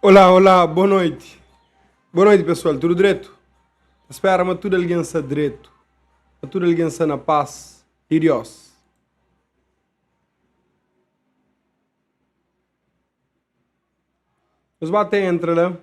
Olá, olá, boa noite. Boa noite, pessoal. Tudo dretu? Ta spera ma tudu algen sta dretu, ma tudu algen sta na paz di Dios. Nos ba ta entra la.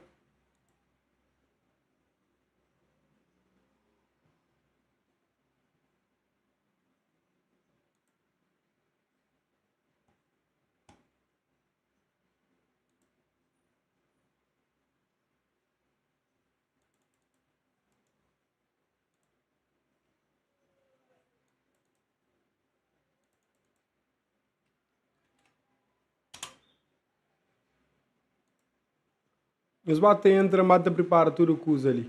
Nhos ba ta entra, ba ta pripara tudu kuza li.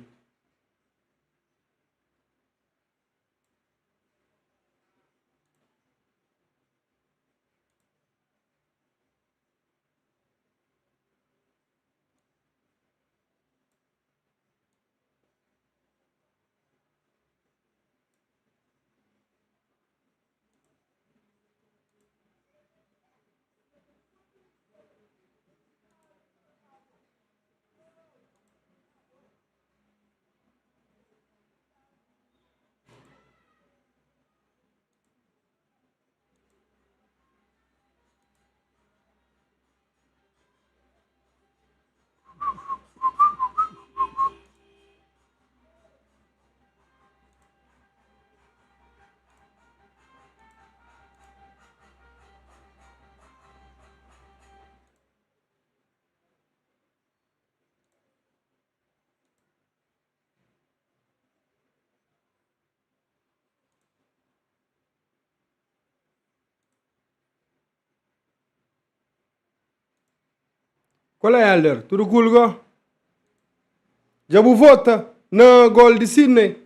Qual é, Helder? Tudo cool, go? Já bu vota na gol de Sydney?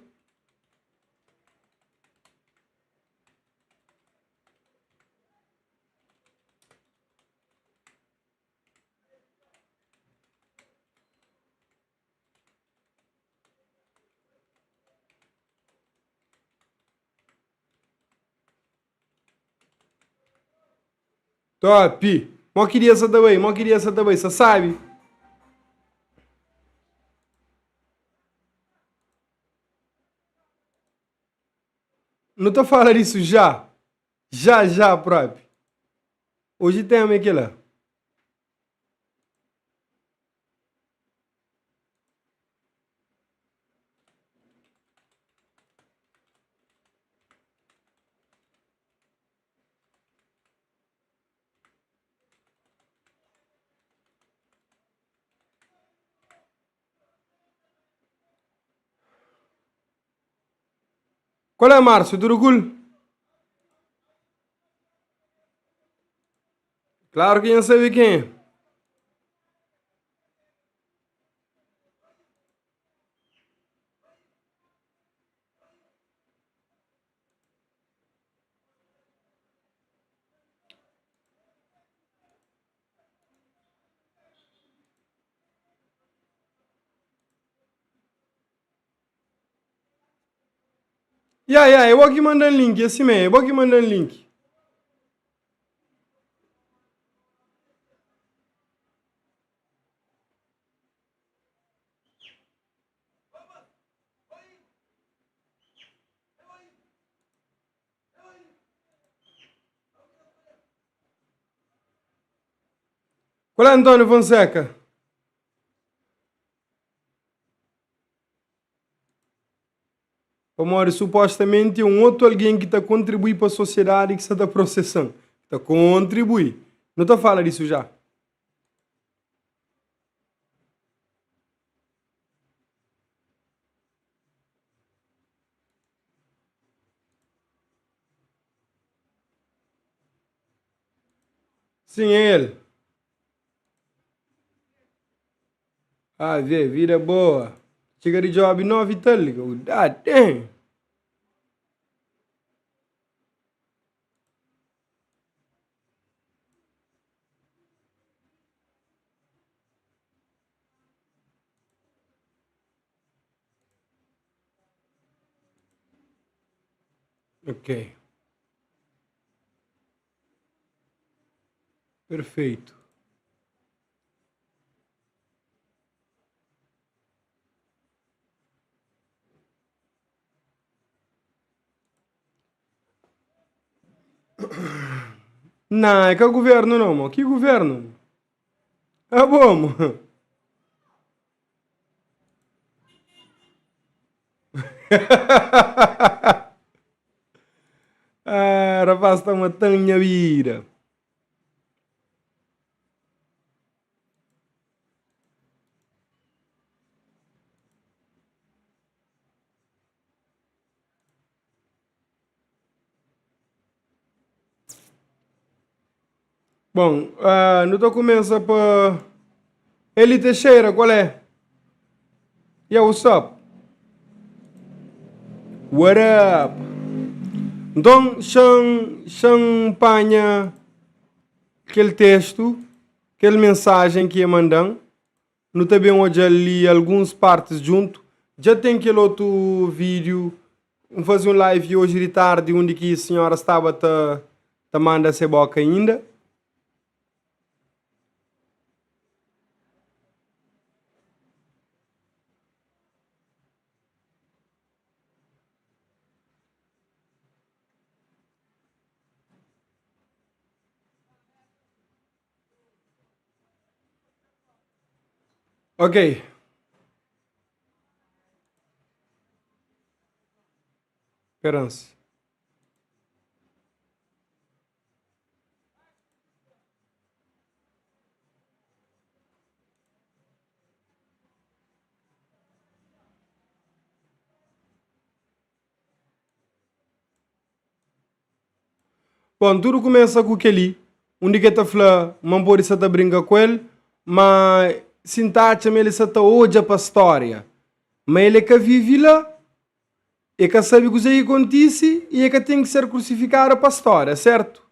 Top! Mó ki dia sa ta bai, mó ki dia sa ta bai, sa sabi? Nu ta fala disso já. Já, já propi. Hoje tema é kela. Qual é, Márcio? Tudo cool? Claro que não sabe quem é. Ya, ya, é bo ki manda-m link, é simé, é bo ki manda-m link. Qual é, António Fonseca? Pamodi supostamenti é un otu algen ki ta kontribui pa sosiedadi ki sa ta prosesa-m. Ta kontribui. Nu ta fala disu já. Sim, é el. Ah, vê, vida boa. Txiga di job 9 e tal. God damn. Ok. Perfeito. Nah, é ka governo não, mo. Ki governo? Abo, mo. Ah, rapaz ta matan nha vida. Bom, uh, nu ta começa pa Eli Teixeira, qual é? Yeah, what's up? What up? Então, xan, xan panha kel texto, kel mensagem que e mandan, Nu ta ben odja li alguns partis djuntu. Dja ten kel otu vídiu. N faze un live oji di tardi undi ki sinhora staba ta ta manda se boka inda. Ok. Esperança. Bon, tudu kumesa ku kel-li, undi ki el ta fla ma N pode sa ta brinka ku el, ma si N ta atxa ma el sa ta odja pa stória, ma el é ka vive la, el ka sabe kuzê ki kontise i el ka ten ki ser krusifikadu pa stória, sertu?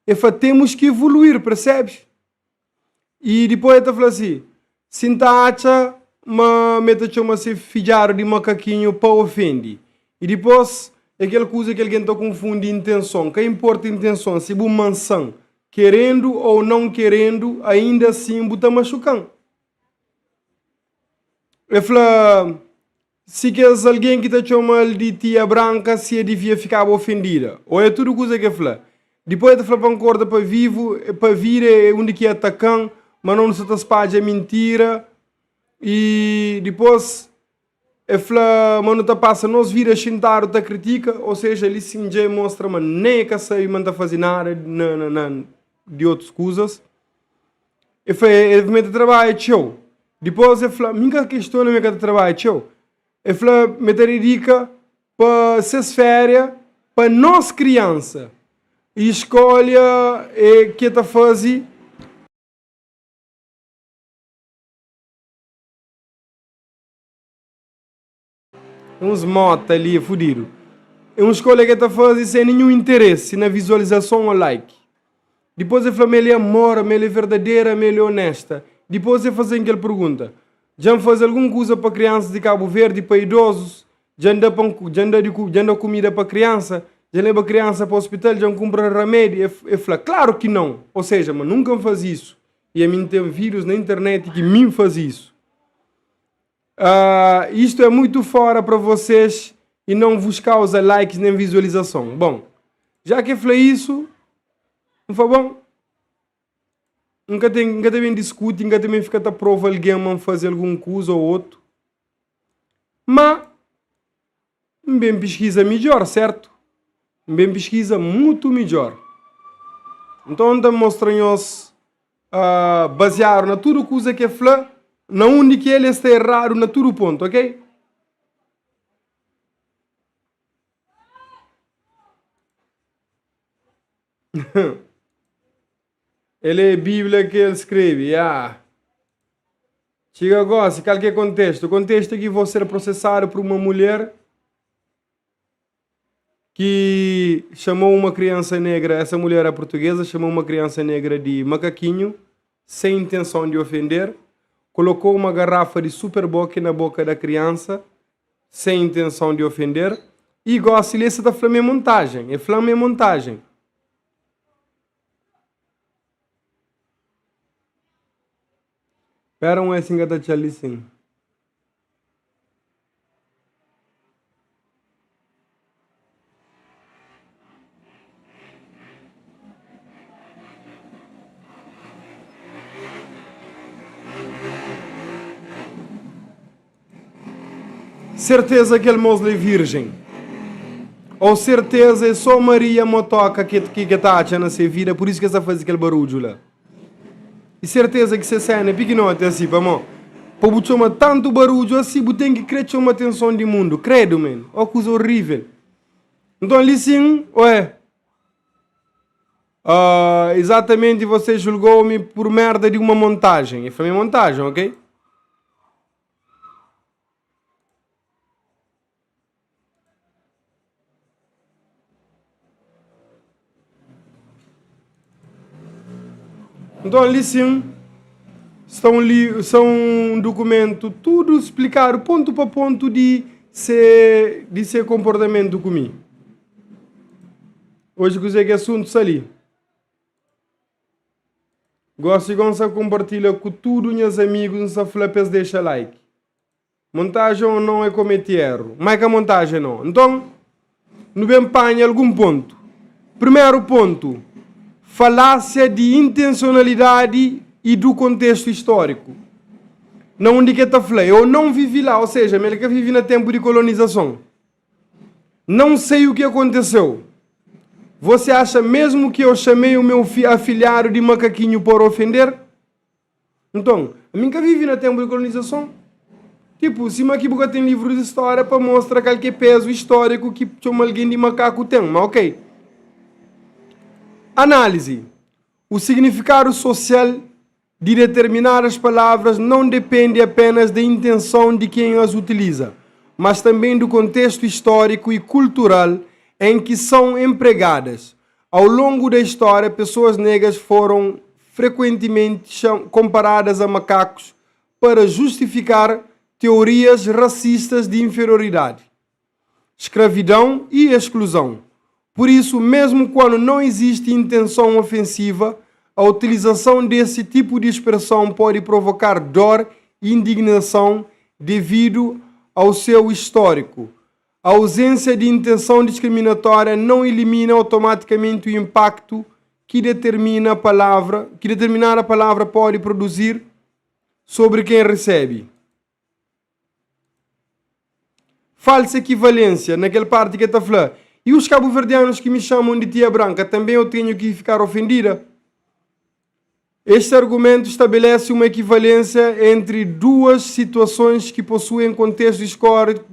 El fla, Temos que evoluir, percebes? I dipôs el ta fla si, Si N ta atxa ma mi ta txoma se fidjadu di makakinhu pa ofende. I dipôs é kel kuza ki algen ta konfundi intenson. Ka inporta intenson, si bu mansan, kerendu ou nãu kerendu, ainda asin bu ta maxuka-m. El fla. Si kes algen ki ta txoma-l di tia branka si e divia fikaba ofendida. Oia tudu kuza ki e fla. Dipôs e ta fla pa N korda pa vivu, pa vida e undi ki e ataka-m, ma no nu sa ta spadja mintira. I dipôs e fla ma nu ta pasa nos vida xintadu ta kritika, ou seja, li sin dja e mostra ma nen e ka sabe ma N ta faze nada na na di otus kuzas. E fla, e ma e ta trabadja txeu. Dipôs e fla, mi N ka kestiona ma e ka ta trabadja txeu. E fla ma e ta didika pa ses féria pa nos kriansa i skolha e ki e ta faze. Uns mota li é fudidu. É un skolha ki el ta faze sen ninhun interesi na vizualizason ô like. Dipôs el fla ma el é amor, ma el é verdadera, ma el é onesta. Dipôs el faze-m kel pergunta, Dja N faze algun kuza pa kriansas di Kabu Verdi, pa idozus? Dja N da pa dja N da di dja N da kumida pa kriansa? Dja N leba kriansa pa ospital? Dja N kunpra ramedi? El fla, Klaru ki nau! Ô seja, ma nunka N faze isu. I ami N ten vídius na internet ki mi N faze isu. Ah, isto é muito fora para vocês e não vos causa likes nem visualização. Bom, já que fla isso, N fla, bom, N ka ten, N ka ta ben diskuti, N ka ta ben fika ta prova algen ma N faze algun kuza ou otu. Ma, N ben piskiza midjor, sertu? N ben piskiza mutu midjor. Nton, N ta mostra nhos, uh, baziadu na tudu kuza ki el fla, na undi ki el sta eradu na tudu pontu, ok? El é Bíblia ki el skrebe, ya. Txiga gósi, kal ki é kontestu? Kontestu é ki vou ser prosesadu por uma mulher que chamou uma criança negra, essa mulher era portuguesa, chamou uma criança negra de macaquinho, sem intenção de ofender, colocou uma garrafa de Super Bock na boca da criança, sem intenção de ofender, e gósi li, esse ta fla ma é montagem, é fla ma é montagem. Pera un es N ka ta atxa-l li sin. Serteza kel mos la é virgem. Ou serteza é só Maria Motoka ki ki ta atxa na se vida, por isso ki es ta faze kel barudju la. E serteza ki se sena é pikinoti asi, pamó pa bu txoma tantu barudju asi, bu ten ki kre txoma atenson di mundu. Kredu men, ó kuza orível. Nton li sin, oé. Uh, exatamente você julgou-me por merda de uma montagem. E foi minha montagem, ok? Nton, li sin, sta un li, sta un dukumentu tudu splikadu pontu pa pontu di se di se konportamentu ku mi. Oji kuzê ki asuntu sta li. Gosi go N sta konpartilha ku tudu nhas amigus N sta fla pa es dexa like. Montajen ou não é cometi erro. Má é ka montajen não. Nton, nu ben panha algun pontu. Primeru pontu, falásia di intensionalidadi i du kontestu istóriku. Na undi ki el ta fla, eu não vivi lá, ou seja, ma el ka vivi na tenpu di kolonizason. Não sei o que aconteceu. Você acha mesmo que eu chamei o meu afilhado de macaquinho por ofender? Nton, ami N ka vive na ténpu di kolonizason. Tipu, sima ki bu ka ten livrus di stória pa mostra kal ki é pézu istóriku ki txoma algen di makaku ten. Má ok. Análise, O significado social de determinadas palavras não depende apenas da intenção de quem as utiliza, mas também do contexto histórico e cultural em que são empregadas. Ao longo da história, pessoas negras foram frequentemente comparadas a macacos para justificar teorias racistas de inferioridade, escravidão e exclusão. Por isso, mesmo quando não existe intenção ofensiva, a utilização desse tipo de expressão pode provocar dor e indignação devido ao seu histórico. A ausência de intenção discriminatória não elimina automaticamente o impacto que determina a palavra, que determinada palavra pode produzir sobre quem recebe. Falsa equivalência, na kel parte que ta fla, e os cabo-verdianos que me chamam de tia branca, também eu tenho que ficar ofendida? Este argumento estabelece uma equivalência entre duas situações que possuem contextos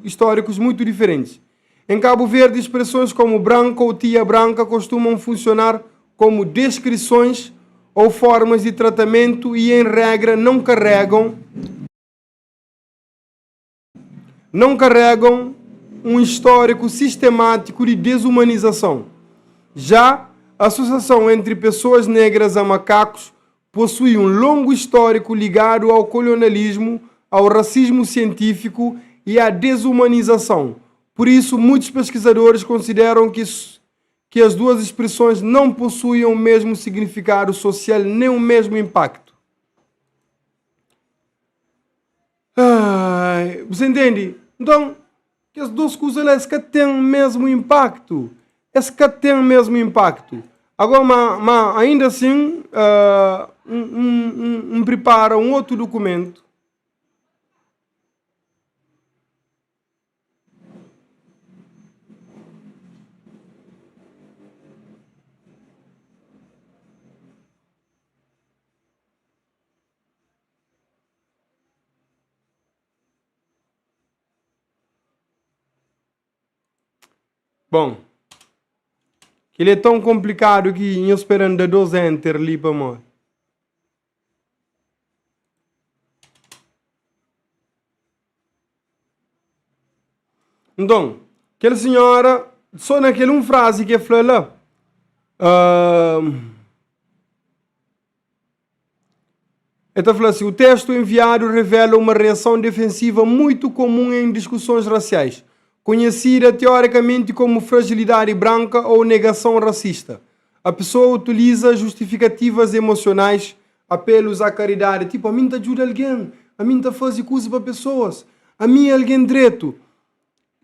históricos muito diferentes. Em Cabo Verde, expressões como branca ou tia branca costumam funcionar como descrições ou formas de tratamento e, em regra, não carregam não carregam um histórico sistemático de desumanização. Já a associação entre pessoas negras a macacos possui um longo histórico ligado ao colonialismo, ao racismo científico e à desumanização. Por isso, muitos pesquisadores consideram que, que as duas expressões não possuem o mesmo significado social nem o mesmo impacto. Ai, você entende? Então, kes dos kuza la, es ka ten mesmu impaktu. Es ka ten mesmu impaktu. Agora, ma, ma ainda assim, uh, un, un, un, un pripara un otu dokumentu. Bon, kel-li é tãu konplikadu ki nhos spera-m da dos enter li pamodi. Nton, kel sinhora, sô na kel un frazi ki el fla la, El ta fla si, O texto enviado revela uma reação defensiva muito comum em discussões raciais, conhecida teoricamente como fragilidade branca ou negação racista. A pessoa utiliza justificativas emocionais, apelos à caridade, tipo, ami N ta djuda algen, ami N ta faze kuza pa pessoas, ami é algen dretu,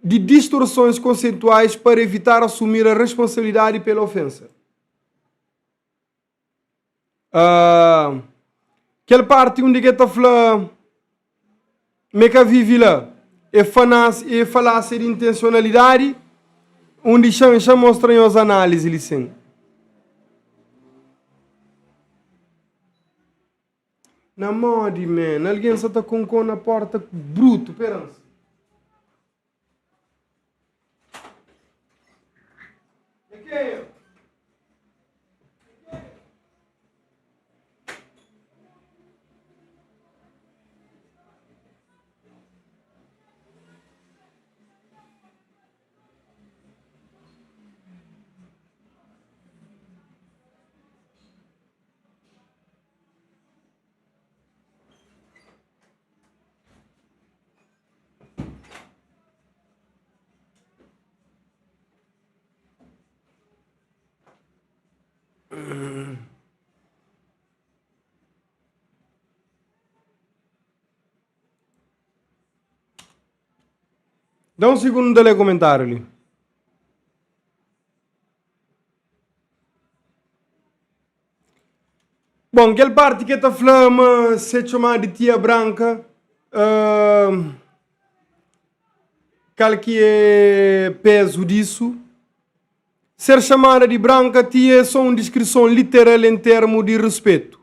de distorções conceituais para evitar assumir a responsabilidade pela ofensa. Uh, kel parti undi ke ta fla me ka vivi la. É fanas é falásia di intensionalidadi undi xa xa mostra nhos análise li sin. Na modi man, algen sa ta konko na porta brutu, peransa. É kenha? Da un segundu ta lé komentáriu li. Bon, kel parti ki el ta fla ma se txomadu di tia branka, uh, kal ki é pezu disu? Ser chamada di branka tia é só un diskrison literal en termu di ruspetu.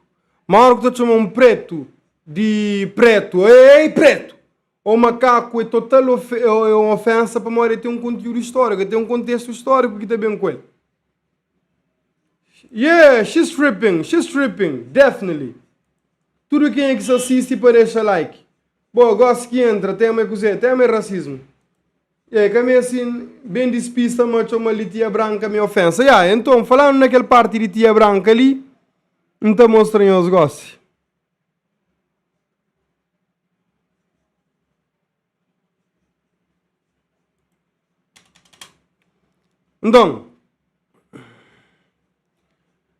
Ma ora ku ta txoma un pretu di pretu, ei pretu! Ou makaku é total é un ofensa pamodi el ten un kontiúdu istóriku, el ten un kontestu istóriku ki ta ben ku el. Yeah, she's tripping, she's tripping, definitely. Tudu kenha ki sa sisti pa dexa like. Bo, gosi ki entra, tema é kuzê? Tema é rasismu. Yeah, ka meste ben dispista ma txoma-l di tia branka mi ofensa. Yeah, enton, falandu na kel parti di tia branka li, N ta mostra nhos gosi. Nton,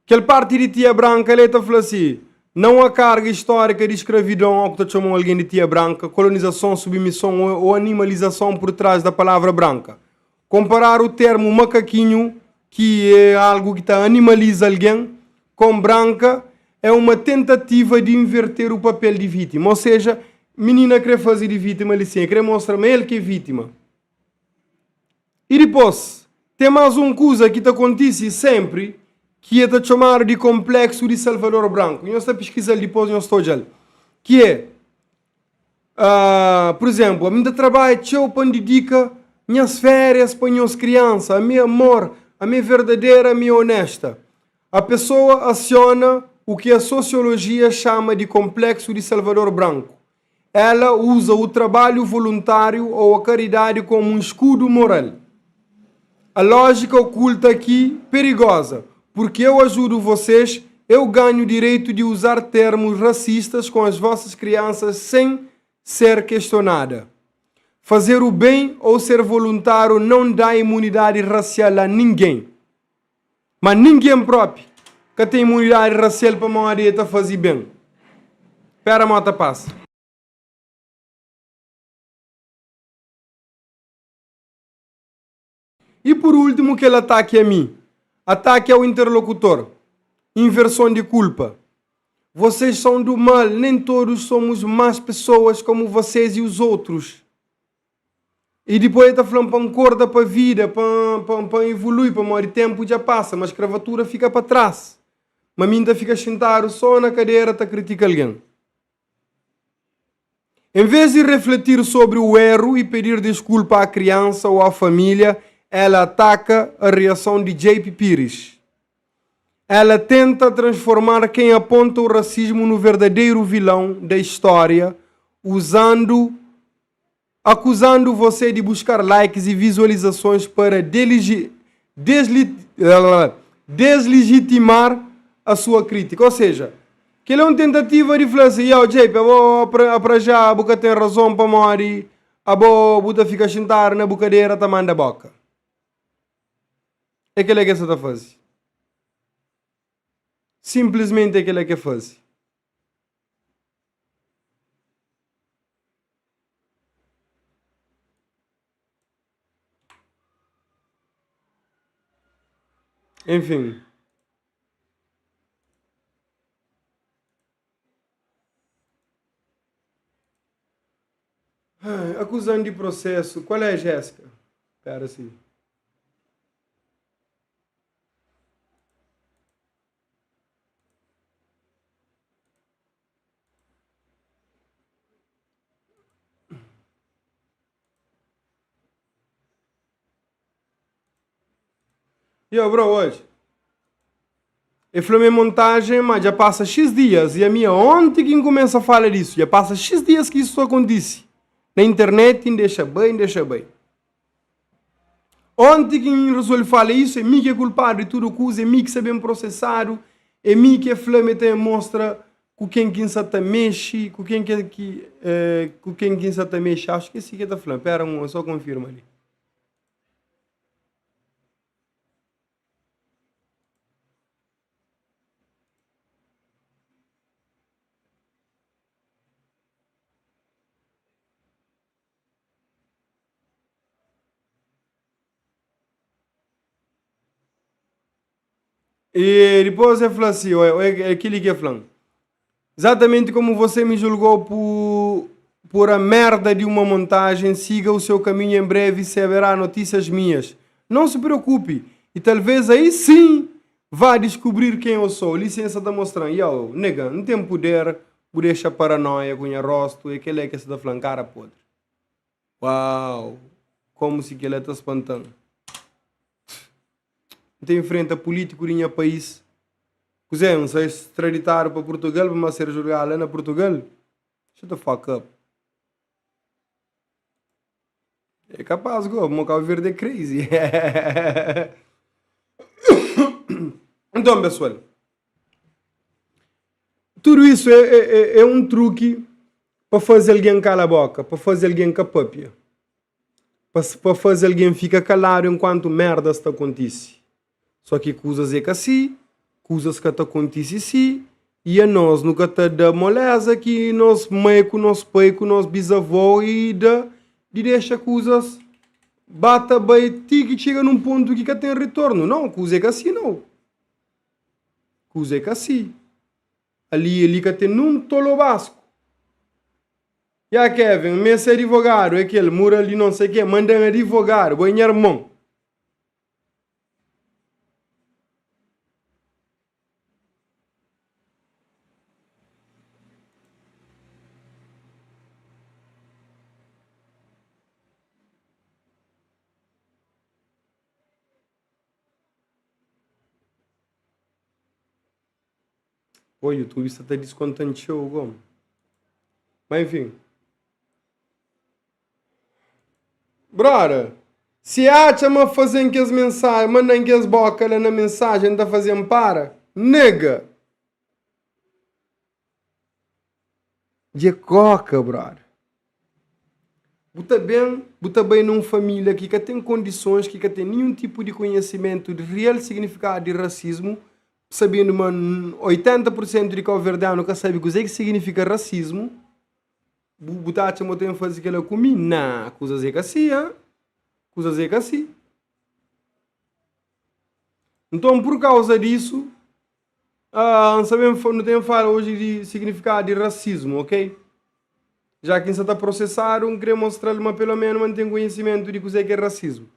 kel parti di tia branka li ta fla si, Não há carga histórica de escravidão ao que ta txoma un algen di tia branka, kolonizason, submison ou animalizason por trás da palavra branka. Comparar o termo macaquinho, ki é algu ki ta animaliza algen, com branka é uma tentativa de inverter o papel de vítima. Ou seja, minina kre faze di vítima li sin, el kre mostra ma el ki é vítima. I dipôs, ten más un kuza ki ta kontise sénpri ki e ta txomadu di konpléksu di Salvador Branku. Nhos ta piskiza-l dipôs nhos ta odja-l. Ki é, pur izénplu, ami N ta trabadja txeu pa N didika nhas férias pa nhos kriansa. Ami é amor, ami é verdadera, ami é onésta. A pesoa asiona o ki a sosiolojia xama di konpléksu di Salvador Branku. Ela usa o trabalho voluntário ou a caridade como um escudo moral. A lógica oculta aqui, perigosa, porque eu ajudo vocês, eu ganho o direito de usar termos racistas com as vossas crianças sem ser questionada. Fazer o bem ou ser voluntário não dá imunidade racial a ninguém. Ma ningen propi ka ten imunidadi rasial pamodi e ta faze ben. Pera mó ta pasa. I pur ultimu kel ataki a mi. Ataki ao interlocutor. Inverson di kulpa. Vocês são do mal, nem todos somos más pessoas como vocês e os outros. I dipôs el ta fla-m pa N korda pa vida, pa N pa N ivolui, pamodi ténpu dja pasa, ma skravatura fika pa tras. Ma mi N ta fika xintadu sô na kadera ta kritika algen. En vês di refletir sobri o erro e pedir desculpa à criança ou à família, ela ataca a reação de JP Pires. Ela tenta transformar quem aponta o racismo no verdadeiro vilão da história, usando acusando você de buscar likes e visualizações para delegi, desli, deslegitimar a sua crítica. Ou seja, que ele é uma tentativa de falar assim, yo, JP, abo para já, bu tem razão para morrer, abo bu fica sentado na bucadeira, ta manda boca. É kel-la ki el sta ta faze. Sinplismenti é kel-la ki el faze. Enfin. Akuzan di prosesu. Kual é, Jéssica? Pera si. Yo, bro, hoje. E fla-m é montagem, ma dja passa X dias e ami onti ki N kumesa fala disso. Dja passa X dias ki isso akontise. Na internet, N dexa bai, N dexa bai. Onti ki N resolve fala isso, é mi ki é kulpadu di tudu kuza, é mi ki sta ben prosesadu, é mi ki e fla ma e ta mostra ku ken ki N sa ta mexe, ku ken ki, ki, eh, ku ken ki N sa ta mexe. Acho ki é si ki e ta fla. Pera un, só konfirma li. E dipôs el fla si, é kel-li ki el fla-m, Exatamente como você me julgou por, por a merda de uma montagem, siga o seu caminho em breve saberá notícias minhas. Não se preocupe, e talvez aí sim vá descobrir quem eu sou. Lisensa ta mostra-m, yo, nigga, N ten puder, bu dexa paranoia ku nha rostu, é kel-la ki es ta fla-m, kara podri. Uau! Como si kel-la ta spanta-m. N ta infrenta pulítiku di nha país. Kuzê, N sta estraditadu pa Purtugal pa N ba ser julgadu la na Purtugal? Shut the fuck up. É kapaz go, mo Cabo Verde é crazy. Nton, pesoal, tudu isu é, é, é, é un truki pa faze algen kala boka, pa faze algen ka papia. Pa faze algen fika kaladu enkuantu merdas ta kontise. Só ki kuzas é ka si, kuzas ka ta kontise si, i anos nu ka ta da moleza ki nos mai ku nos pai ku nos bizavó i da di dexa kuzas ba ta bai ti ki txiga nun pontu ki ka ten ritornu. Nau, kuza é ka si nau. Kuza é ka si. Ali li ka ten nun tolobasku. Ya Kevin, mi é se adivogadu, é kel mural di non sei ke, manda-m adivogadu, bo é nha irmon. Pô, YouTube sta ta diskonta-m txeu go. Mas enfim. Brother, si atxa ma faze-m kes mensajen, manda-m kes boka la na mensajen ta faze-m para, nigga. Dje koka, brother. Bu ta ben, bu ta bai na un família ki ka ten kondisons, ki ka ten ninhun tipu di konhesimentu di real signifikadu di rasismu, sabendu ma 80 pur sentu di kauverdianu ka sabe kuzê ki signifika rasismu, bu, bu ta atxa ma bu ten faze kela ku mi? Nah, kuzas é ka si, ha? Kuzas é ka si. Nton, pur kauza disu, Ah, N sabe, nu ten fala oji di signifikadu di rasismu, ok? Já ki N sa ta prosesadu, N kre mostra-l ma pelo menu ma N ten konhisimentu di kuzê ki é rasismu.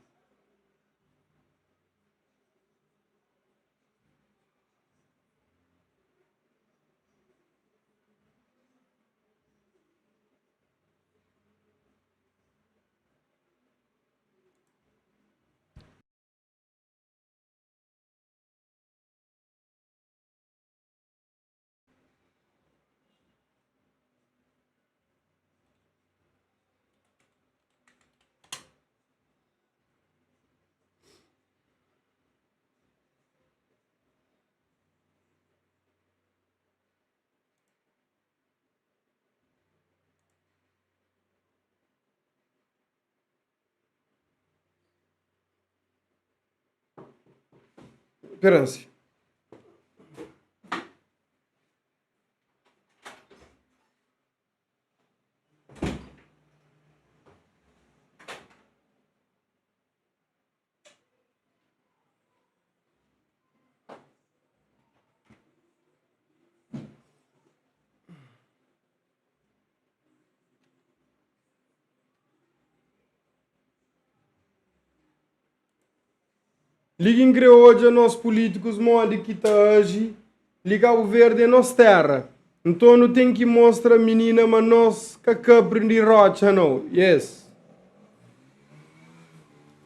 Perance. Li ki N kre odja nos pulítikus modi ki ta aji li. Kabu Verdi é nos terra, nton nu ten ki mostra minina ma nos ka kapri di rotxa nau. Yes.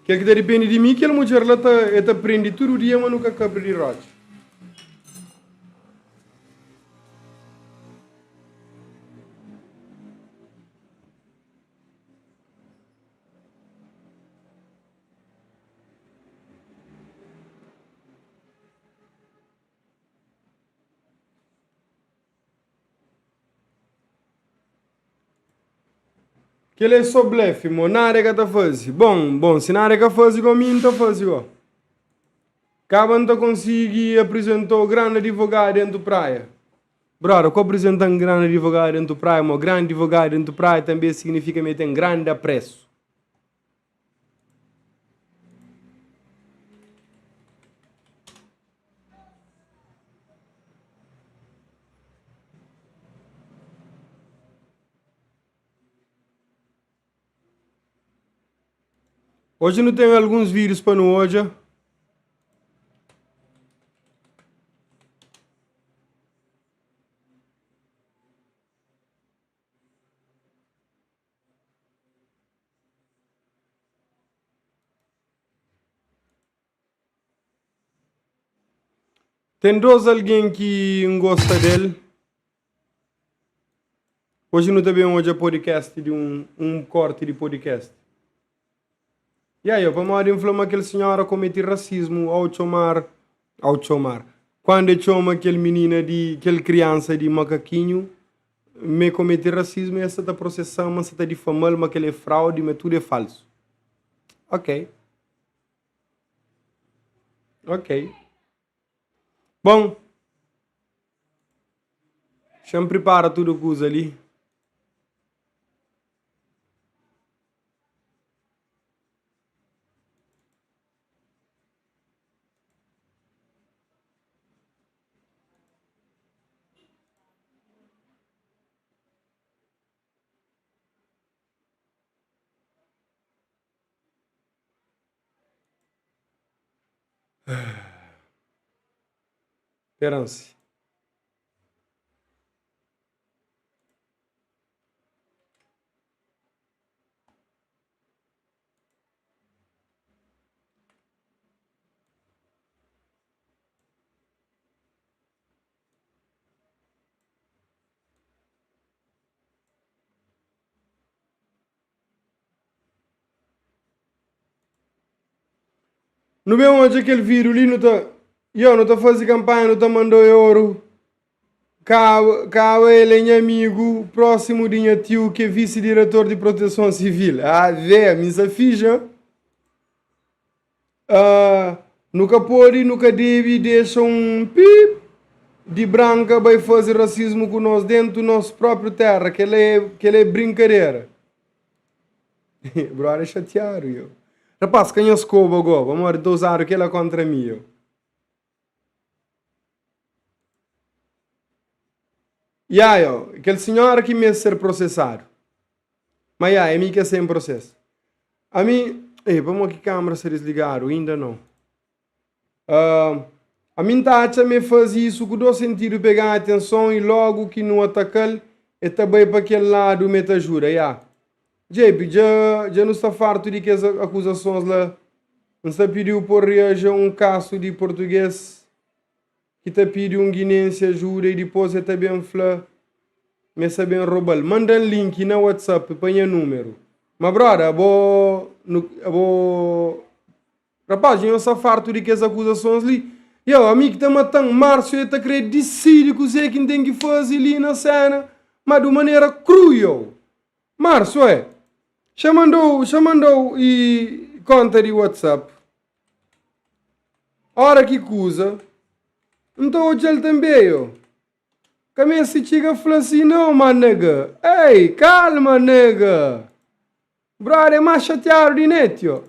Kel ki ta dipende di mi, kel mudjer la ta e ta prende tudu dia ma nu ka kapri di rotxa. Kel é só blefe, mo. Nada é ka ta faze. Bom, bom, se nada é ka faze go, mi N ta faze go. Kaba N ta konsigi apresentou grande advogado dentu praia. Brother, ku apresentan grande advogado dentu praia, mo, grande advogado dentu praia tambe signifika ma el ten grande apresu. Oji nu ten alguns vídeos pa nu odja. Ten dos algen ki N gosta del. Oji nu ta ben odja podcast di un, un korti di podcast. Ya, yo, pamodi N fla ma kel sinhora kometi rasismu au txomar, au txomar, kuandu e txoma kel minina di, kel kriansa di makakinhu, ma e kometi rasismu e sa ta prosesa-m, ma N sa ta difama-l, ma kel-la é fraudi, ma tudu é falsu. Ok. Ok. Bon, xa-m pripara tudu kuza li. Peransi. Nu ben odja kel vídiu li, nu ta, yo, nu ta faze kanpanha, nu ta manda oru. Kaba, kaba el é nha amigu prósimu di nha tiu ki é visi-diretor di proteson sivil. Ah, vé, mi sa fixe, hein? Ah, nu ka pode, nu ka debe dexa un pip di branka bai faze rasismu ku nos dentu nos própriu terra. Kel-la é, kel-la é brinkadera. Brother é xatiadu, yo. Rapaz, ka nhos koba go, pamodi ta uzadu kel-la kontra mi, yo. Ya, yo, kel sinhora ki meste ser prosesadu. Ma ya, é mi ki é sen prosesu. Ami, ei, pamodi ki kamera sta disligadu? Inda nau. Uh, ami N ta atxa ma e faze isu ku dos sentidu, pa e ganha atenson i logu ki nu ataka-l, e ta bai pa kel ladu ma e ta ajuda. Ya. JP, dja, dja nu sta fartu di kes akuzasons la. N sta pidi-u pa reaji a un kasu di portuges ki ta pidi un guinensi ajuda i dipos e ta ben fla ma e sa ben roba-l. Manda-m link na WhatsApp pa nha numeru. Ma broda, abo, nu, abo. Rapaz, dja nhos sta fartu di kes akuzasons li? Yo, ami ki ta mata-m, Márcio e ta kre disidi kuzê ki N ten ki faze li na sena, ma di un manera kru, yo. Márcio, é. Xa mandou, xa mandou e konta di WhatsApp. Ora ki kuza, N ta odja-l tanbê, yo. Ka meste txiga fla si nau, ma nigga. Ei, kalma, nigga. Brother é más xatiadu di net, yo.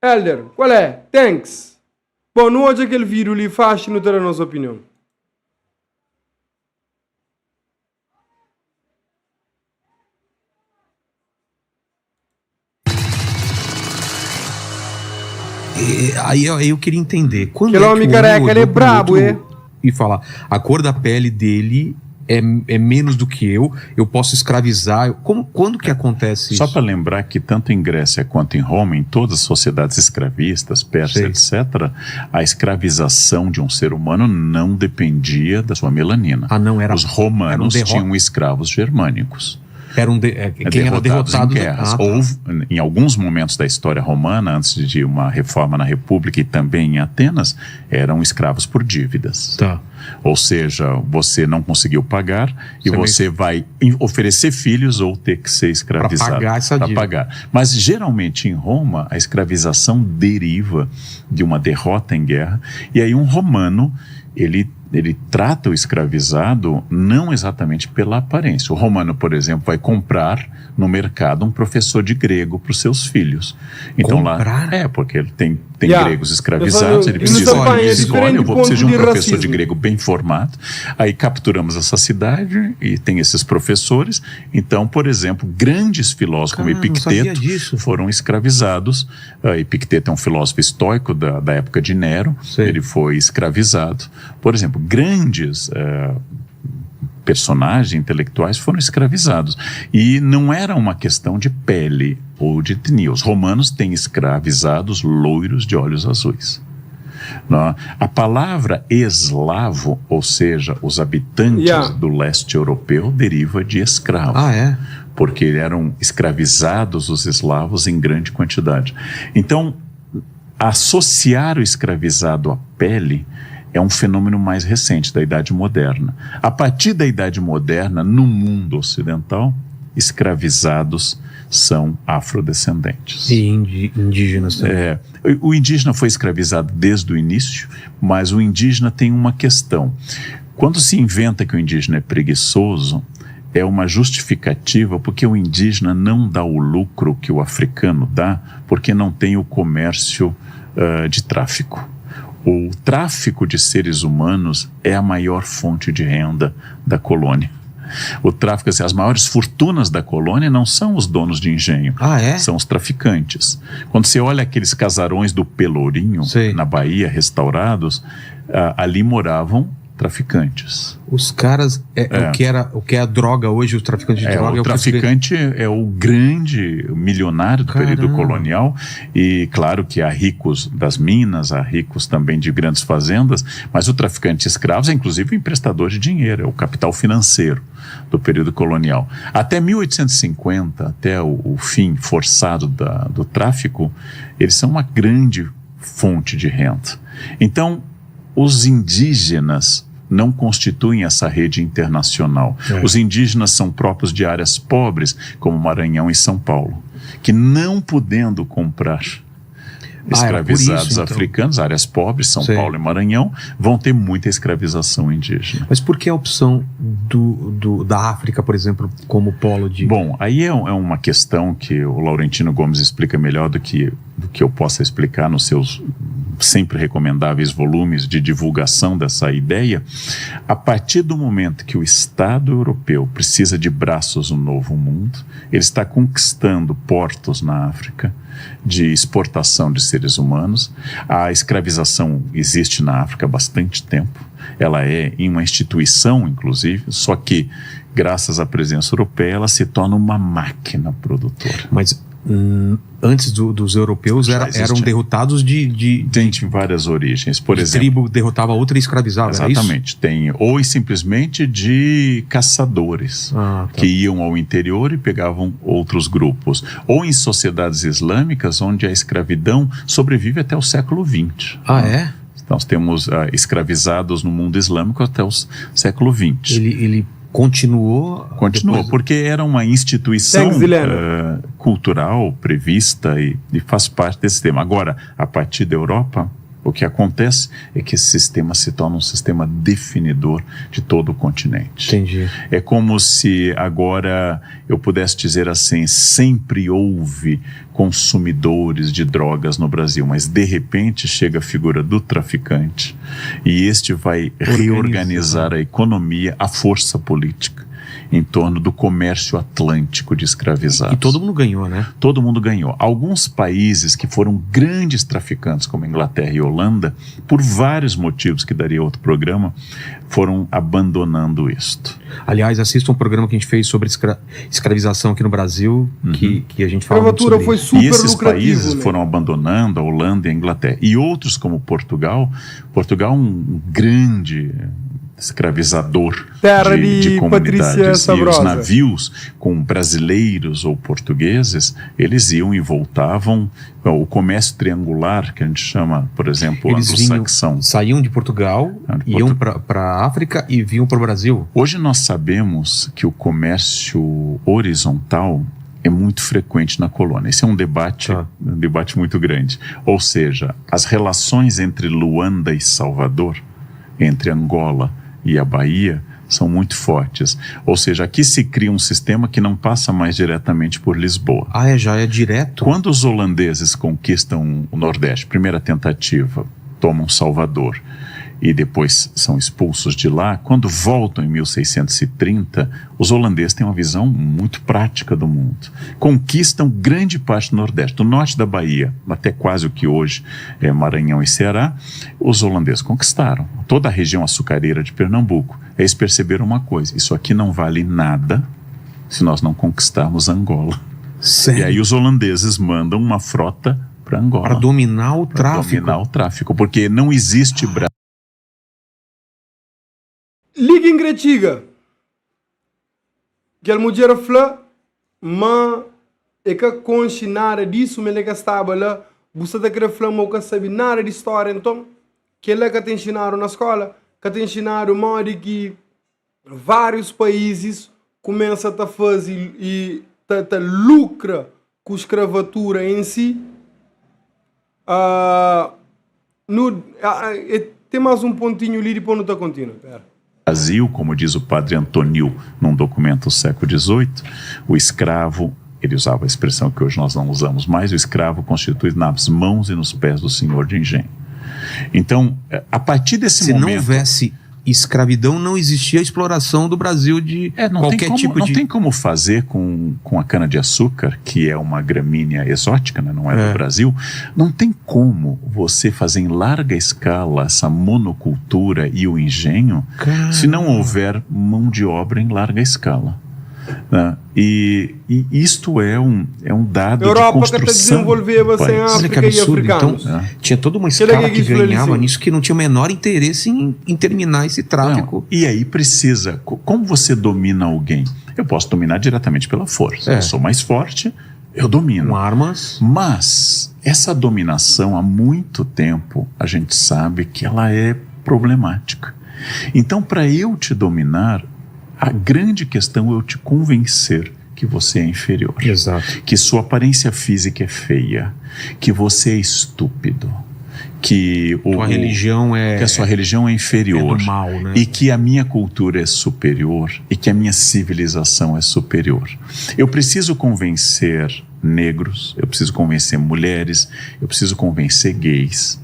Elder, qual é? Thanks. Bom, nu odja kel vídeo li faxi nu ta da nos opinion. Aí, aí eu queria entender. Quando Kel é que ómi o homem karéka el é olhou para o brabu, é. outro e falar, a cor da pele dele é, é menos do que eu, eu posso escravizar. Como, quando que acontece Só isso? para lembrar que tanto em Grécia quanto em Roma, em todas as sociedades escravistas, Pérsia, Sim. etc., a escravização de um ser humano não dependia da sua melanina. Ah, não, era Os romanos era um derro- tinham escravos germânicos. Era um de- é, quem era derrotados derrotado em guerras. Ah, tá. Ou, em alguns momentos da história romana, antes de uma reforma na República e também em Atenas, eram escravos por dívidas. Tá. Ou seja, você não conseguiu pagar e Você é você vai oferecer filhos ou ter que ser escravizado. pagar essa Pra dívida. pagar. Mas geralmente em Roma, a escravização deriva de uma derrota em guerra. E aí um romano, ele, ele trata o escravizado não exatamente pela aparência. O romano, por exemplo, vai comprar no mercado um professor de grego para os seus filhos. Então Comprar? lá é porque ele tem tem Yeah. gregos escravizados, ele Eu só- precisa eu só ele é escolhe, diferente eu vou precisar de um ponto de professor de racismo. grego bem formado. Aí capturamos essa cidade e tem esses professores. Então, por exemplo, grandes filósofos como Cara, não sabia Epicteto disso. foram escravizados. Ah, Epicteto é um filósofo estoico da, da época de Nero. Sim. Ele foi escravizado. Por exemplo, grandes personagens intelectuais foram escravizados. E não era uma questão de pele ou de etnia. Os romanos têm escravizados loiros de olhos azuis. Não? A palavra eslavo, ou seja, os habitantes Yeah. do leste europeu, deriva de escravo Ah, é? porque eram escravizados os eslavos em grande quantidade. Então, associar o escravizado à pele é um fenômeno mais recente, da Idade Moderna. A partir da Idade Moderna, no mundo ocidental, escravizados são afrodescendentes. E indígenas também. É, o indígena foi escravizado desde o início, mas o indígena tem uma questão. Quando se inventa que o indígena é preguiçoso, é uma justificativa porque o indígena não dá o lucro que o africano dá, porque não tem o comércio de tráfico. O tráfico de seres humanos é a maior fonte de renda da colônia. O tráfico, assim, as maiores fortunas da colônia não são os donos de engenho, Ah, é? são os traficantes. Quando você olha aqueles casarões do Pelourinho, Sei. na Bahia, restaurados, ali moravam traficantes. Os caras. É, é O, que era, o que é a droga hoje, o traficante de É, droga. o é o que traficante é o grande milionário do período Caramba. colonial e claro que há ricos das minas, há ricos também de grandes fazendas, mas o traficante de escravos é inclusive o emprestador de dinheiro, é o capital financeiro do período colonial. Até 1850, até o, o fim forçado da- do tráfico, eles são uma grande fonte de renda. Então, os indígenas não constituem essa rede internacional. É. Os indígenas são próprios de áreas pobres, como Maranhão e São Paulo, que não podendo comprar Ah, era por escravizados isso, então. africanos, áreas pobres, São Sim. Paulo e Maranhão, vão ter muita escravização indígena. Mas por que a opção do, do- da África, por exemplo, como polo de. Bom, aí é, é uma questão que o Laurentino Gomes explica melhor do que eu possa explicar nos seus sempre recomendáveis volumes de divulgação dessa ideia. A partir do momento que o Estado europeu precisa de braços no novo mundo, ele está conquistando portos na África de exportação de seres humanos. A escravização existe na África há bastante tempo. Ela é em uma instituição, inclusive, só que, graças à presença europeia, ela se torna uma máquina produtora. Mas antes dos europeus Já era- eram existia. derrotados de, de, Tem várias origens. Por de exemplo, tribo derrotava outra e escravizava. era isso? exatamente, tem ou simplesmente de caçadores. Ah, tá. que iam ao interior e pegavam outros grupos, ou em sociedades islâmicas onde a escravidão sobrevive até o século XX. Ah, é? Nós temos escravizados no mundo islâmico até o século XX. Ele, ele continuou. Continuou, depois- porque era uma instituição Thanks, Helena. cultural prevista e faz parte desse sistema. Agora, a partir da Europa, o que acontece é que esse sistema se torna um sistema definidor de todo o continente. Entendi. É como se agora eu pudesse dizer assim: sempre houve consumidores de drogas no Brasil, mas de repente chega a figura do traficante e este vai Organiza. reorganizar a economia, a força política. em torno do comércio atlântico de escravizados. E todo mundo ganhou, né? Todo mundo ganhou. Alguns países que foram grandes traficantes, como Inglaterra e Holanda, por vários motivos que daria outro programa, foram abandonando isto. Aliás, assista um programa que a gente fez sobre escravização aqui no Brasil, que a gente fala muito Escravatura sobre foi isso. super e esses lucrativo, países né? foram abandonando a Holanda e a Inglaterra. E outros como Portugal. Portugal é um grande escravizador Terra de, de de Patrícia comunidades. E os Sabrosa. navios com brasileiros ou portugueses, eles iam e voltavam. O comércio triangular, que a gente chama, por exemplo, Eles vinham, anglo-saxão. saíam de Portugal, Ah, de iam para a África e vinham para o Brasil. Hoje nós sabemos que o comércio horizontal é muito frequente na colônia. Esse é um debate, Tá. um debate muito grande. Ou seja, as relações entre Luanda e Salvador, entre Angola e a Bahia, são muito fortes. Ou seja, aqui se cria um sistema que não passa mais diretamente por Lisboa. Ah, é, já é direto? Quando os holandeses conquistam o Nordeste, primeira tentativa, tomam Salvador e depois são expulsos de lá, quando voltam em 1630, os holandeses têm uma visão muito prática do mundo. Conquistam grande parte do Nordeste, do norte da Bahia, até quase o que hoje é Maranhão e Ceará, os holandeses conquistaram toda a região açucareira de Pernambuco. Eles perceberam uma coisa: isso aqui não vale nada se nós não conquistarmos Angola. Sério? E aí os holandeses mandam uma frota para Angola. Para dominar o Pra tráfico. dominar o tráfico, porque não existe Brasil Liga em Gretiga. Kel mudjer fla ma e ka konxe nada disso, ma el ka staba la. Bu sta ta kre fla ma u ka sabe nada di stória nton? Kel-la ka ta inxinadu na skóla? Ka ta inxinadu modi ki várius paízis kumesa ta faze i ta ta lukra ku skravatura en si? Nu ten más un pontinhu li dipôs nu ta kontinua. Pera. Brasil, como diz o padre Antonio num documento do século XVIII, o escravo, ele usava a expressão que hoje nós não usamos mais, o escravo constitui nas mãos e nos pés do senhor de engenho. Então, a partir desse Se não momento... houvesse escravidão, não existia exploração do Brasil de É, não qualquer tem como, tipo não de... tem como fazer com a cana-de-açúcar, que é uma gramínea exótica, né, não é, É. do Brasil, não tem como você fazer em larga escala essa monocultura e o engenho se não houver mão de obra em larga escala. Né? E isto é um dado Europa de que tá construção desenvolveva do sem país. Olha que África e absurdo. Então, africanos. É. tinha toda uma Que legal escala que que isso, ganhava Alice. nisso que não tinha o menor interesse em terminar esse tráfico. Não, e aí precisa. Como você domina alguém? Eu posso dominar diretamente pela força. É. Eu sou mais forte, eu domino. Com armas. Mas essa dominação, há muito tempo, a gente sabe que ela é problemática. Então, para eu te dominar, a grande questão é eu te convencer que você é inferior. Exato. Que sua aparência física é feia, que você é estúpido, que, o, Tua religião é, que a sua religião é é inferior. do mal, né? E que a minha cultura é superior e que a minha civilização é superior. Eu preciso convencer negros, eu preciso convencer mulheres, eu preciso convencer gays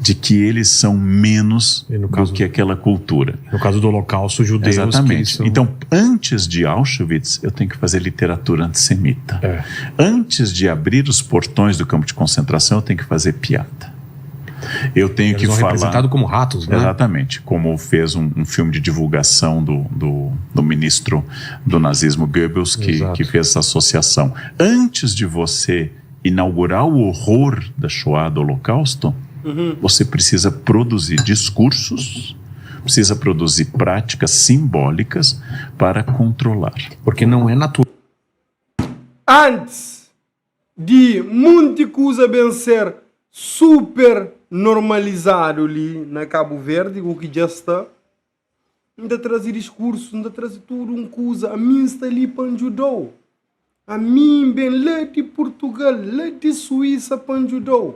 de que eles são menos E no do caso- que aquela cultura. No caso do Holocausto, judeus. que Exatamente. são- Então, antes de Auschwitz, eu tenho que fazer literatura antissemita. É. Antes de abrir os portões do campo de concentração, eu tenho que fazer piada. Eu tenho Eles que são falar. representados como ratos, né? Exatamente, como fez um filme de divulgação do ministro do nazismo Goebbels, Exato. que fez essa associação. Antes de você inaugurar o horror da Shoah, do Holocausto, você precisa produzir discursos, precisa produzir práticas simbólicas para controlar. Porque não é natural. Antes di munti kuza ben ser super normalizadu li na Kabu Verdi, u ki dja sta, N ta traze diskursu, N ta traze tudu un kuza, ami N sta li pa N djuda-u. Ami N ben la di Purtugal, la di Suísa pa N djuda-u.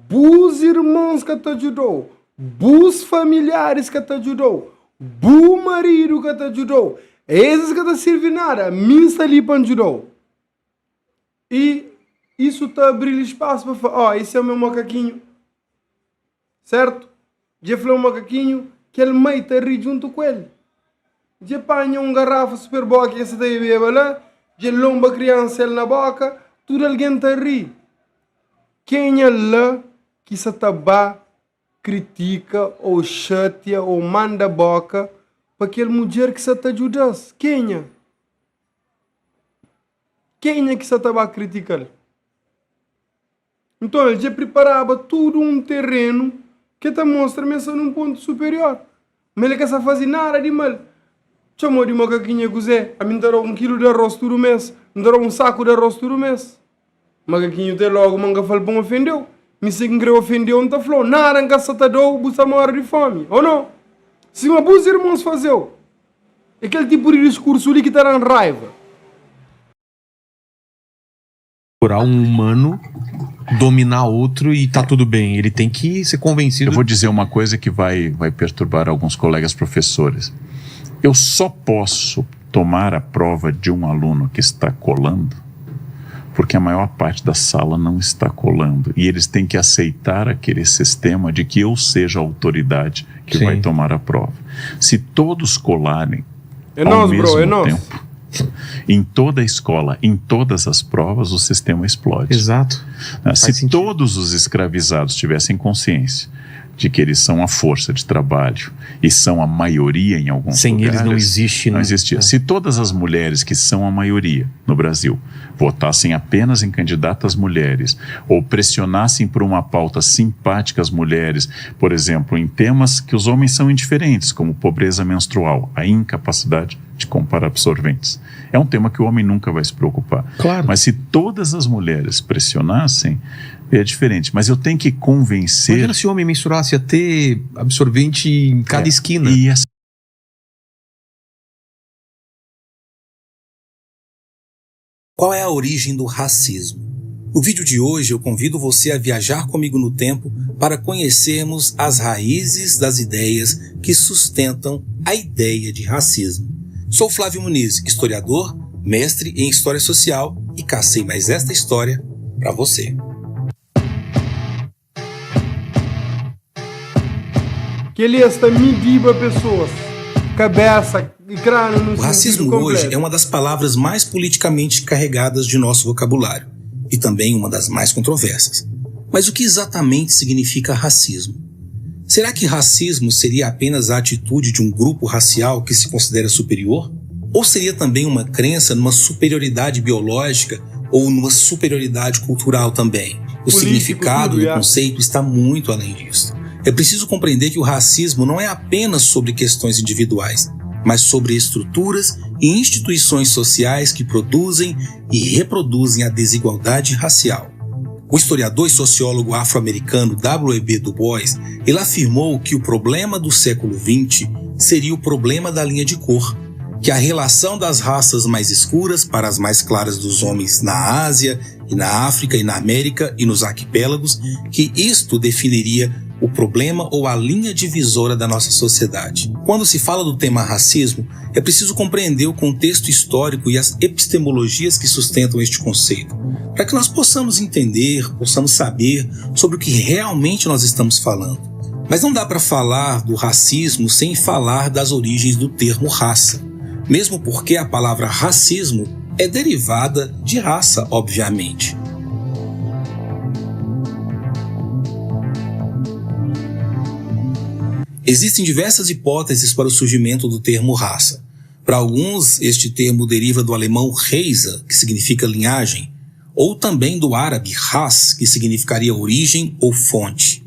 Bus irmons ka ta djuda-u, bus familiaris ka ta djuda-u, bu maridu ka ta djuda-u, es ka ta sirvi nada, ami N sta li pa N djuda-u. I isu ta abri-l spasu pa fla, Ó, esse é o meu makakinhu. Sertu? Dja fla un makakinhu, kel mai ta ri djuntu ku el. Dje panha un garafa Super Bock ke sa ta bebeba la, dje lonba kriansa el na boka, tudu algen ta ri. Kenha la ki sa ta ba kritika ou xatia ou manda boka pa kel mudjer ki sa ta djuda-s? Kenha? Kenha ki sa ta ba kritika-l? Nton, el dja priparaba tudu un terenu ki ta mostra ma el sta nun pontu superior, ma el ka sta faze nada di mal. Txoma-u di makakinha kuzê? Ami N ta da-u un kilu di arôs tudu mês, N ta da-u un saku di arôs tudu mês. Makakinhu te lógu ma N ka fla-l pa N ofende-u. Mi si N krê ofende-u, N ta fla-u, nada N ka sta ta da-u, bu sta móre di fómi, ô nau? Sima bus irmons faze-u. É kel tipu di diskursu li ki ta da-m raiva. Um humano dominar outro e tá tudo bem. Ele tem que ser convencido. Eu vou dizer uma coisa que vai, vai perturbar alguns colegas professores. Eu só posso tomar a prova de um aluno que está colando porque a maior parte da sala não está colando e eles têm que aceitar aquele sistema de que eu seja a autoridade que Sim. vai tomar a prova. Se todos colarem É ao nós, bro, mesmo é nós. tempo, em toda a escola, em todas as provas, o sistema explode. Exato. Né? Faz Se sentido. todos os escravizados tivessem consciência de que eles são a força de trabalho e são a maioria em alguns Sem lugares, eles não existe, não né? existia. É. Se todas as mulheres que são a maioria no Brasil votassem apenas em candidatas mulheres ou pressionassem por uma pauta simpática às mulheres, por exemplo, em temas que os homens são indiferentes, como pobreza menstrual, a incapacidade de comprar absorventes. É um tema que o homem nunca vai se preocupar. Claro. Mas se todas as mulheres pressionassem, é diferente. Mas eu tenho que convencer. Imagina se o homem mensurasse ia ter absorvente em cada É, esquina. E Qual é a origem do racismo? No vídeo de hoje eu convido você a viajar comigo no tempo para conhecermos as raízes das ideias que sustentam a ideia de racismo. Sou Flávio Muniz, historiador, mestre em História Social e cacei mais esta história para você. Kel-li es ta midiba pesoas, kabésa i kraniu nun O sentidu racismo hoje é konplétu. uma das palavras mais politicamente carregadas de nosso vocabulário e também uma das mais controversas. Mas o que exatamente significa racismo? Será que racismo seria apenas a atitude de um grupo racial que se considera superior? Ou seria também uma crença numa superioridade biológica ou numa superioridade cultural também? O Político, significado tudo, do yeah. conceito está muito além disso. É preciso compreender que o racismo não é apenas sobre questões individuais, mas sobre estruturas e instituições sociais que produzem e reproduzem a desigualdade racial. O historiador e sociólogo afro-americano W.E.B. Du Bois, ele afirmou que o problema do século XX seria o problema da linha de cor, que a relação das raças mais escuras para as mais claras dos homens na Ásia e na África e na América e nos arquipélagos, que isto definiria o problema ou a linha divisora da nossa sociedade. Quando se fala do tema racismo, é preciso compreender o contexto histórico e as epistemologias que sustentam este conceito, para que nós possamos entender, possamos saber sobre o que realmente nós estamos falando. Mas não dá para falar do racismo sem falar das origens do termo raça, mesmo porque a palavra racismo é derivada de raça, obviamente. Existem diversas hipóteses para o surgimento do termo raça. Para alguns, este termo deriva do alemão Reisa, que significa linhagem, ou também do árabe Ras, que significaria origem ou fonte.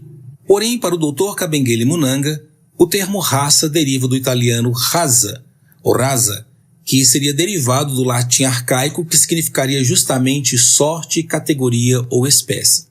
Porém, para o Dr. Kabengele Munanga, o termo raça deriva do italiano raza, ou rasa, que seria derivado do latim arcaico, que significaria justamente sorte, categoria ou espécie.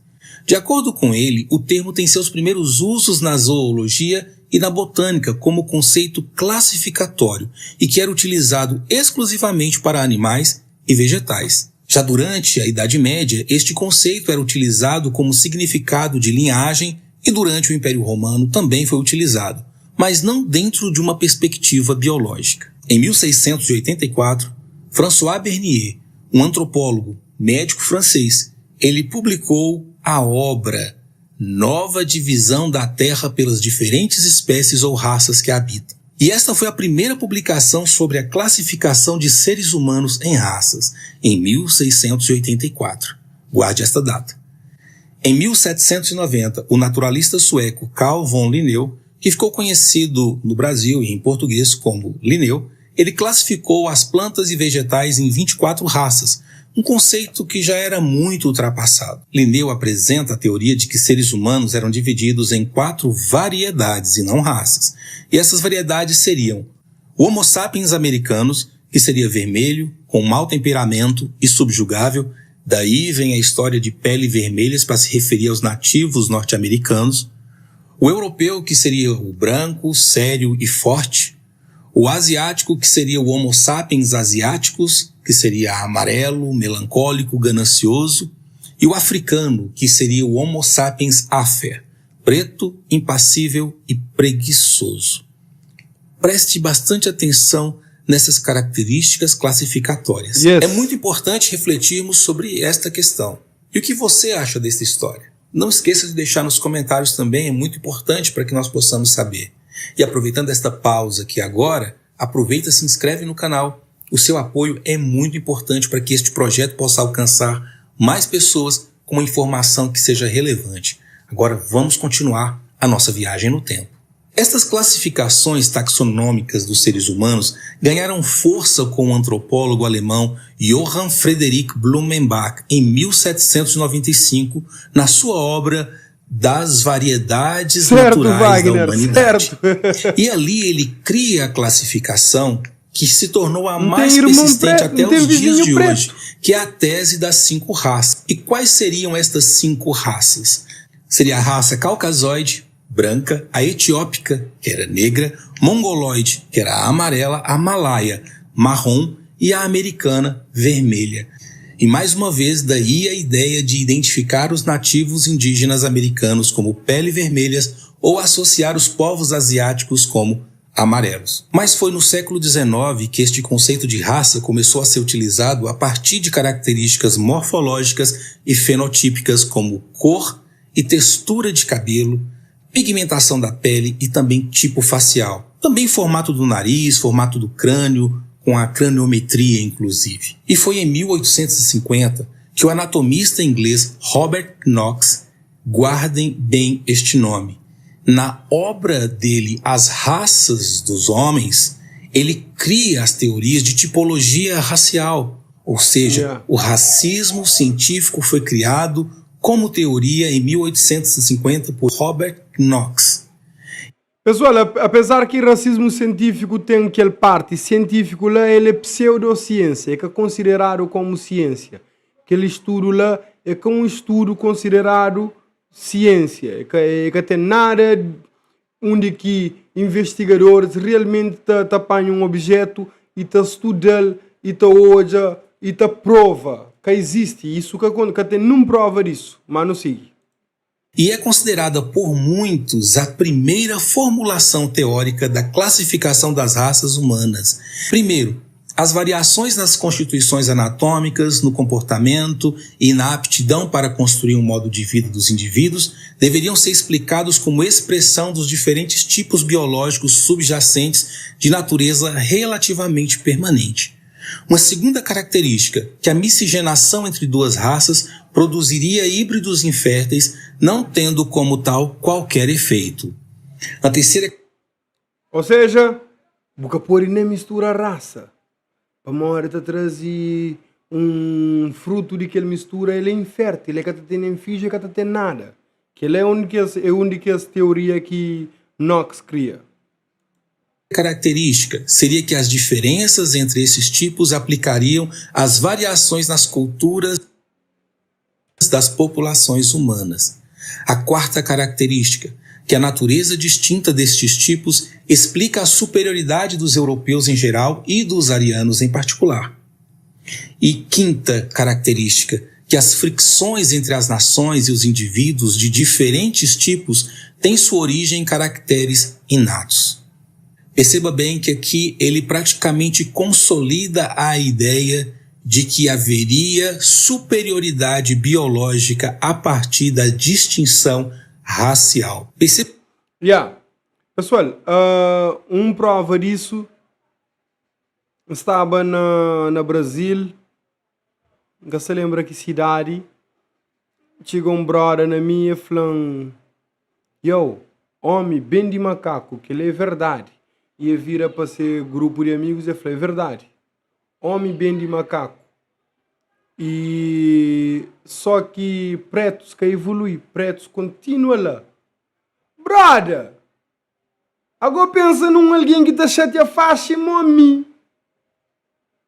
De acordo com ele, o termo tem seus primeiros usos na zoologia e na botânica como conceito classificatório e que era utilizado exclusivamente para animais e vegetais. Já durante a Idade Média, este conceito era utilizado como significado de linhagem e durante o Império Romano também foi utilizado, mas não dentro de uma perspectiva biológica. Em 1684, François Bernier, um antropólogo, médico francês, ele publicou a obra Nova Divisão da Terra pelas diferentes espécies ou raças que a habitam. E esta foi a primeira publicação sobre a classificação de seres humanos em raças, em 1684. Guarde esta data. Em 1790, o naturalista sueco Carl von Linneu, que ficou conhecido no Brasil e em português como Linneu, ele classificou as plantas e vegetais em 24 raças, um conceito que já era muito ultrapassado. Linneu apresenta a teoria de que seres humanos eram divididos em quatro variedades e não raças. E essas variedades seriam o Homo sapiens americanos, que seria vermelho, com mau temperamento e subjugável, daí vem a história de pele vermelhas para se referir aos nativos norte-americanos. O europeu, que seria o branco, sério e forte. O asiático, que seria o Homo sapiens asiáticos, que seria amarelo, melancólico, ganancioso. E o africano, que seria o Homo sapiens afer, preto, impassível e preguiçoso. Preste bastante atenção nessas características classificatórias. É muito importante refletirmos sobre esta questão. E o que você acha desta história? Não esqueça de deixar nos comentários também, é muito importante para que nós possamos saber. E aproveitando esta pausa aqui agora, aproveita e se inscreve no canal. O seu apoio é muito importante para que este projeto possa alcançar mais pessoas com uma informação que seja relevante. Agora vamos continuar a nossa viagem no tempo. Estas classificações taxonômicas dos seres humanos ganharam força com o antropólogo alemão Johann Friedrich Blumenbach em 1795, na sua obra Das Variedades Certo, Naturais da Wagner, Humanidade. certo. E ali ele cria a classificação que se tornou a Não mais tem irmão persistente preto, até não tem os dias vizinho de preto. hoje, que é a tese das cinco raças. E quais seriam estas cinco raças? Seria a raça caucasoide, branca, a etiópica, que era negra, mongoloide, que era amarela, a malaia, marrom e a americana, vermelha. E mais uma vez, daí a ideia de identificar os nativos indígenas americanos como pele vermelhas ou associar os povos asiáticos como amarelos. Mas foi no século XIX que este conceito de raça começou a ser utilizado a partir de características morfológicas e fenotípicas como cor e textura de cabelo, pigmentação da pele e também tipo facial. Também formato do nariz, formato do crânio, com a craniometria inclusive. E foi em 1850 que o anatomista inglês Robert Knox, guardem bem este nome, na obra dele As Raças dos Homens, ele cria as teorias de tipologia racial, ou seja, o racismo científico foi criado como teoria em 1850 por Robert Knox. Pessoal, apesar que racismo científico tem aquele parte científico lá, ele é pseudociência, é que é considerado como ciência. Aquele estudo lá é que é um estudo considerado ciência, é que tem nada onde que investigadores realmente te apanham um objeto e te estudam e te olha e te prova que existe. Isso que tem não prova disso, mas não sigue. E é considerada por muitos a primeira formulação teórica da classificação das raças humanas. Primeiro, as variações nas constituições anatômicas, no comportamento e na aptidão para construir um modo de vida dos indivíduos deveriam ser explicados como expressão dos diferentes tipos biológicos subjacentes de natureza relativamente permanente. Uma segunda característica, que a miscigenação entre duas raças produziria híbridos inférteis, não tendo como tal qualquer efeito. A terceira Ou seja, bu pode nem mistura raça. Pa mora te trazer um fruto de que ele mistura, ele é infértil, ele é que tem nem filho, ele que tem nada. Que ele é onde que essa teoria que Knox cria. Característica seria que as diferenças entre esses tipos aplicariam às variações nas culturas das populações humanas. A quarta característica, que a natureza distinta destes tipos explica a superioridade dos europeus em geral e dos arianos em particular. E quinta característica, que as fricções entre as nações e os indivíduos de diferentes tipos têm sua origem em caracteres inatos. Perceba bem que aqui ele praticamente consolida a ideia de que haveria superioridade biológica a partir da distinção racial. Perceba Yeah. Pessoal, un prova disu, N staba na na Brazil, N ka sta lenbra ki sidadi, txiga un broda na mi e fla-m, Yow, omi ben di makaku, kel-li é verdadi. I e vira pa se grupu di amigus e fla, É verdadi, omi ben di makaku. I só ki pretus ka evolui, pretus kontinua la. Broda! Ago pensa nun algen ki ta xatia faxi mo mi.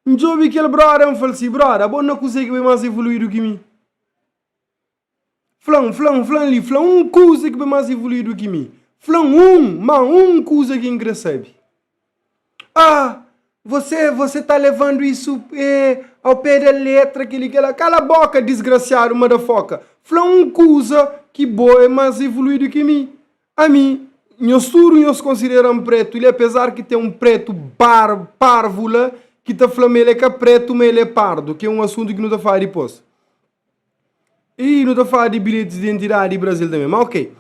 N djobe kel broda, N fal si, Broda, abo na kuze ki bai mas evoluidu ki mi? Fla-m, fla-m, fla-m li, fla un kuza ki bai mas evoluidu ki mi. Fla-m un, ma un kuza ki N kre sabe. Ah, você, você tá levando isso eh, ao pé da letra, kel-li, kel-la. Kala boka, disgrasiadu, madafoka. Fla un kuza ki bo é mas evoluidu ki mi. Ami, nhos tudu nhos konsidera-m pretu li, apezar ki ten un pretu bar, parvu la ki ta fla ma el é ka pretu, ma el é pardu, ki é un asuntu ki nu ta fala dipôs. I nu ta fala di bilhetis di identidadi di Brazil tanbê. Ma ok.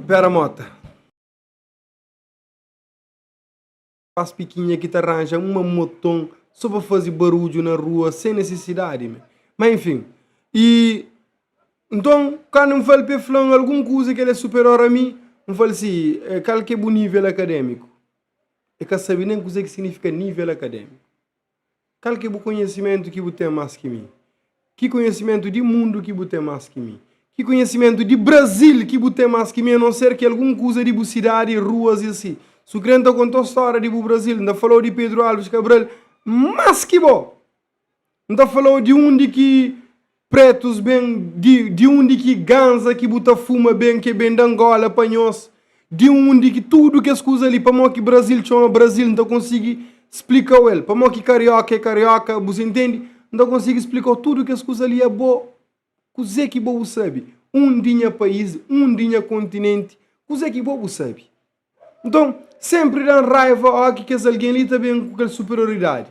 Pera mota. Faz pikinha ki ta ranja uma moton so pa faze barudju na rua sen nesesidadi me. Ma enfin. I nton kandu N fal pa e fla-m algun kuza ki el é superior a mi, N fal si, kal ki é bu nivel akademiku? E ka sabe nen kuze ki signifika nivel akademiku. Kal ki é bu konhisimentu ki bu ten más ki mi? Ki konhisimentu di mundu ki bu ten más ki mi? Ki konhisimentu di Brazil ki bu ten más ki mi, a non ser ki algun kuza di bu sidadi, ruas i asi? Su kre N ta konta-u stória di bu Brazil, N ta fala-u di Pedro Alves Cabral más ki bo! N ta fala-u di undi ki pretus ben, di, di undi ki ganza ki bu ta fuma ben, ki ben di Angola pa nhos, di undi ki tudu kes kuza li, pamó ki Brazil txoma Brazil, N ta konsigi splika-u el, pamó ki karioka é karioka, bu sa intende? N ta konsigi splika-u tudu kes kuza li, abo, kuzê ki bo bu sabe? Undi nha país, undi nha kontinenti, kuzê ki bo bu sabe? Nton, sénpri da-m raiva óki ki kes algen li ta ben ku kel superioridadi.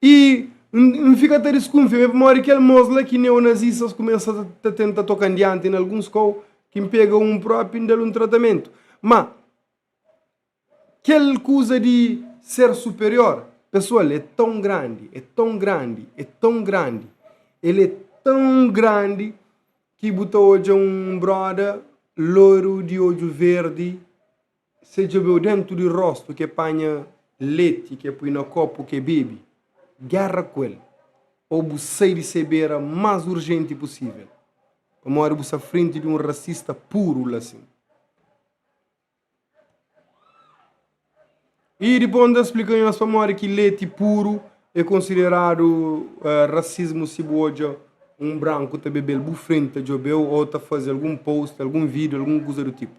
I N fika ta diskunfia mi pamodi kel môs la ki neonazistas kumesa ta tenta toka-m dianti na alguns kau ki N pega un própi N da-l un tratamentu. Má, kel kuza di ser superior, pesoal, é tãu grandi, é tãu grandi, é tãu grandi, el é tãu grandi Ki bu ta odja un broda loiru di odju verdi se djobeu dentu di rostu ke panha leti ke pui na kopu ke bebi, gerra ku el ou bu sai di se bera mas urjenti pusivel pamodi bu sta frenti di un rasista puru la sin. I dipôs N ta splika nhos pamodi ki leti puru é konsideradu rasismu si bu odja un branku ta bebe-l bu frenti ta djobe-u ô ta faze algun post, algun vídiu, algun kuza du tipu.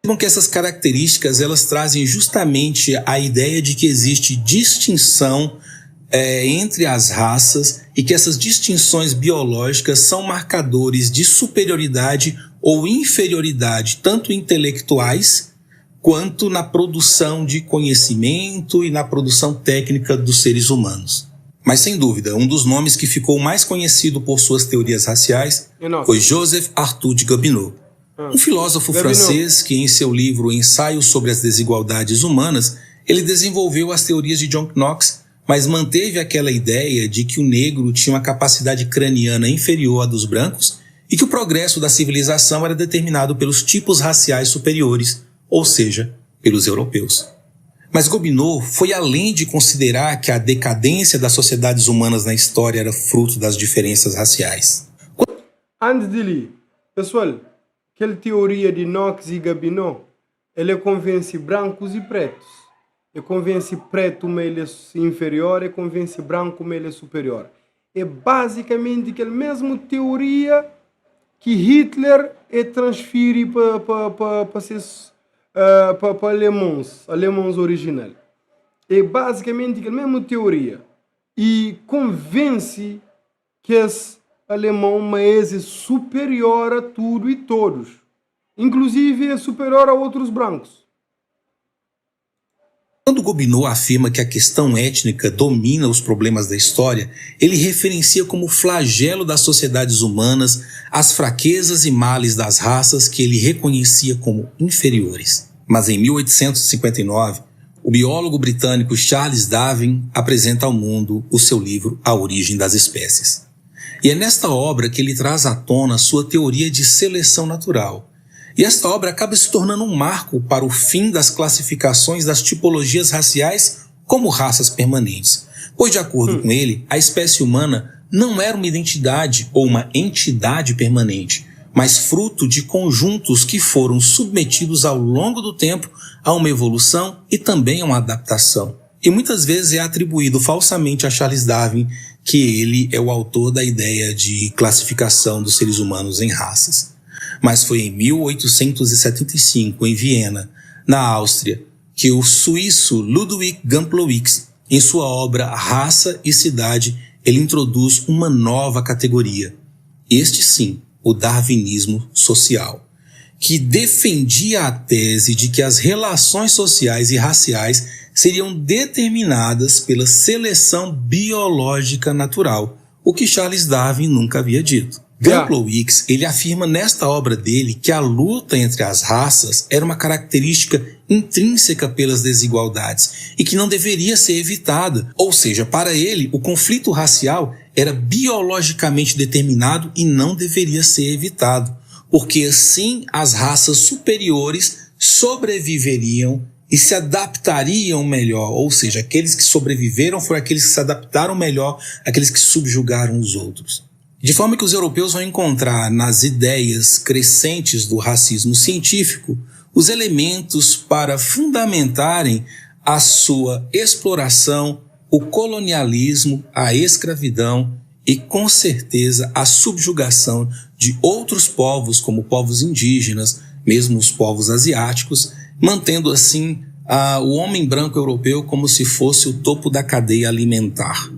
Percebam que essas características elas trazem justamente a ideia de que existe distinção eh, entre as raças e que essas distinções biológicas são marcadores de superioridade ou inferioridade, tanto intelectuais quanto na produção de conhecimento e na produção técnica dos seres humanos. Mas sem dúvida, um dos nomes que ficou mais conhecido por suas teorias raciais foi Joseph Arthur de Gobineau, um filósofo francês que em seu livro Ensaio sobre as Desigualdades Humanas, ele desenvolveu as teorias de John Knox, mas manteve aquela ideia de que o negro tinha uma capacidade craniana inferior à dos brancos e que o progresso da civilização era determinado pelos tipos raciais superiores, ou seja, pelos europeus. Mas Gobineau foi além de considerar que a decadência das sociedades humanas na história era fruto das diferenças raciais. Antis di li, pesoal, kel teoria di Knox i Gabineau, el é konvense brankus i pretus. É konvense pretu ma el é inferior, é konvense branku ma el é superior. É bazikamenti kel mesmu teoria ki Hitler é transfiri pa pa pa pa ses pa pa alemons, alemons orijinal. É bazikamenti kel mesmu teoria. I konvense kes alemon ma es é superior a tudu i todos, inkluzivi é superior a otrus brankus. Quando Quando Gobineau afirma que a questão étnica domina os problemas da história, ele referencia como flagelo das sociedades humanas as fraquezas e males das raças que ele reconhecia como inferiores. Mas em 1859, o biólogo britânico Charles Darwin apresenta ao mundo o seu livro A Origem das Espécies. E é nesta obra que ele traz à tona sua teoria de seleção natural. E esta obra acaba se tornando um marco para o fim das classificações das tipologias raciais como raças permanentes. Pois, de acordo com ele, a espécie humana não era uma identidade ou uma entidade permanente, mas fruto de conjuntos que foram submetidos ao longo do tempo a uma evolução e também a uma adaptação. E muitas vezes é atribuído falsamente a Charles Darwin que ele é o autor da ideia de classificação dos seres humanos em raças. Mas foi em 1875, em Viena, na Áustria, que o suíço Ludwig Gumplowicz, em sua obra Raça e Cidade, ele introduz uma nova categoria. Este sim, o darwinismo social, que defendia a tese de que as relações sociais e raciais seriam determinadas pela seleção biológica natural, o que Charles Darwin nunca havia dito. Gumplowicz, ele afirma nesta obra dele que a luta entre as raças era uma característica intrínseca pelas desigualdades e que não deveria ser evitada. Ou seja, para ele, o conflito racial era biologicamente determinado e não deveria ser evitado, porque assim as raças superiores sobreviveriam e se adaptariam melhor, ou seja, aqueles que sobreviveram foram aqueles que se adaptaram melhor, aqueles que subjugaram os outros. De forma que os europeus vão encontrar nas ideias crescentes do racismo científico os elementos para fundamentarem a sua exploração, o colonialismo, a escravidão e, com certeza, a subjugação de outros povos, como povos indígenas, mesmo os povos asiáticos, mantendo assim o homem branco europeu como se fosse o topo da cadeia alimentar.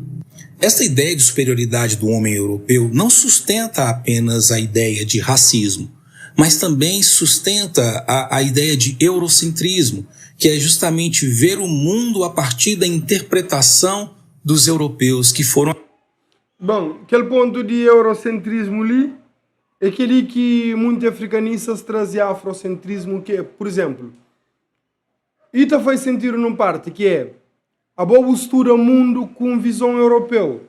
Esta ideia de superioridade do homem europeu não sustenta apenas a ideia de racismo, mas também sustenta a ideia de eurocentrismo, que é justamente ver o mundo a partir da interpretação dos europeus que foram Bon, kel pontu di eurocentrismu li é kel-li ki munti afrikanistas traze afrocentrismu ki é, pur izénplu, i ta faz sentidu nun parti ki é abo bu studa mundu ku un vizon europeu,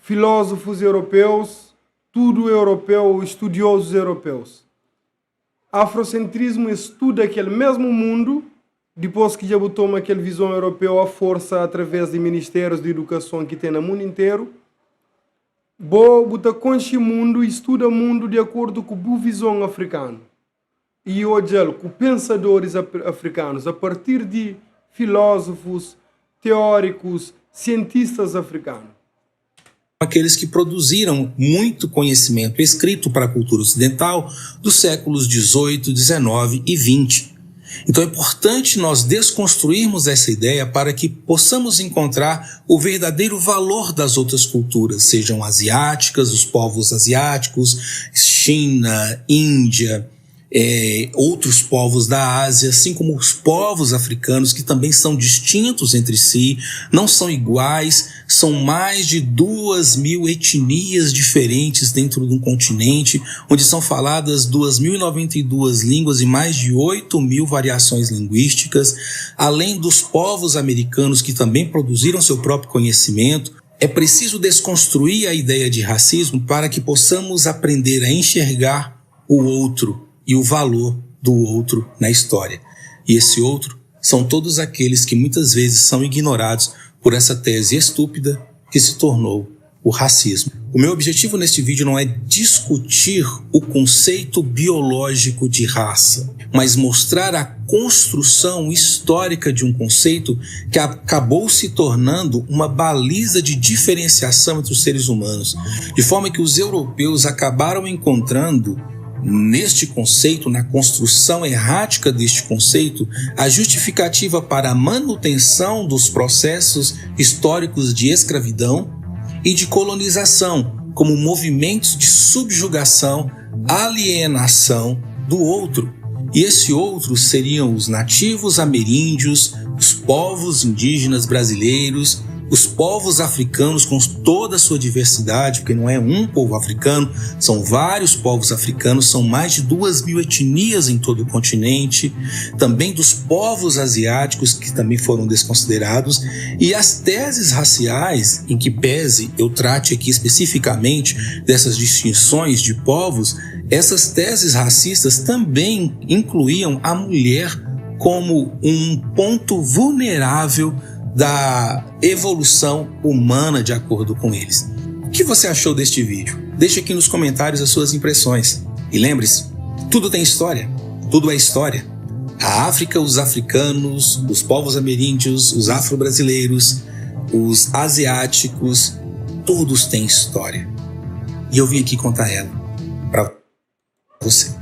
filózofus europeus, tudu europeu, studiozus europeus. Afrocentrismu é studa kel mesmu mundu dipôs ki dja bu toma kel vizon europeu a forsa através di ministérius di idukason ki ten na mundu interu. Bo bu ta konxe mundu i studa mundu di akordu ku bu vizon afrikanu i odja-l ku pensadoris afrikanus a partir di filózofus, teórikus, sientistas afrikanu. Aqueles que produziram muito conhecimento escrito para a cultura ocidental dos séculos 18, 19 e 20. Então é importante nós desconstruirmos essa ideia para que possamos encontrar o verdadeiro valor das outras culturas, sejam asiáticas, os povos asiáticos, China, Índia, outros povos da Ásia, assim como os povos africanos, que também são distintos entre si, não são iguais, são mais de 2.000 etnias diferentes dentro de um continente, onde são faladas 2.092 línguas e mais de 8.000 variações linguísticas, além dos povos americanos que também produziram seu próprio conhecimento. É preciso desconstruir a ideia de racismo para que possamos aprender a enxergar o outro e o valor do outro na história. E esse outro são todos aqueles que muitas vezes são ignorados por essa tese estúpida que se tornou o racismo. O meu objetivo neste vídeo não é discutir o conceito biológico de raça, mas mostrar a construção histórica de um conceito que acabou se tornando uma baliza de diferenciação entre os seres humanos, de forma que os europeus acabaram encontrando neste conceito, na construção errática deste conceito, a justificativa para a manutenção dos processos históricos de escravidão e de colonização, como movimentos de subjugação, alienação do outro. E esse outro seriam os nativos ameríndios, Os povos indígenas brasileiros, os povos africanos com toda a sua diversidade, porque não é um povo africano, são vários povos africanos, são mais de 2.000 etnias em todo o continente, também dos povos asiáticos que também foram desconsiderados, e as teses raciais, em que pese eu trate aqui especificamente dessas distinções de povos, essas teses racistas também incluíam a mulher como um ponto vulnerável da evolução humana, de acordo com eles. O que você achou deste vídeo? Deixe aqui nos comentários as suas impressões. E lembre-se, tudo tem história, tudo é história. A África, os africanos, os povos ameríndios, os afro-brasileiros, os asiáticos, todos têm história. E eu vim aqui contar ela para você.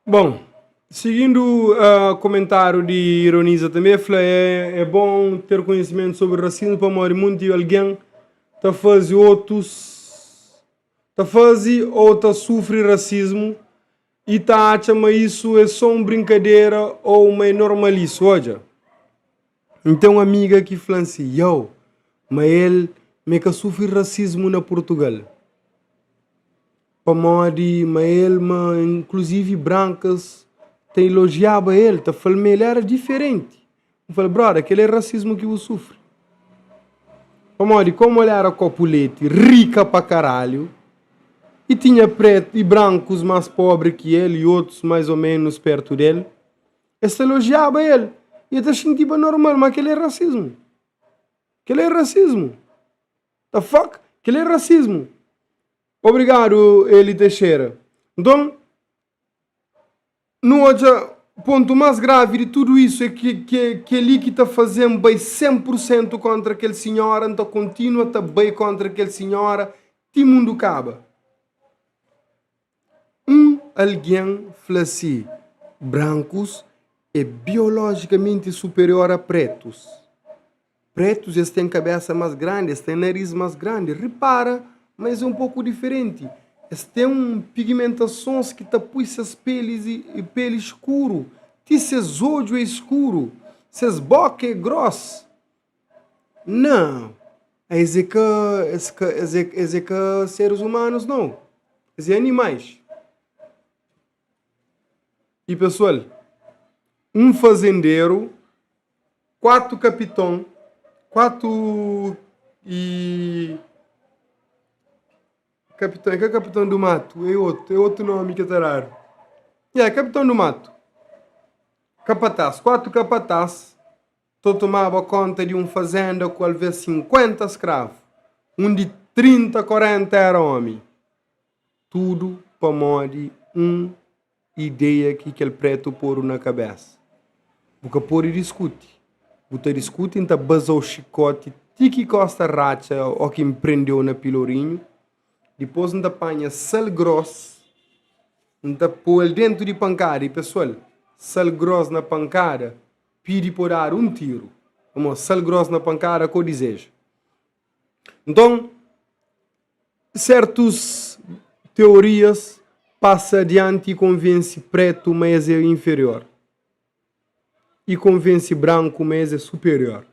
Bom, seguindo o comentário de Ironiza também, fala, é bom ter conhecimento sobre racismo para morrer muito e alguém tá fazer outros tá fazer ou tá sofre racismo e tá acha mas isso é só uma brincadeira ou uma é normal isso, olha. Então amiga que fala assim, yo, mas ele me que sofre racismo na Portugal. Pamodi ma el, ma inclusive brancas ta elogiaba el, ta fla ma el era diferenti. N fla, brother, kel é racismo ki bu sufri. Pamodi komu el era kopu leti, rika pa karalhu, i tinha pretu i brancos más pobri ki el i otus mais ou menos pertu del, es ta elogiaba el i el ta xintiba normal, ma kel é racismo. Kel é racismo. The fuck? Kel é racismo. Obrigadu, Eli Teixeira. Nton, nu odja pontu más gravi di tudu isu é ki kel-li ki ta faze-m bai 100 pur sentu kóntra kel sinhora, N ta kontinua ta bai kóntra kel sinhora ti mundu kaba. Un algen fla si, Brankus é biolojikamenti superior a pretus. Pretus es ten kabesa mas grandi, es ten nariz mas grandi. Ripara ma es é un poku diferenti. Es ten un pigmentasons ki ta pui ses pelis peli skuru, ti ses odju é skuru, ses boka é gros. Nau, es é ka es ka es é es é ka seres umanus nau, es é animais. I pesoal, un fazenderu 4 kapiton, 4 e kapiton, é ka kapiton do mato, é outro, é outro nome que ta dadu. É, kapiton do mato. Kapataz, 4 kapataz ta tomaba konta di un fazenda ku alvês 50 skravu, undi 30, 40 era omi. Tudu pamodi un ideia ki kel pretu podu na kabesa. Bu ka pode diskuti. Bu ta diskuti N ta baza-u xikoti ti ki kosta ratxa o ki N prende-u na pilorinhu. Dipôs N ta panha sal gros, N ta pô-l dentu di pankada. I pesoal, sal gros na pankada pidi pa dadu un tiru. Pamodi sal gros na pankada ka o dizeja. Nton, sertus teorias pasa adianti i konvense pretu ma es é inferior i konvense branku ma es é superior.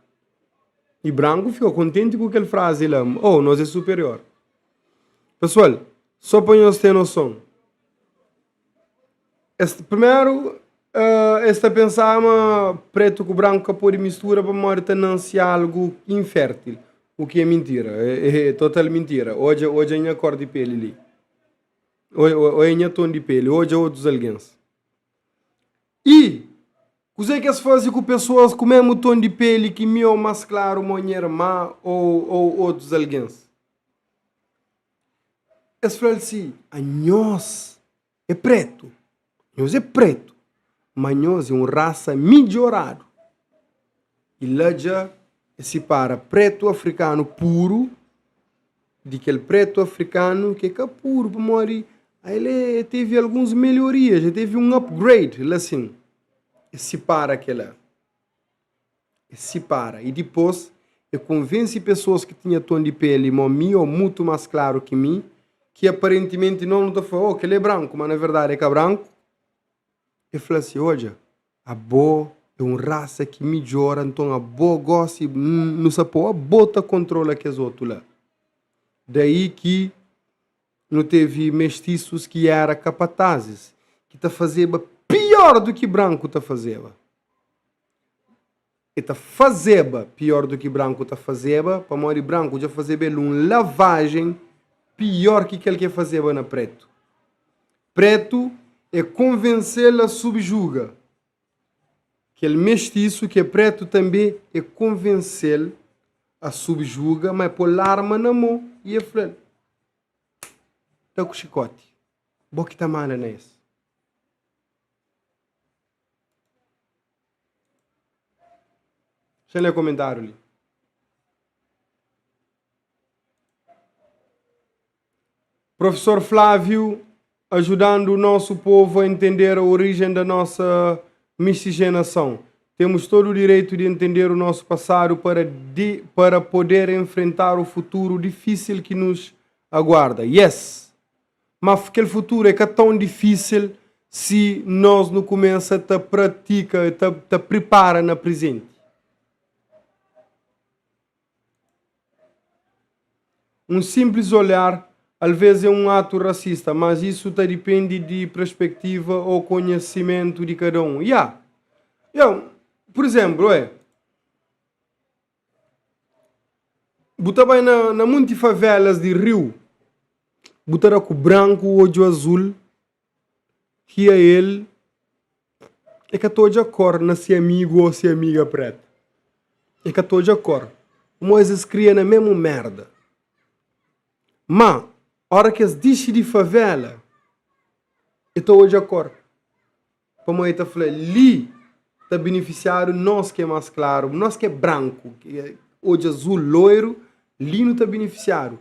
I branku fika kontenti ku kel frazi la, oh, nos é superior. Pesoal, so pa nhos ten noson, Es primeru es ta pensaba ma pretu ku branku ka pode mistura pamodi ta nanse algu infértil, u ki é mintira, é total mintira. Odja, odja nha kor di peli li, odja nha ton di peli, odja otus algens. I kuzê ki es faze ku pesoas ku mésmu ton di peli ki mi ô más klaru mo nha irma ô otus algens? Es fla-l si, Anhos é prétu, nhos é prétu, má nhos é un rasa midjoradu. I la dja es sipara prétu afrikanu puru di kel prétu afrikanu ki é ka puru, pamodi el é tevi alguns melhorias, el tevi un upgrade la sin. Es sipara kela. Es sipara i dipôs e konvense pesoas ki tinha ton di peli mo mi ô mutu más klaru ki mi, ki aparentimenti nos nu ta fla, oh, kel-li é branku, má na verdadi é ka branku. E fla si, Odja, abo. É un rasa ki midjora, nton abo gósi nu sa pô abo ta kontrola kes otu la. Daí ki nu tevi mestisus ki éra kapatazis, ki ta fazeba piór du ki branku ta fazeba. E ta fazeba piór du ki branku ta fazeba, pamodi branku dja fazeba el un lavajen piór ki kel ki e fazeba na pretu. Pretu e konvense-l a subjuga. Kel mestisu ki é pretu tanbe e konvense-l a subjuga, ma e pô-l arma na mô i e fla-l, Da ku xikoti, bo ki ta manda na es. Xa-m lé komentáriu li. Professor Flávio ajudando o nosso povo a entender a origem da nossa miscigenação. Temos todo o direito de entender o nosso passado para, de, para poder enfrentar o futuro difícil que nos aguarda. Yes! Mas kel futuro é ka tão difícil se nós não começa a pratica, ta, ta prepara na presente. Un sinplis olhar alvês é un atu rasista, mas isu ta dipende di perspektiva ô konhesimentu di kada un. Ya. Ya, pur izénplu, oé, bu ta bai na na munti favelas di Riu, bu ta da ku branku, odju azul, ki ael e ka ta odja kor na se amigu o se amiga preta. E ka ta odja kor. Pamodi es kria na mesmu merda. Ma, ora ki es dixi di favela, e ta odja kor. Pamodi e ta fla, li ta benefisiadu nos ki é más klaru, nos ki é branku, ki é odju azul, loiru, li nu ta benefisiadu.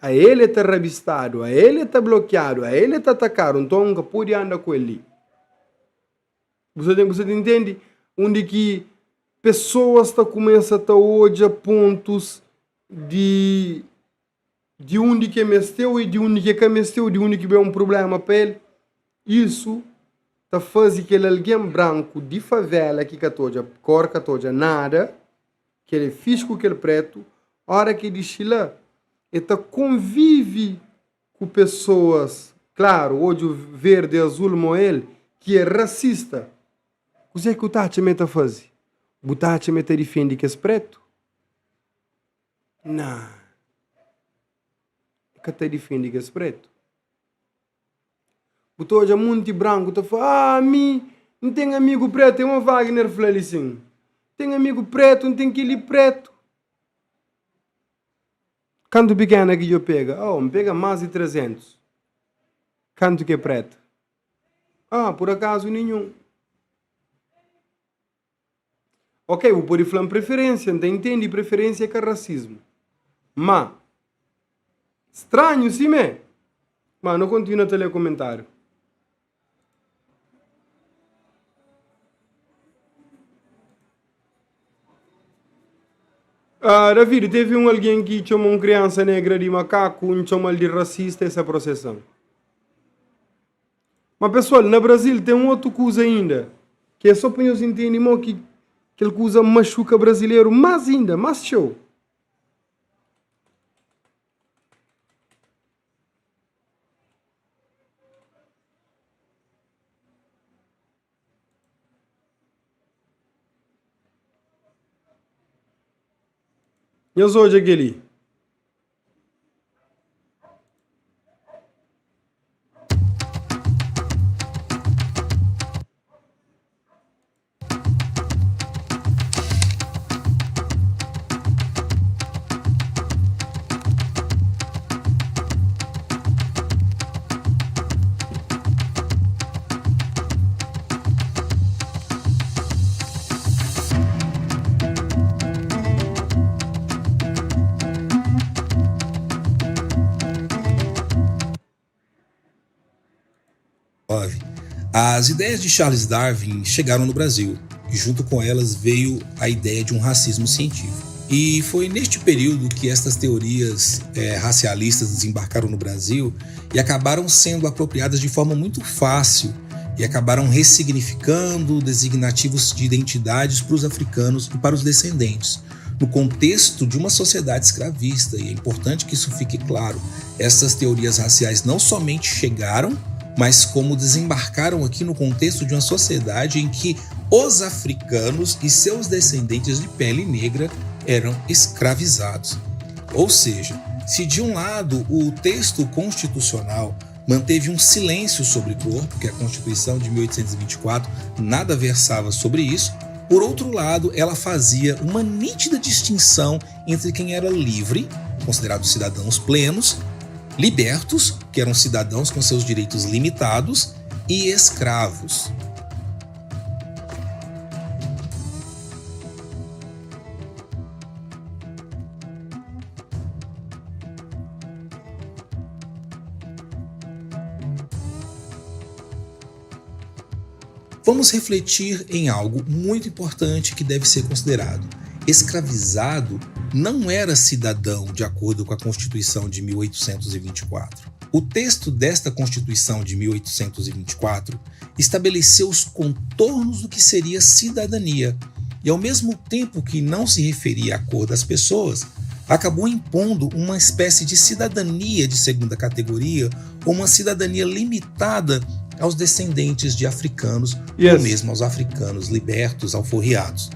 A el e ta rabistadu, a el e ta blokiadu, a el e ta atakadu, nton N ka pode anda ku el li. Bu sa bu sa ta intende? Undi ki pesoas ta kumesa ta odja pontus di di undi ki e meste-u i di undi ki e ka meste-u, di undi ki ben un prubléma pa el. Isu ta faze kel algen branku di favela ki ka ta odja kor, ka ta odja nada, kel é fixi ku kel pretu, ora ki e dixi la, e ta konvivi ku pesoas, klaru, odju verdi, azul mo el, ki é rasista. Kuzê ki bu ta atxa ma e ta faze? Bu ta atxa ma e ta difende kes pretu? Nah. E ka ta difende kes pretu. Bu ta odja munti branku ta fla, ah, mi N ten amigu pretu. É uma Wagner fla li sin. Ten amigu pretu, N ten kel-li pretu. Kantu pikena ki djo pega? Oh, N pega más di 300. Kantu ki é pretu? Ah, pur akazu ninhun. Ok, bu pode fla-m preferênsia, N ta intende preferênsia é ka rasismu. Má, stranhu simé! Má, nu kontinua ta lé komentáriu. Ah, David, tevi un algen ki txoma un kriansa negra di makaku, N txoma-l di rasista, e sa prosesa-m. Ma pessoal, na Brasil tem um otu kuza inda, ki é só pa nhos intende mo ki kel kuza machuka brasileiro mais inda, mais txeu. Nhos odja kel-li. As ideias de Charles Darwin chegaram no Brasil e junto com elas veio a ideia de um racismo científico. E foi neste período que estas teorias é, racialistas desembarcaram no Brasil e acabaram sendo apropriadas de forma muito fácil E acabaram ressignificando designativos de identidades para os africanos e para os descendentes, no contexto de uma sociedade escravista. E é importante que isso fique claro. Essas teorias raciais não somente chegaram, mas como desembarcaram aqui no contexto de uma sociedade em que os africanos e seus descendentes de pele negra eram escravizados. Ou seja, se de um lado o texto constitucional manteve um silêncio sobre cor, porque a Constituição de 1824 nada versava sobre isso, por outro lado, ela fazia uma nítida distinção entre quem era livre, considerados cidadãos plenos, libertos, que eram cidadãos com seus direitos limitados, e escravos. Vamos refletir em algo muito importante que deve ser considerado. Escravizado não era cidadão de acordo com a Constituição de 1824. O texto desta Constituição de 1824 estabeleceu os contornos do que seria cidadania e, ao mesmo tempo que não se referia à cor das pessoas, acabou impondo uma espécie de cidadania de segunda categoria ou uma cidadania limitada aos descendentes de africanos ou mesmo aos africanos libertos, alforriados.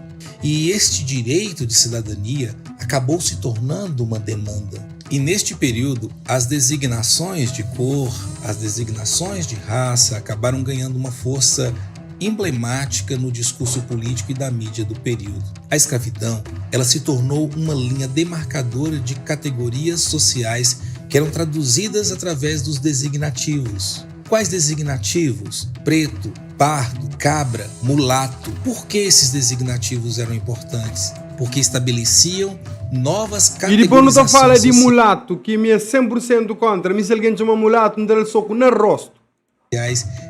E este direito de cidadania acabou se tornando uma demanda. E neste período, as designações de cor, as designações de raça acabaram ganhando uma força emblemática no discurso político e da mídia do período. A escravidão, ela se tornou uma linha demarcadora de categorias sociais que eram traduzidas através dos designativos. Quais designativos? Preto, pardo, cabra, mulato. Por que esses designativos eram importantes? Porque estabeleciam novas E depois não categorizações fala de sociais mulato, que me é 100% contra. Me se alguém chama mulato, não dá soco no rosto.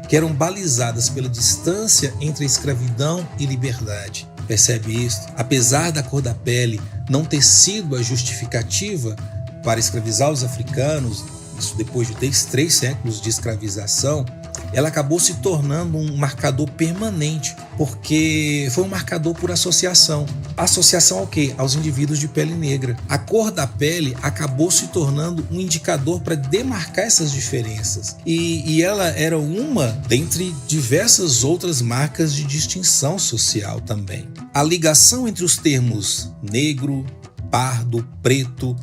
Que eram balizadas pela distância entre a escravidão e liberdade. Percebe isso? Apesar da cor da pele não ter sido a justificativa para escravizar os africanos, isso depois de 3 séculos de escravização, ela acabou se tornando um marcador permanente, porque foi um marcador por associação. Associação ao quê? Aos indivíduos de pele negra. A cor da pele acabou se tornando um indicador para demarcar essas diferenças. E ela era uma dentre diversas outras marcas de distinção social também. A ligação entre os termos negro, pardo, preto,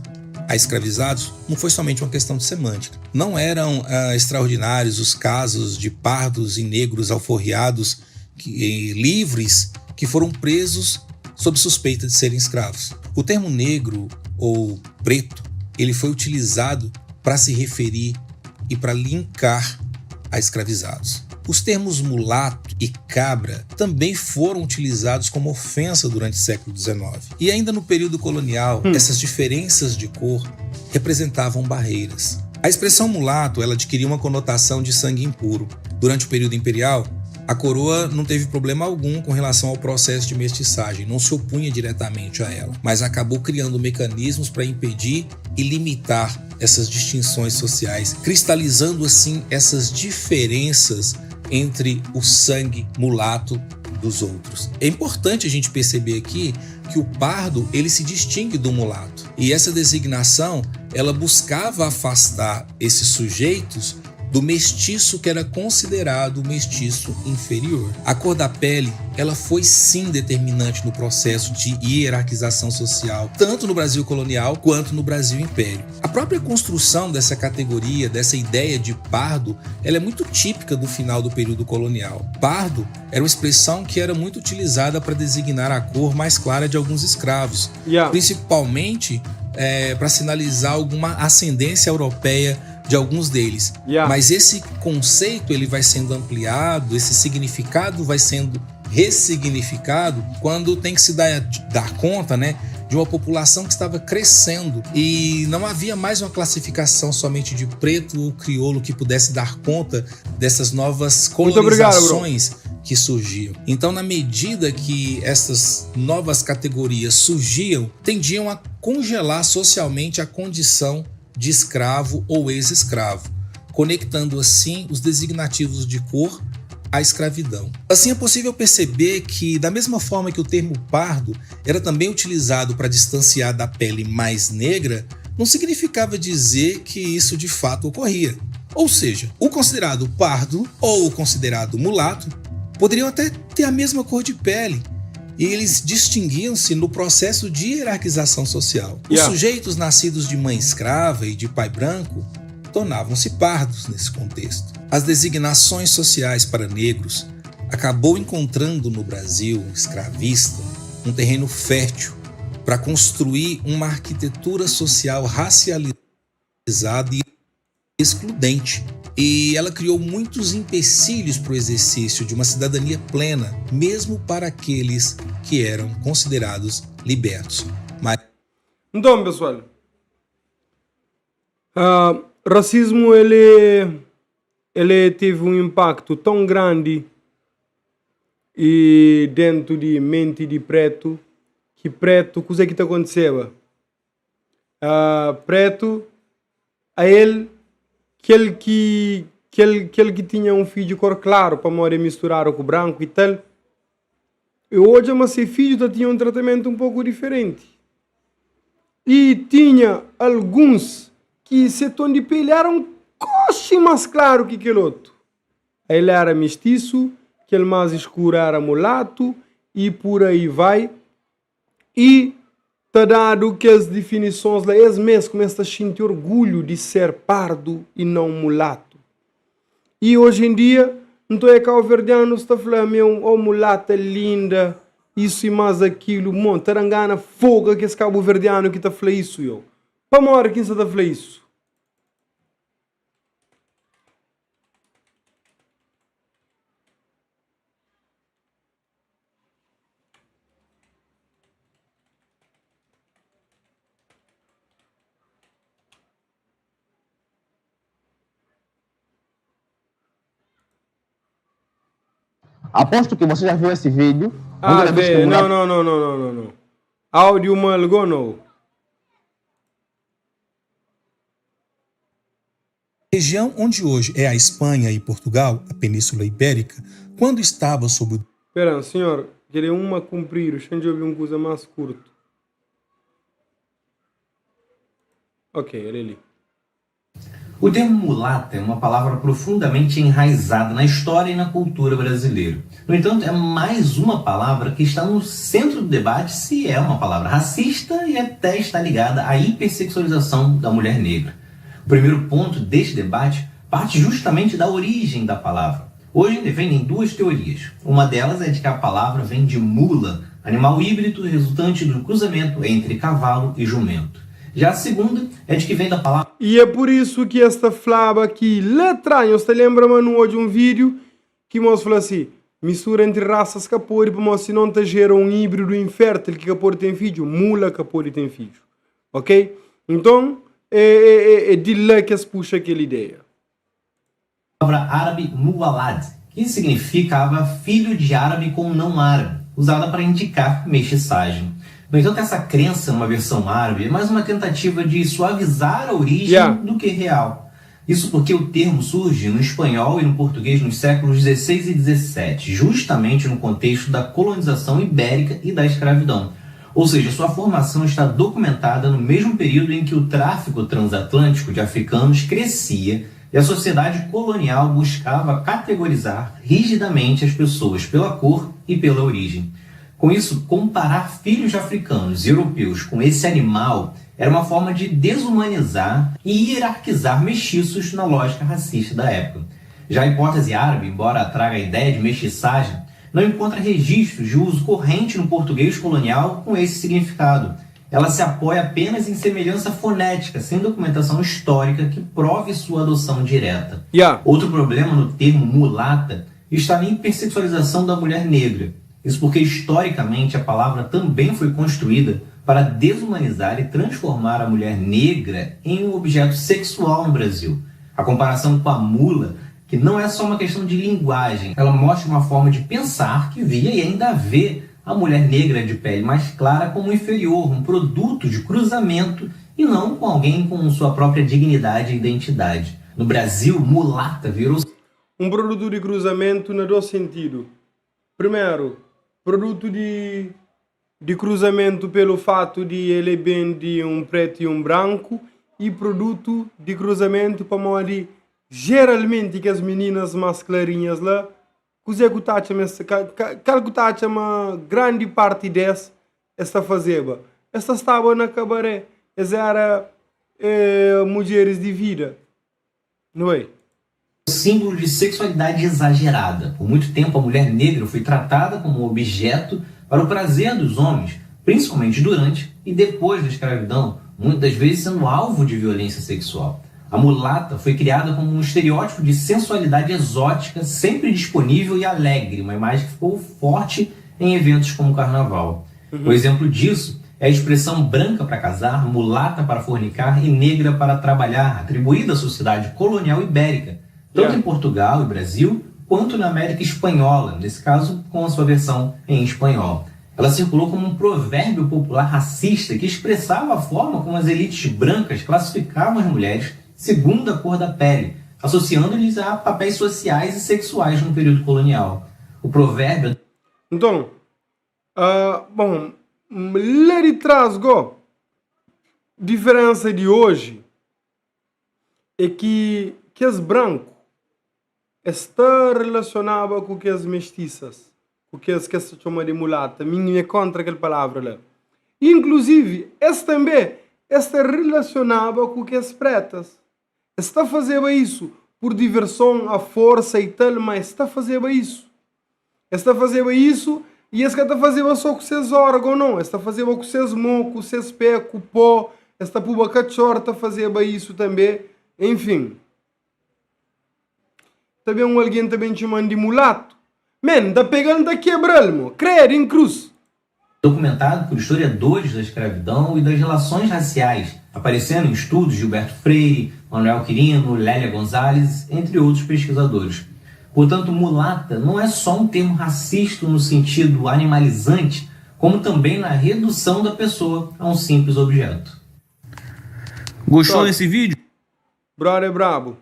a escravizados não foi somente uma questão de semântica. Não eram extraordinários os casos de pardos e negros alforriados livres que foram presos sob suspeita de serem escravos. O termo negro ou preto, ele foi utilizado para se referir e para linkar a escravizados. Os termos mulato e cabra também foram utilizados como ofensa durante o século XIX. E ainda no período colonial, essas diferenças de cor representavam barreiras. A expressão mulato, ela adquiriu uma conotação de sangue impuro. Durante o período imperial, a coroa não teve problema algum com relação ao processo de mestiçagem, não se opunha diretamente a ela, mas acabou criando mecanismos para impedir e limitar essas distinções sociais, cristalizando assim essas diferenças entre o sangue mulato dos outros. É importante a gente perceber aqui que o pardo, ele se distingue do mulato. E essa designação, ela buscava afastar esses sujeitos do mestiço que era considerado o mestiço inferior. A cor da pele, ela foi sim determinante no processo de hierarquização social, tanto no Brasil colonial quanto no Brasil império. A própria construção dessa categoria, dessa ideia de pardo, ela é muito típica do final do período colonial. Pardo era uma expressão que era muito utilizada para designar a cor mais clara de alguns escravos, principalmente para sinalizar alguma ascendência europeia de alguns deles. Mas esse conceito ele vai sendo ampliado, esse significado vai sendo ressignificado quando tem que se dar conta, né, de uma população que estava crescendo e não havia mais uma classificação somente de preto ou crioulo que pudesse dar conta dessas novas Muito obrigado, bro. colonizações que surgiam. Então, na medida que essas novas categorias surgiam, tendiam a congelar socialmente a condição de escravo ou ex-escravo, conectando assim os designativos de cor à escravidão. Assim, é possível perceber que, da mesma forma que o termo pardo era também utilizado para distanciar da pele mais negra, não significava dizer que isso de fato ocorria. Ou seja, o considerado pardo ou o considerado mulato poderiam até ter a mesma cor de pele, e eles distinguiam-se no processo de hierarquização social. Os sujeitos nascidos de mãe escrava e de pai branco tornavam-se pardos nesse contexto. As designações sociais para negros acabou encontrando no Brasil escravista um terreno fértil para construir uma arquitetura social racializada e excludente. E ela criou muitos empecilhos para o exercício de uma cidadania plena, mesmo para aqueles que eram considerados libertos. Mas Nton, pesoal, rasismu el el tevi un inpaktu ton grandi i dentu di menti di pretu ki pretu kuze ki ta kontiseba? Pretu ael kel ki kel kel ki tinha un fidju kor klaru pamodi é misturadu ku branku i tal, e odja ma se fidju ta tinha un tratamentu un poku diferenti. I tinha alguns ki se ton di peli éra un koxi más klaru ki kel otu. El éra mistisu, kel más iskuru éra mulatu i pur aí vai. I ta dadu kes difinisons la, es mes kumesa ta xinti orgulhu di ser pardu i nau mulatu. I oji en dia, nton e kauverdianus ta fla mi o mulata linda, isu i mas akilu. Mon, ta da-m gana foga kes kabuverdianu ki ta fla isu yo. Pamodi ki N sa ta fla isu? Aposto que você já viu esse vídeo. Ah, vê. Não, não, não, não, não, não, não. Áudio mal, não. Região onde hoje é a Espanha e Portugal, a Península Ibérica, quando estava sob o Pera, senhor, queria uma cumprir, deixa eu ouvir um coisa mais curto. Ok, ele ali. O termo mulata é uma palavra profundamente enraizada na história e na cultura brasileira. No entanto, é mais uma palavra que está no centro do debate se é uma palavra racista e até está ligada à hipersexualização da mulher negra. O primeiro ponto deste debate parte justamente da origem da palavra. Hoje defendem duas teorias. Uma delas é de que a palavra vem de mula, animal híbrido resultante do cruzamento entre cavalo e jumento. Já a segunda é de que vem da palavra E é por isso ki es ta flaba ki la atrás, nhos ta lenbra ma nu odja un vídeo ki mos fla si, mistura entri rasas ka pode pamodi sinon ta jera un híbrido infértil ki ka pode ten fidju, mula ka pode ten fidju, ok? Nton é, é, é, é di la ki es puxa kel ideia. Árabe muwalad, que significava filho de árabe com não árabe, usada para indicar mestiçagem. No entanto, essa crença numa versão árabe é mais uma tentativa de suavizar a origem do que real. Isso porque o termo surge no espanhol e no português nos séculos XVI e XVII, justamente no contexto da colonização ibérica e da escravidão. Ou seja, sua formação está documentada no mesmo período em que o tráfico transatlântico de africanos crescia e a sociedade colonial buscava categorizar rigidamente as pessoas pela cor e pela origem. Com isso, comparar filhos de africanos e europeus com esse animal era uma forma de desumanizar e hierarquizar mestiços na lógica racista da época. Já a hipótese árabe, embora traga a ideia de mestiçagem, não encontra registros de uso corrente no português colonial com esse significado. Ela se apoia apenas em semelhança fonética, sem documentação histórica que prove sua adoção direta. Outro problema no termo mulata está na hipersexualização da mulher negra. Isso porque, historicamente, a palavra também foi construída para desumanizar e transformar a mulher negra em um objeto sexual no Brasil. A comparação com a mula, que não é só uma questão de linguagem, ela mostra uma forma de pensar que via e ainda vê a mulher negra de pele mais clara como inferior, um produto de cruzamento e não com alguém com sua própria dignidade e identidade. No Brasil, mulata virou Un produtu di kruzamentu na dos sentidu. Primeru, produtu di di kruzamentu pelu fatu di el é ben di un pretu i un branku i produtu di kruzamentu pamodi jeralmenti kes mininas más klarinhas la kuzê ku ta atxa ma es kal ku ta atxa ma grandi parti des es ta fazeba? Es ta staba na kabaré, es éra mudjeris di vida. Não é? Símbolo de sexualidade exagerada. Por muito tempo, a mulher negra foi tratada como um objeto para o prazer dos homens, principalmente durante e depois da escravidão, muitas vezes sendo alvo de violência sexual. A mulata foi criada como um estereótipo de sensualidade exótica, sempre disponível e alegre, uma imagem que ficou forte em eventos como o carnaval. O exemplo disso é a expressão branca para casar, mulata para fornicar e negra para trabalhar, atribuída à sociedade colonial ibérica, tanto em Portugal e Brasil, quanto na América Espanhola, nesse caso com a sua versão em espanhol. Ela circulou como um provérbio popular racista que expressava a forma como as elites brancas classificavam as mulheres segundo a cor da pele, associando-lhes a papéis sociais e sexuais no período colonial. O provérbio Nton, Bon, la di tras go, diferensa di oji é ki kes branku es ta relasionaba ku kes mestisas, ku kes ki es ta txoma di mulata, mi é kontra kel palavra la. Inkluzivi es tanbe es ta relasionaba ku kes pretas. Es ta fazeba isu pur diverson, a forsa i tal, ma es ta fazeba isu. Es ta fazeba isu i es ka ta fazeba sô ku ses órgon, nau. Es ta fazeba ku ses mô, ku ses pé, ku pó, es ta puba katxor ta fazeba isu tanbê. Enfin, ta ben un algen ta ben txoma-m di mulatu. Men, N ta pega-l, N ta kebra-l, mo. Kredu, en krus! Documentado por historiadores da escravidão e das relações raciais, aparecendo em estudos de Gilberto Freyre, Manuel Quirino, Lélia Gonzalez, entre outros pesquisadores. Portanto, mulata não é só um termo racista no sentido animalizante, como também na redução da pessoa a um simples objeto. Gostou desse vídeo? Brother é brabo.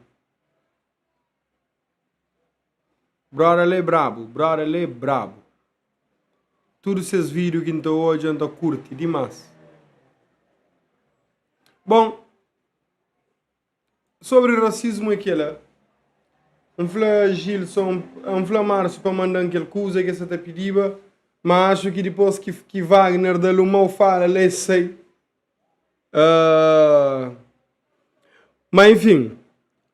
Brother la é brabu, brother la é brabu. Tudu ses vídeo ki N ta odja N ta kurti dimás. Bon, sobri rasismu é kela. N fla Gilson, N fla Márcio pa manda-m kel kuza ki el sa ta pidiba, ma axu ki dipôs ki, ki Wagner da-l un mau fala la el sai. Uh, ma enfin,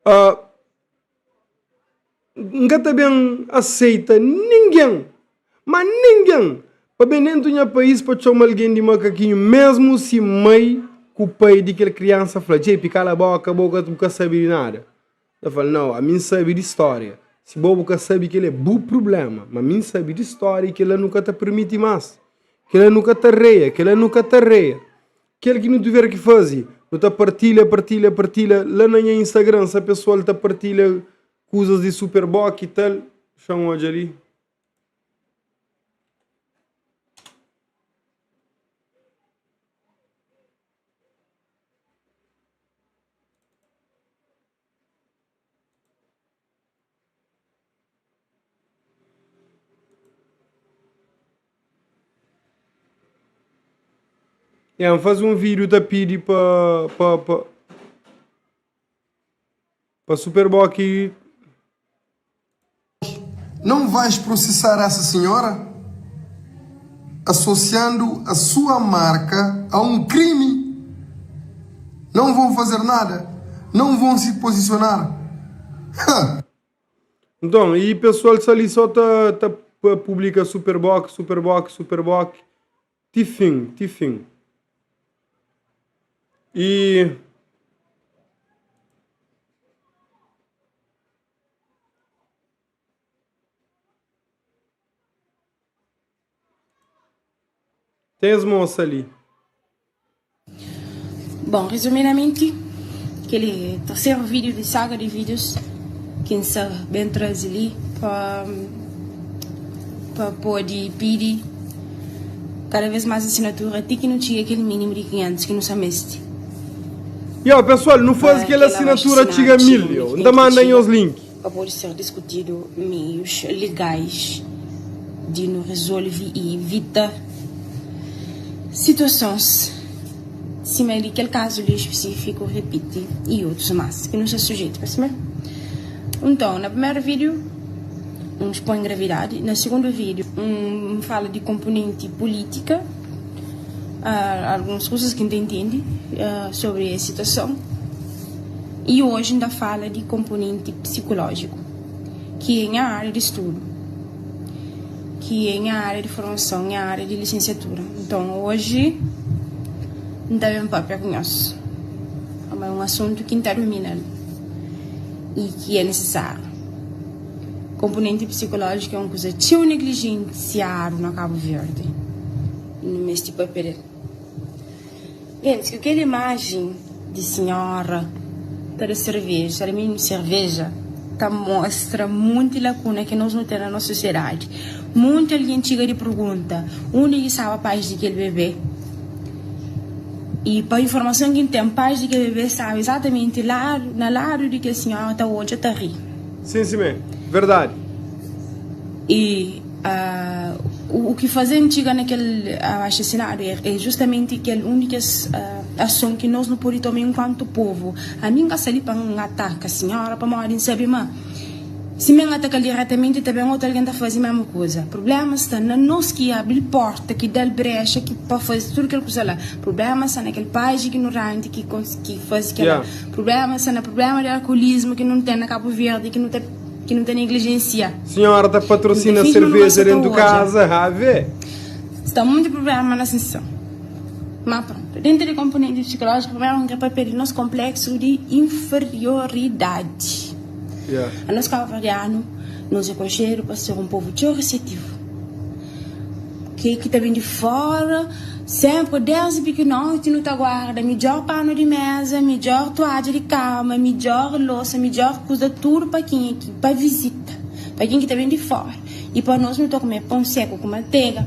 uh, N ka ta ben aseita ningen, ma ningen, pa ben dentu nha país pa txoma algen di makakinhu, mesmu si mai ku pai di kel kriansa fla, Djepi, kala boka, bo ka bu ka sabe di nada. N ta fla, Nau, ami N sabe di stória. Si bo bu ka sabe, kel-la é bu prubléma. Ma mi N sabe di stória i kel-la nu ka ta permiti más. Kel-la nu ka ta reia, kel-la nu ka ta reia. Kel ki nu tiver ki faze, nu ta partilha, partilha, partilha. La na nha Instagram, sa pesoal ta partilha kuzas di Super Bock i tal. Xa-m odja li. Yeah, N faze un vídeo ta pidi pa pa pa pa Super Bock Não vais processar essa senhora? Associando a sua marca a um crime? Não vão fazer nada? Não vão se posicionar? Ha! Nton, i pesoal sta li só ta ta publika Super Bock, Super Bock, Super Bock ti fin, ti fin. I Tem es moça ali. Bon, rezumidamenti, kel é terseru vídiu di saga di vídius ki N sta ben traze li pa pa pode pidi kada vez más asinatura ti ki nu txiga kel mínimu di 500 ki nu sta meste. Yo, pessoal, nu Pa faze kel kel assinatura abaixo txiga asinadu 1000, txiga yo. undi ki N ta ten ki manda txiga. nhos link. Pa pode ser diskutidu meius legais di nu rezolve i ivita situasons sima di kel kazu li spesifiku ripiti i otus mas ki nu sta sujeitu pa sima. Nton, na primeru vídiu N spõe gravidadi, na sigundu vídiu N fala di konpunenti pulítika, alguns kuzas ki N ta intende sobri es situason. I oji N ta fala di konponenti psikulójiku, ki é nha ária di studu, ki é nha ária di formason, nha ária di lisensiatura. Nton, oji N ta ben pâpia ku nhos pamodi é un asuntu ki N ta dumina-l i ki é nisisáriu. Konponenti psikulójiku é un kuza txeu neglijensiadu na Kabu Verdi i nu meste pâpia del. Gentis, ku kel imajen di sinhora ta da serveja, ta da mininu serveja, ta mostra munti lakuna ki nos nu ten na nos sosiedadi. Munti algen txiga di pergunta undi ki staba pais di kel bebe. I pa informason ki N ten, pais di kel bebe staba izatamenti ladu, na ladu di kel sinhora ta odja ta ri. Sin, simé. Verdadi. I U ki faze-m txiga na kel abaxu-asinadu é justamenti kel un di kes ason ki nos nu pode toma enkuantu povu. Ami N ka sta li pa N ataka sinhora pamodi N sabe ma si mi N ataka-l diretamenti ta ben otu algen ta faze mésmu kuza. Prubléma sta na nos ki abri-l pórta, ki da-l brexa ki pa faze tudu kel kuza la. Prubléma sta na kel pais ignoranti ki faze kel-la. Prubléma sta na prubléma di alkulismu ki nu ten na Kabu Verdi ki nu ta. Ki nu ta neglijensia. Senhora ta patrosina serveja dentu kaza, ha ve? Sta munti prublema na sison. Ma prontu, dentu di konponenti psikolójiku, primeru N kre papia di nos konpleksu di inferioridadi. Anos kabuverdianu, nos é konxedu pa ser un povu txeu resetivu. Ke ki ta ben di fora, senpri desdi pikinoti nu ta guarda midjor panu di meza, midjor tuadja di kama, midjor losa, midjor kuza, tudu pa kenha ki pa vizita, pa ken ki ta ben di fora. I pa nos nu ta kume pon seku ku mantega,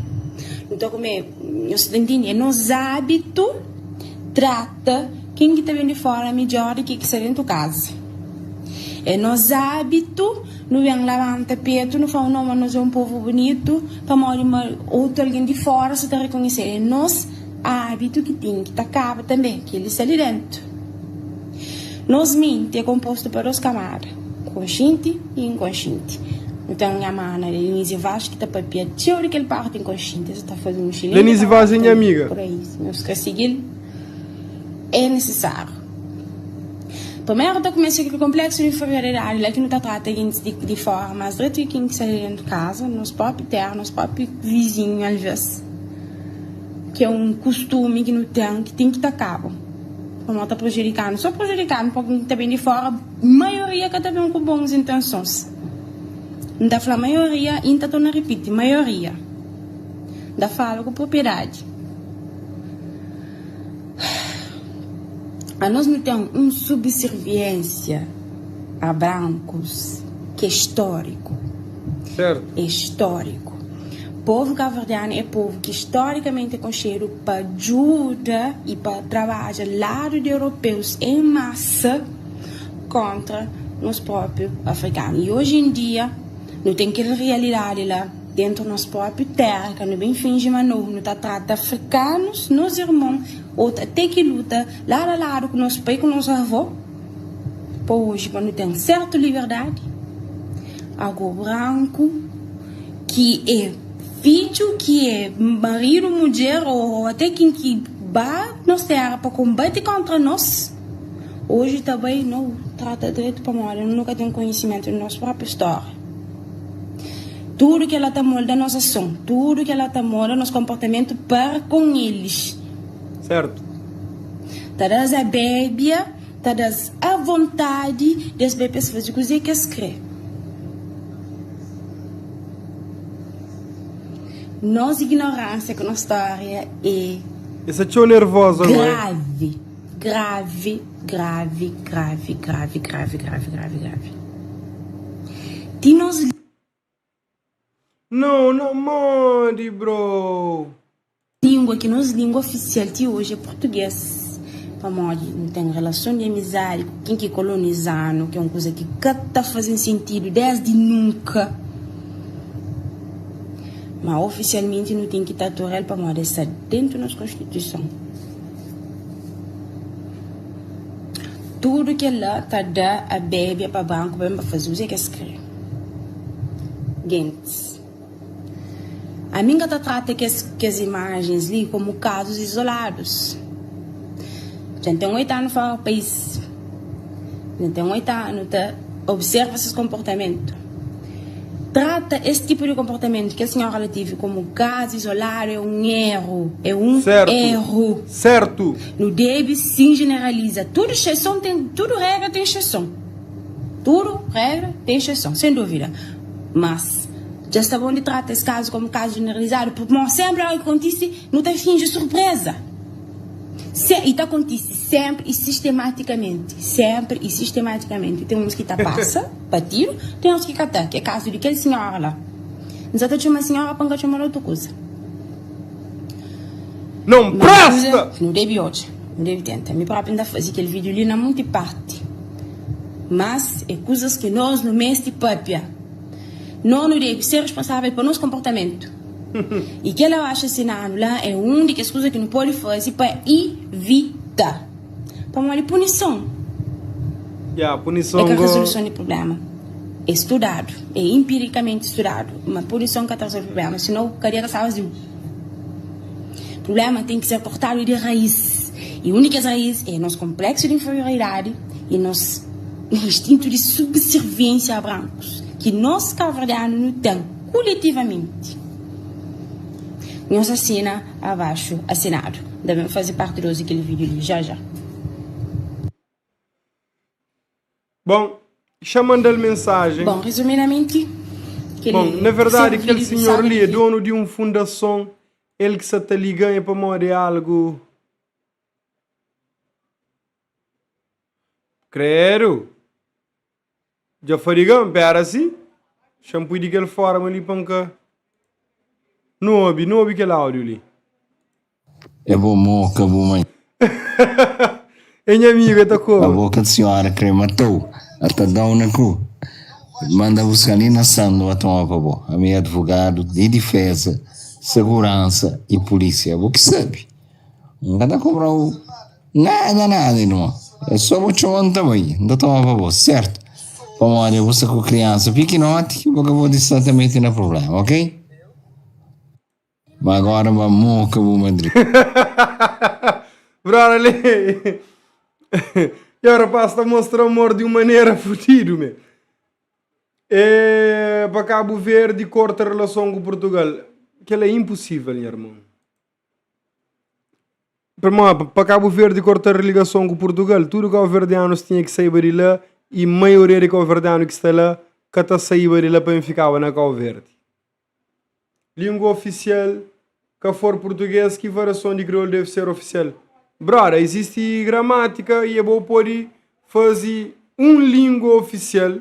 nu ta kume, nhos ta ntende? É nos abitu trata ken ki ta ben di fora midjor di ke ki sta dentu kaza. É nos abitu. Nu ben labanta petu, nu fla, No, ma nos é un povu bunitu, pamodi ma otu algen di fóra sa ta rekonhese. É nos ábitu ki ten ki ta kaba tanbê. Kel-li sta li déntu. Nos menti é konpostu pa dôs kamada, konxinti i inkonxinti. Nu ten nha mana Lenise Vaz ki ta pâpia txeu di kel párti inkonxinti. El sa ta faze un exselenti Lenise Vaz é trabadju nha tanbê. amiga. Pur aí, si nhos ka sigi-l, é nisisáriu. Primeru ta kumesa kel konpleksu di inferioridadi la ki nu ta trata gentis di fora mas dretu ki ken ki sta li dentu kaza, nos propi tera, nos propi vizinhu alves, ki é un kustumi ki nu ten ki ten ki ta kaba pamodi ta prejudika-nu, so prejudika-nu pa ken ki ta ben di fora, maioria ka ta ben ku bons intensons. N ta fla maioria i N ta torna ripiti, maioria. N ta fala ku propriedadi. Anos nu ten un subserviensia a brankus ki é stóriku. É stóriku. Povu kabuverdianu é povu ki storikamenti é konxedu pa djuda i pa trabadja ladu di europeus en masa kontra nos propriu afrikanu. I oji en dia nu ten kel rialidadi la. Dentu nos propi tera, ka nu ben finji ma no nu ta trata afrikanus, nos irmon, o te ki luta ladu a ladu ku nos pai ku nos avó, pa oji pa nu ten sertu liberdadi. Ago branku ki e fidju, ki e maridu, mudjer o ate kin ki ba nos tera pa konbati kontra nos, oji ta bai no trata dretu pamodi nu ka ten konhisimentu di nos propi stória. Tudu kel-la ta molda nos ason, tudu kel-la ta molda nos konportamentu para kon elis. Sertu. Ta da-s a bébia, ta da-s avontadi di es bai pa es faze kuzê ki es krê. Nos ignoránsia ku nos stória é Es sta txeu nervozu agora. gravi, gravi, gravi, gravi, gravi, gravi, gravi, gravi, gravi. Ti nos. Não, não modi bro. Língua ki nos língua ofisial ti oji é purtugês. Pamodi nu ten relason di amizadi ku ken ki koloniza-nu, ki é un kuza ki ka ta faze sentidu desdi nunka. Ma ofisialmenti nu ten ki ta atura-l pamodi el sta dentu nos konstituison. Tudu kel-la ta da a bébia pa branku pa ben pa faze kuzê ki es krê. Gentis. Ami N ka ta trata kes kes imajens li komu kazus izoladus. Dja N ten 8 anu fora pais. Dja N ten 8 anu ta observa ses konportamentu. Trata es tipu di konportamentu kel sinhora la tive komu kazu izoladu é un eru. É un Sertu. eru. Sertu. Nu debe sin jeneraliza. Tudu exseson ten, tudu regra ten exseson. Tudu regra ten exseson, sen duvida. Mas, dja sta bon di trata es kazu komu kazu jeneralizadu, pamodi senpri óra ki kontise, nu ta finji surpreza. Se, i ta kontise senpri i sistematikamenti. Senpri i sistematikamenti. Ten uns ki ta pasa batidu, ten otus ki ka ta, ki é kazu di kel sinhora la. N sa ta txoma sinhora pa N ka txoma-l otu kuza. Não Mas kuza presta! nu debe odja, nu debe tenta. Mi propi N ta faze kel vídiu li na monti parti. Mas é kuzas ki nos nu meste papia. No nu debe ser responsável pa nos konportamentu. I kel abaxu asinadu la é un di kes kuza ki nu pode faze pa ivita. Pamodi punison Ya, é punison ka go. rezoluson di prubléma. É studadu, é inpirikamenti studadu ma punison ka ta rezolve prubléma, sinou kadia ta sta vaziu. Prubléma ten ki ser kortadu di raís. I un di kes raís é nos konpleksu di inferioridadi i nos instintu di subserviénsia a brankus ki nos kauverdianu nu ten kuletivamenti. Nhos asina abaxu asinadu. N ta ben faze parti 2 di kel vídiu li já já. Bon, xa manda-l mensajen. Bon, rezumidamenti, kel Bon, na verdadi, terseru kel vídiu di sinhor saga li di é donu di un fundason, el ki sa ta liga-m é pamodi algu. Kredu! Dja fadiga-m, pera si. Xa-m pui di kel forma li pa N ka. Nu obi, nu obi kel audiu li. É bo moka bu mãe. É nha amigo, é ta koba. Abo kel senhora kre matou a ta dau na ku manda busca li na sando ba toma pa bo ami é advogado di difeza segurança e polícia abo ki sabi nka ta cobrau nada nada irmon é só bo txoma nta bai nta toma pa bo certo pamodi abo sta ku criança pikinoti ki bo ka pode sta ta mete na problema ok. Ma agora ba moka bu madri. Brother li. Yo, rapaz ta mostra amor di un manera fudidu me. E pa Cabo Verde corta relason ku Portugal. Kel é impossível, nha irmão. Primeiro, pa Cabo Verde corta ligason ku Portugal, tudo cabo-verdianos tinha que sair de lá e maioria de cabo-verdiano que está lá ka ta saíba de lá pa ficava na Cabo Verde. Lingua ofisial ka for purtuges, ki variason di kriolu deve ser ofisial? Broda, izisti gramatika i abo pode faze un lingua ofisial,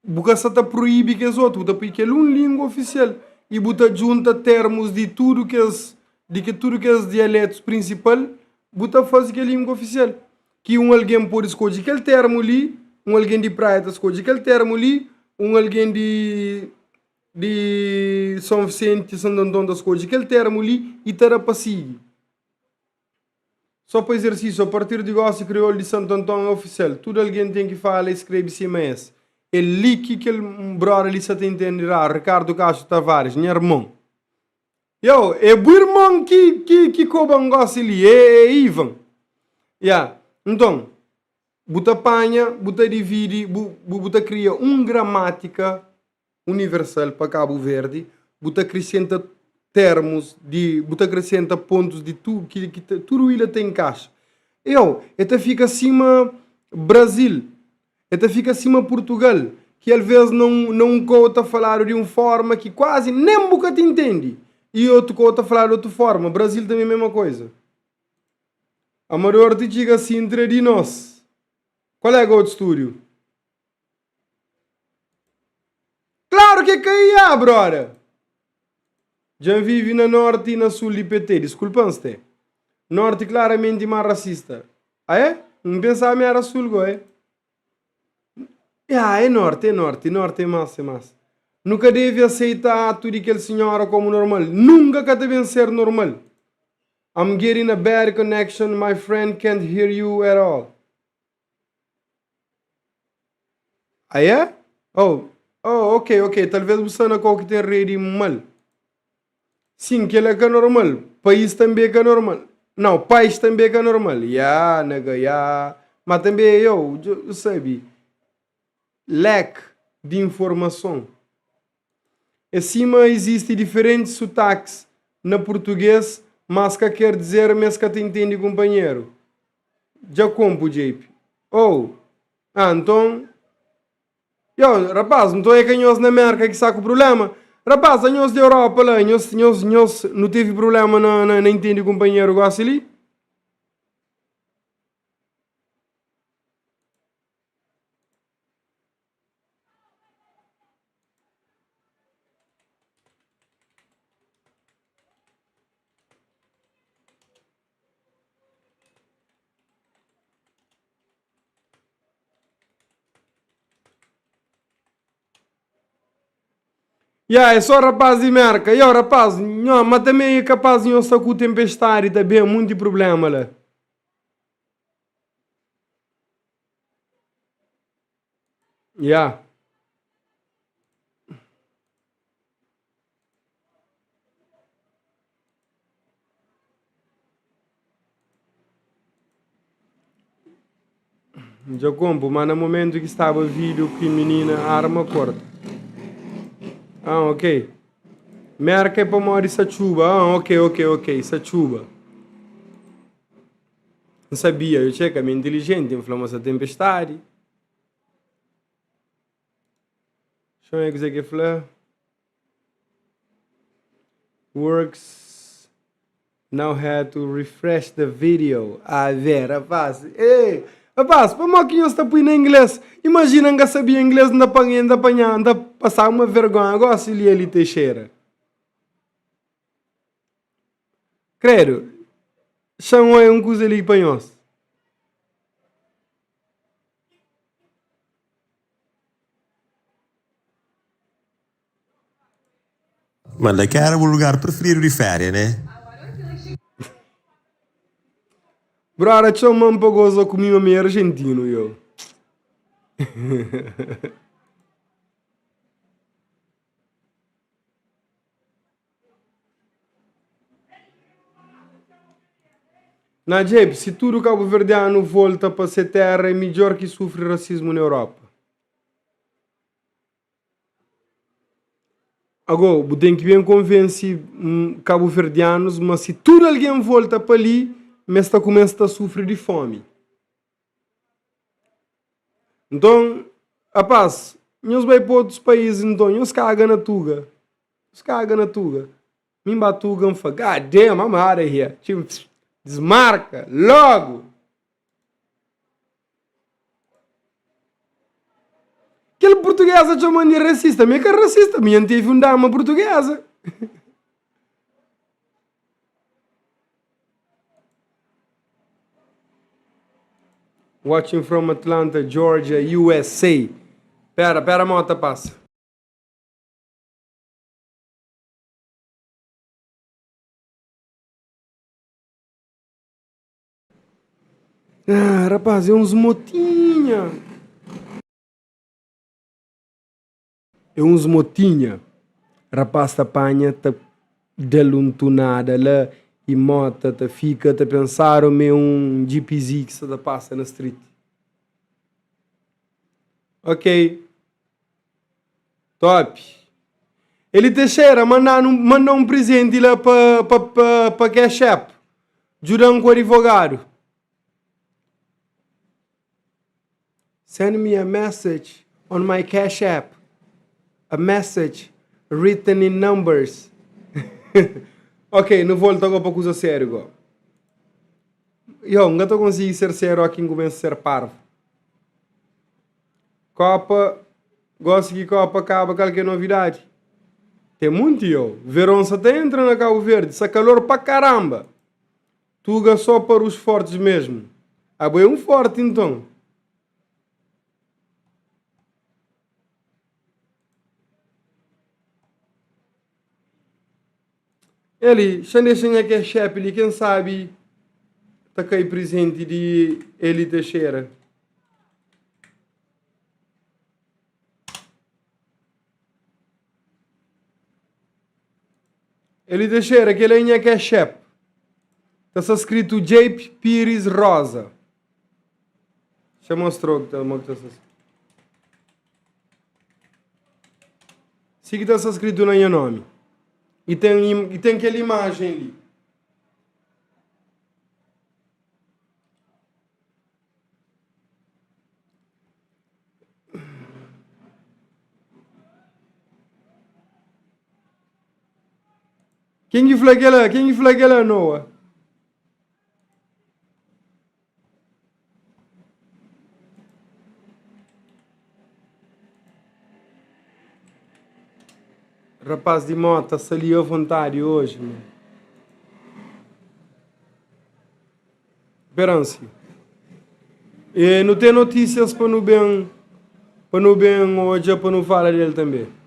bu ka sa ta proibi kes otu, bu ta poi kel un lingua ofisial i bu ta djunta termus di tudu kes di ke tudu kes dialetus prinsipal, bu ta faze kel lingua ofisial. Ki un algen pode skodje kel termu li, un algen di Praia ta skodje kel termu li, un algen di di Son Visenti, Santu Anton ta skodje kel termu li i ta da pa sigi. Só pa izersísiu, a partir di gósi kriolu di Santu Anton é ofisial. Tudu algen ten ki fala i skrebe sima es. É li ki kel brother li sa ta intende raru, Ricardo Castro Tavares, nha irmon. Yo, é bu irmon ki, ki, ki koba-m gósi li, é, é Ivan. Ya, nton, bu ta panha, bu ta dividi, bu, bu, bu ta kria un gramátika universal pa Kabu Verdi, bu ta krisenta termus di, bu ta krisenta pontus di tu, ki, ki ta, tudu ilha ta inkaxa. Yo, e ta fika sima Brazil. El ta fika sima Purtugal, ki alvês na un na un kau ta faladu di un fórma ki kuazi nen bu ka ta intende, i otu kau ta faladu di otu fórma. Brazil tanbê mésma kuza. Amador ti txiga Sintra di nos. Kual é Gold Studio? Klaru ki é ka IA, broda! Dja N vive na Norti i na Sul di PT. Diskulpa-m, Sté. Norti klaramenti más rasista. Ah é? N pensaba mi éra sul go é? Ya, é norti, é norti, norti é más, é más. Nu ka debe aseita atu di kel sinhora komu normal. Nunka ka ta ben ser normal. I'm getting a bad connection, my friend can't hear you at all. Ah é? Oh, oh, ok, ok, talvez bu sta na kau ki ten redi mal. Sim, kel-la ka normal. País tanbe ka normal. Nau, pais tanbe ka normal. Ya, nigga, ya. Ma tanbe, yo, djo sabe, lack di informason. É sima izisti diferentis sutakis na purtugês, mas ka ker dizer ma es ka ta intende kunpanheru. Dja konpu, JP. Oh! Ah, nton. Yo, rapaz, nton é ka nhos na Merka ki sta ku prubléma? Rapaz, anhos di Europa la, nhos, nhos, nhos, nu tevi prubléma na, na, na intende kunpanheru gósi li? Ya, é só rapaz di Merka. Yo, rapaz, nho, ma também é capaz nho sta ku tempestade ta ben, munti problema la. Ya. Dja konpu, ma na momentu ki staba vídeo ki minina arma korta. Ah, ok. Merka é pamodi sa txuba. Ah, ok, ok, ok, sa txuba. N sabia, eu txeka, mi é inteligenti, N fla ma sa tempestadi. Txon é kuzê ki fla. Works now had to refresh the video. A ver, rapaz. Ei, rapaz, pamodi ki nhos ta pui na inglês? Imagina N ka sabia inglês, N ta panha, N ta panha, N ta pasaba uma vergonha gosi li ali Teixeira. Credo, xa-m oia un kuza li pa nhos. Ma la ki era bu lugar preferidu di féria, né? Brother txoma-m pa goza ku mi ma mi é argentinu, yo. Na djeb, si tudu kabuverdianu volta pa se terra é midjor ki sufri rasismu na Europa. Ago, bu ten ki ben konvense kabuverdianus ma si tudu algen volta pa li, ma es ta kumesa ta sufri di fomi. Nton, rapaz, nhos bai pa otus país nton, nhos kaga na tuga. Nhos kaga na tuga. Mi N ba tuga, N fla, God damn, I'm outta here. Txim, dismarka, logu! Kel portuguesa txoman di racista, mi é ka racista, mi N tevi un dama portuguesa. Watching from Atlanta, Georgia, USA. Pera, pera mota passa. Ah, rapaz, é uns motinha. É uns motinha. Rapaz ta panha ta da-l un tunada la y mota ta fika ta pensadu ma é un GPZ ki sta ta pasa na street. Ok. Top. Eli Teixeira manda-nu manda un prizenti la pa pa pa pa Cash App. Djuda-m ku adivogadu. Send me a message on my Cash App. A message written in numbers. Ok, nu volta go pa kuza sériu go. Yo, N ka ta konsigi ser sériu óki N kumesa ser parvu. Kopa, gosi ki kopa kaba kal ki é novidadi? Ten munti yo. Veron sa ta entra na Kabu Verdi, sa kalor pa karamba. Tuga só para os fortes mesmo. Abo é um forte então. Eli, xa dexa nha cash app li, ken sabi ta kai presente di Eli Teixeira. Eli Teixeira, kel é nha cash app. Ta sta skritu Jape Pires Rosa. Xa mostrou que ta, mo que ta sta. Si ki ta sta skritu na nha nomi. I ten, i ten kel imajen li. Ken ki fla kela? Ken ki fla kela, Noah? Rapaz di mota sta li a vontadi oji, man. Peransi. E nu ten notísias pa nu ben pa nu ben odja pa nu fala del tanbe.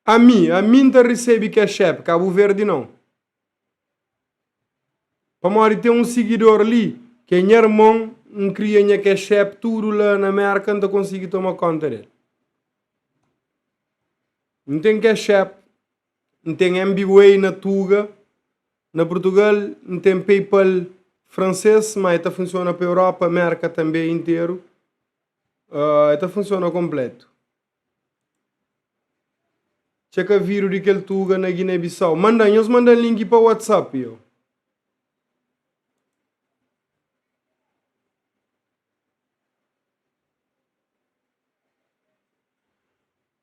Ami, ami N ta resebe Cash App, Cabo Verde não. Pamodi ten un sigidor li ki é nha irmon, N kria nha Cash App tudu la na Merka, N ta konsigi toma konta del. N ten Cash App, N ten MB Way na Tuga, na Portugal, N ten PayPal fransês, ma el ta funsiona pa Europa, Merka tanbe interu. El ta funsiona konpletu. Txeka vídiu di kel tuga na Guiné-Bissau. Manda-m, nhos manda-m link pa WhatsApp yo.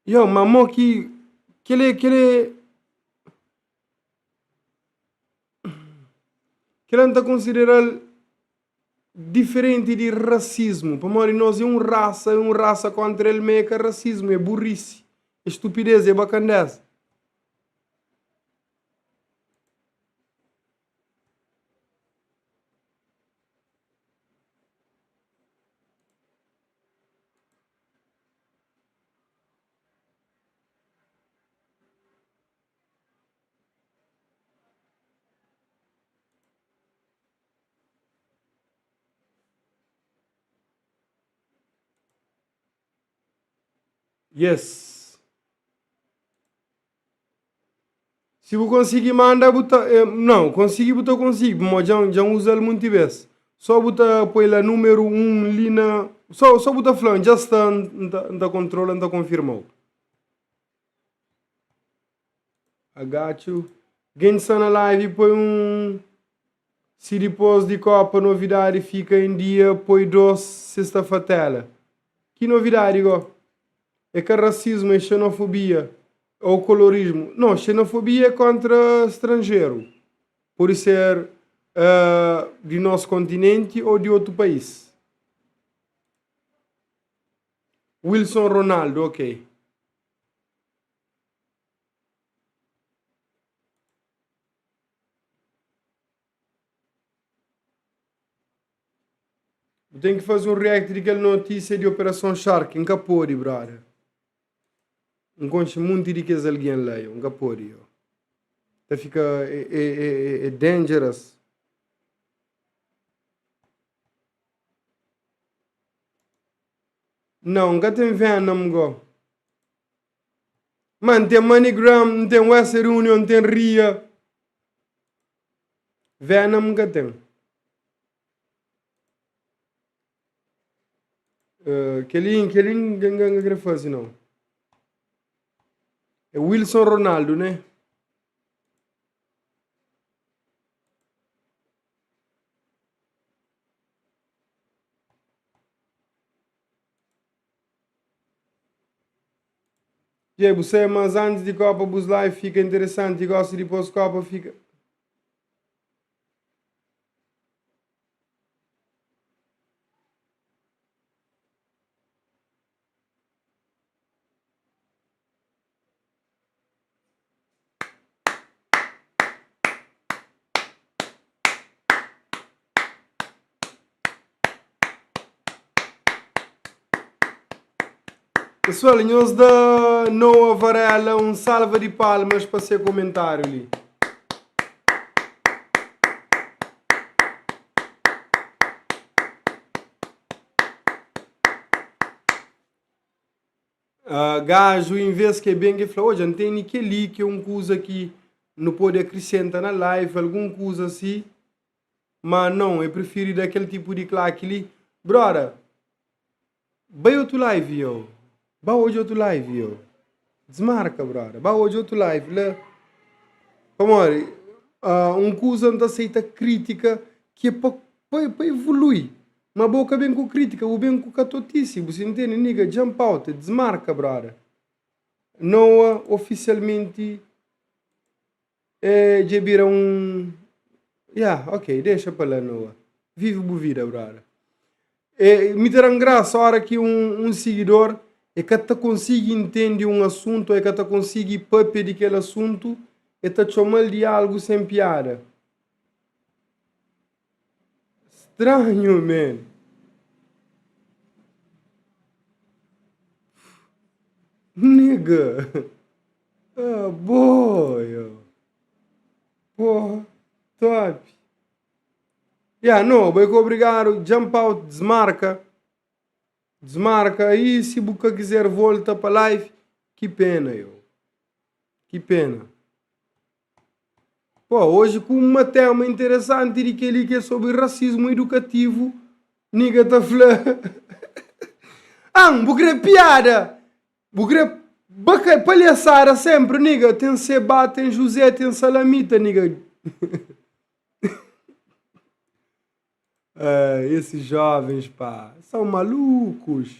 Yo, ma mo ki kel é, kel é. Kel-la N ta konsidera-l diferenti di rasismu, pamodi nos é un rasa, é un rasa kóntra el, ma é ka rasismu, é burrisi, é stupidez, é bakandéza. Yes. Si bu konsigi manda bu ta eh, não, konsigi bu ta konsigi, pamodi dja dja N uza-l munti bês. Só bu ta poi la númeru 1 li na só só bu ta fla-m dja sta N ta N ta kontrola N ta konfirma-u. Agatxu. Gen sta na live poi um Si dipos di copa novidadi fika em dia poi 2 se sta fatela. Ki novidadi go? É ka racismo é xenofobia ou colorismo. Não, xenofobia é contra strangeru. Pode ser uh, di nos continente ou di otu país. Wilson Ronaldo, ok. Bu ten ki faze un react di kel notísia di Operason Shark. N ka pode, brother. N konxe munti di kes algen la, yo. N ka pode, yo. Ta fika é, é, é, é dangerous. Não, N ka ten Venom go. Ma N ten MoneyGram, N ten Western Union, N ten Ria. Venom N ka ten. Uh, kel-li, kel-li N ka kre faze, não. É Wilson Ronaldo, né? Dje bu sai mas antis di copa bus live fica interessante e gosi dipos copa fica. Pessoal, nhos da Noah Varela um salva de palmas pa se comentário li. Uh, gajo, em vez que é bem que fala, hoje não tem kel-li que é um coisa que não pode acrescentar na live, algum coisa assim. Mas não, eu prefiro daquele tipo de claque ali. Brother, vai outro live, yo. Vai hoje outro live, yo. Desmarca, brother. Vai hoje outro live, lá. Amor, uh, um coisa não aceita crítica que é para evoluir. Mas boca bem com crítica, o bem com catotice, você entende, nigga? Jump out, desmarca, brother. Noah oficialmente é, já vira um. Yeah, ok, deixa para lá, Noah. Vive boa vida, brother. É, me terá graça a hora que um seguidor é que te consegue entender um assunto, é que te consegue papel de aquele assunto, e te chama de algo sem piada. Estranho, man. Nigga. Ah, boy. Porra, top. Yeah, não, vou obrigado. Jump out, desmarca. Desmarca. Aí, se você quiser volta para live, que pena, eu. Que pena. Pô, hoje com uma tema interessante de que ele que é sobre racismo educativo, nigga tá falando. Ah, vou querer piada. Vou querer baca, palhaçada sempre, nigga. Tem Seba, tem José, tem Salamita, nigga. ah, esses jovens, pá, são malucos.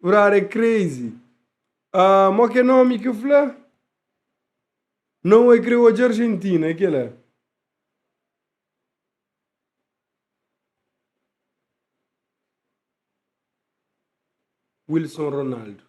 Brother, é crazy. Ah, uh, que nome que eu falei? Não é criou de Argentina, aquele. Wilson Ronaldo.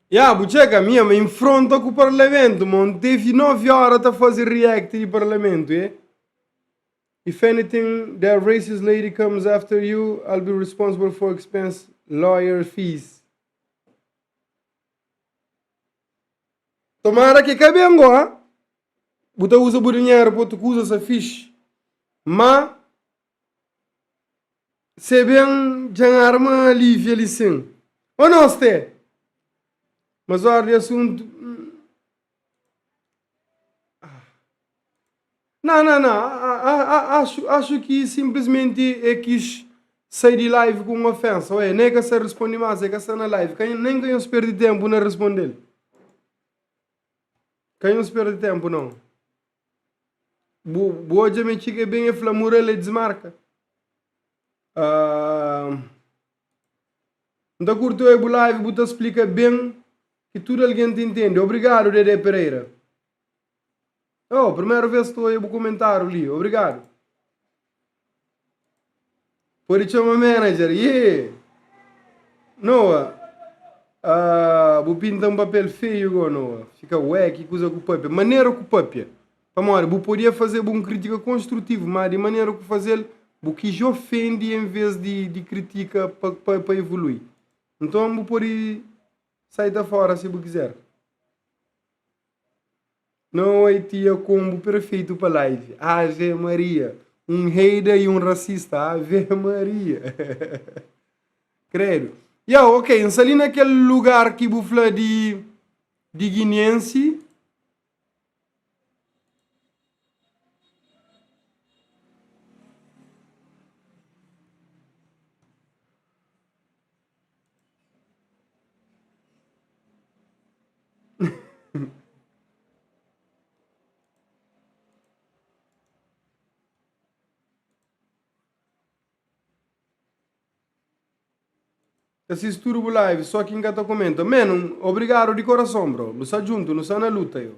Ya, bu txeka, minha me enfronta com o parlamento, mon. Teve 9 horas a fazer react de parlamento, eh? If anything, that racist lady comes after you, I'll be responsible for expense lawyer fees. Tomara que cabe agora. Buta usa o dinheiro para tu usa essa fixe. Mas se bem já arma alívio ali sim. Ou não, Sté? Mas olha, assunto. Não, não, não. Acho que simplesmente é quis sair de live com uma ofensa. Ué, nem que você responde mais, é que está na live. Nem que eu se perde tempo na responder. Quem não se perde tempo, não. Boa, já me chica bem, é flamura, ele desmarca. Uh, não curto o live, você explica bem que tudo alguém te entende. Obrigado, Dede Pereira. Oh, primeira vez estou aí o comentário ali. Obrigado. Pode chamar manager. Yeah. Noah. Uh, vou pintar um papel feio igual Noah. Fica ué, que coisa com o papel. Maneira com o papel. Pamora, bu podia fazer uma crítica construtiva, mas de maneira que fazer, bu que ofende em vez de critica para evoluir. Então, bu pode sair da fora se bu quiser. Não oi tia combo perfeito pa live. Ave Maria. Um hater e um racista. Ave Maria. Credo. Yo, ok, N sta li na kel lugar ki bu fla di di guineense. Ta sisti tudu bu live só ki nka ta komenta. Man, obrigado di coração bro. Nu sta djuntu, nu sta na luta yo.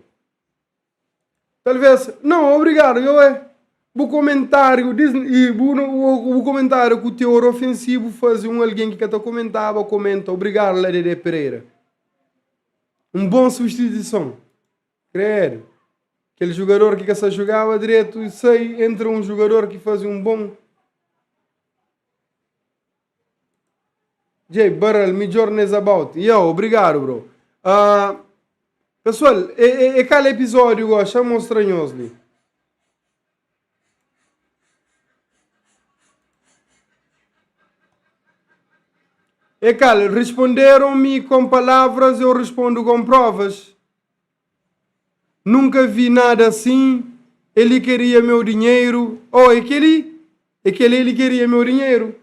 Talvez, não, obrigado, yo é. Bu comentário dis, e bu, bu comentário ku teor ofensivo faze um alguém ki ka ta comentaba comenta. Obrigado la Dede Pereira. Um bom substituição. Credo. Kel jogador ki ka sa jogaba dretu sai, entra um jogador ki faze um bom Jay Barral, midjor nes about. Yo, obrigado bro. Uh, pessoal, é, é, é kal episódio go? Xa mostra nhos li. É kal, responderam-me com palavras, eu respondo com provas. Nunca vi nada assim. Ele queria meu dinheiro. Oh, é aquele, é aquele ele queria meu dinheiro.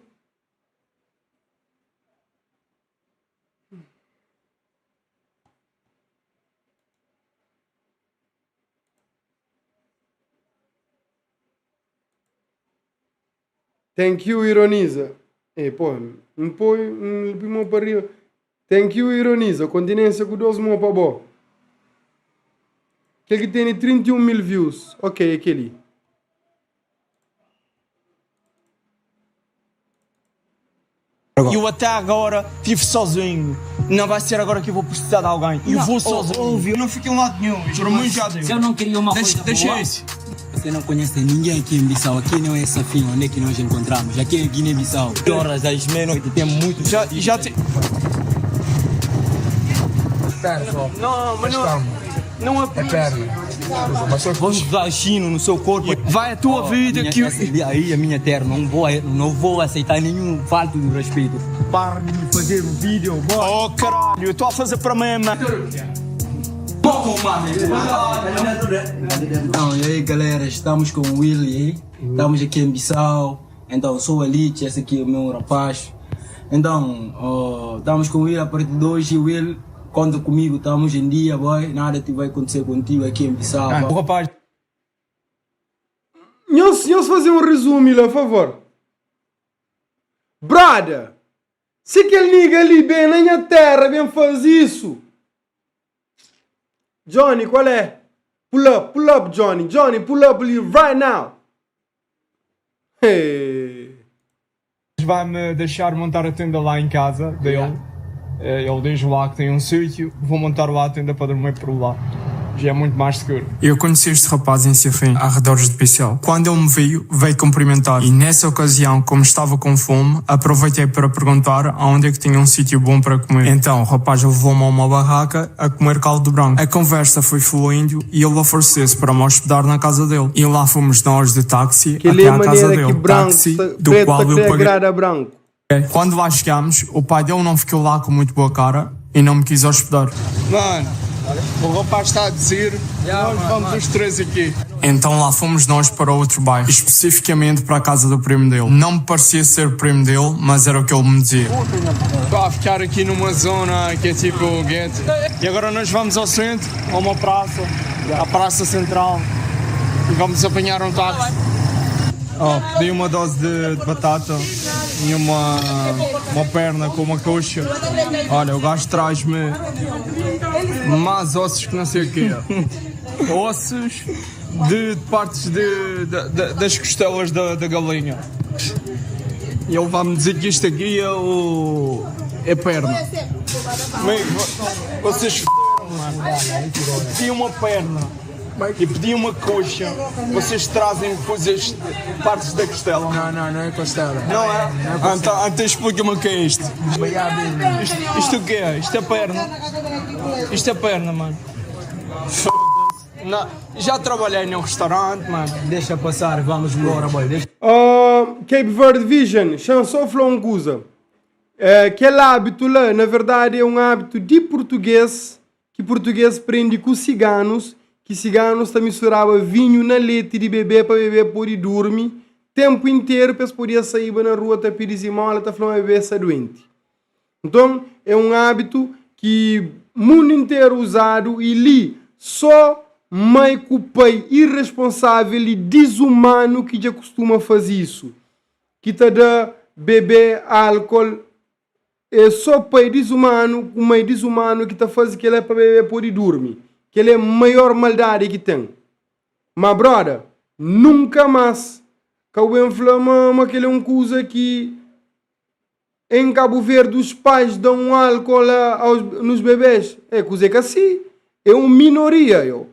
Thank you, ironiza. E, pô, um põe um mão para riba. Thank you, ironiza. Continência com dois mão para bó. Aquele que tem 31 mil views. Ok, aquele. Eu até agora estive sozinho. Não vai ser agora que eu vou precisar de alguém. Eu Não, vou ou- sozinho. ouve, eu não fico em lado nenhum. Por muito já Se eu não queria uma deixa, coisa deixa boa, isso. Você não conhece ninguém aqui em Bissau. Aqui não é Safim, onde é que nós encontramos. Aqui é Guiné-Bissau. Horas às meia-noite tem muito. Já, já te... Não, mas não- Não é É perna. Vamos usar chino no seu corpo. Vai a tua Oh, vida minha, que eu- essa Aí a minha terra, não vou, não vou aceitar nenhum falto de respeito. Para de me fazer um vídeo, boy. Oh caralho, eu estou a fazer para mim, mano. Então, e aí galera, estamos com o Willy, hein? estamos aqui em Bissau. Então, sou o Elite, esse aqui é o meu rapaz. Então, ó, estamos com o Will a partir de hoje. Will, conta comigo, estamos em dia, boy. Nada te vai acontecer contigo aqui em Bissau. Ah, boy. o rapaz. Nhos, nhos faze um resumo lá, favor. Brother, se kel nigga li bem na nha terra bem faz isso. Johnny, qual é? Pull up, pull up, Johnny. Johnny, pull up ali right now. Hey. Vai-me deixar montar a tenda lá em casa dele. Ele diz lá que tem um sítio, vou montar lá a tenda para dormir por lá. Já é muito mais seguro. Eu conheci este rapaz em Safim, arredores de Bissau. Quando ele me viu, veio cumprimentar. E nessa ocasião, como estava com fome, aproveitei para perguntar aonde é que tinha um sítio bom para comer. Então, o rapaz levou-me a uma barraca a comer caldo branco. A conversa foi fluindo e ele ofereceu-se para me hospedar na casa dele. E lá fomos nós de táxi Que até é à casa maneira que dele. branco, Táxi do preto qual eu quer paguei. agrada branco. Quando lá chegámos, o pai dele não ficou lá com muito boa cara e não me quis hospedar. Mano, o rapaz está a dizer, nós vamos os três aqui. Então lá fomos nós para outro bairro, especificamente para a casa do primo dele. Não me parecia ser o primo dele, mas era o que ele me dizia. Estou a ficar aqui numa zona que é tipo gueto. E agora nós vamos ao centro, a uma praça, à praça central, e vamos apanhar um táxi. Oh, pedi uma dose de, de batata e uma, uma perna com uma coxa. Olha, o gajo traz-me mais ossos que não sei o quê. Ossos de partes de, de- de- das costelas da, da galinha. E ele vai-me dizer que isto aqui é o. é perna. Amigo, vocês f***am, mano. Pedi uma perna e pedi uma coxa. Vocês trazem coisas, partes da costela. Não, não, não é costela. Não é? Não é Ah, costela. então, então explica-me o que é isto. Isto, isto o que é? Isto é perna. Isto é perna, mano. Foda-se. Não, já trabalhei num restaurante, mano. Deixa passar, vamos embora, boy. Deixa... Uh, Cape Verde Vision, xa só fla un kuza. Eh, kel hábitu la, na verdadi, é un hábitu di purtugês ki purtugês prende ku siganus, ki siganus ta misturaba vinhu na leti di bebê pa bebê pode durmi ténpu interu pa es podia saíba na rua ta pidi zimóla ta fla ma bebê sta duenti. Nton, é un ábitu ki mundu interu uzadu i li sô mai ku pai iresponsável i dizumanu ki dja kustuma faze isu, ki ta da bebê álkol. É sô pai dizumanu ku mai dizumanu ki ta faze kel-la pa bebê pode durmi. Kel-la é maior maldadi ki ten. Má broda, nunka más ka bu ben fla ma kel-la é un kuza ki. Em Cabo Verde os pais dão álcool aos, nos bebês. É kuze ka si. É um minoria, yo.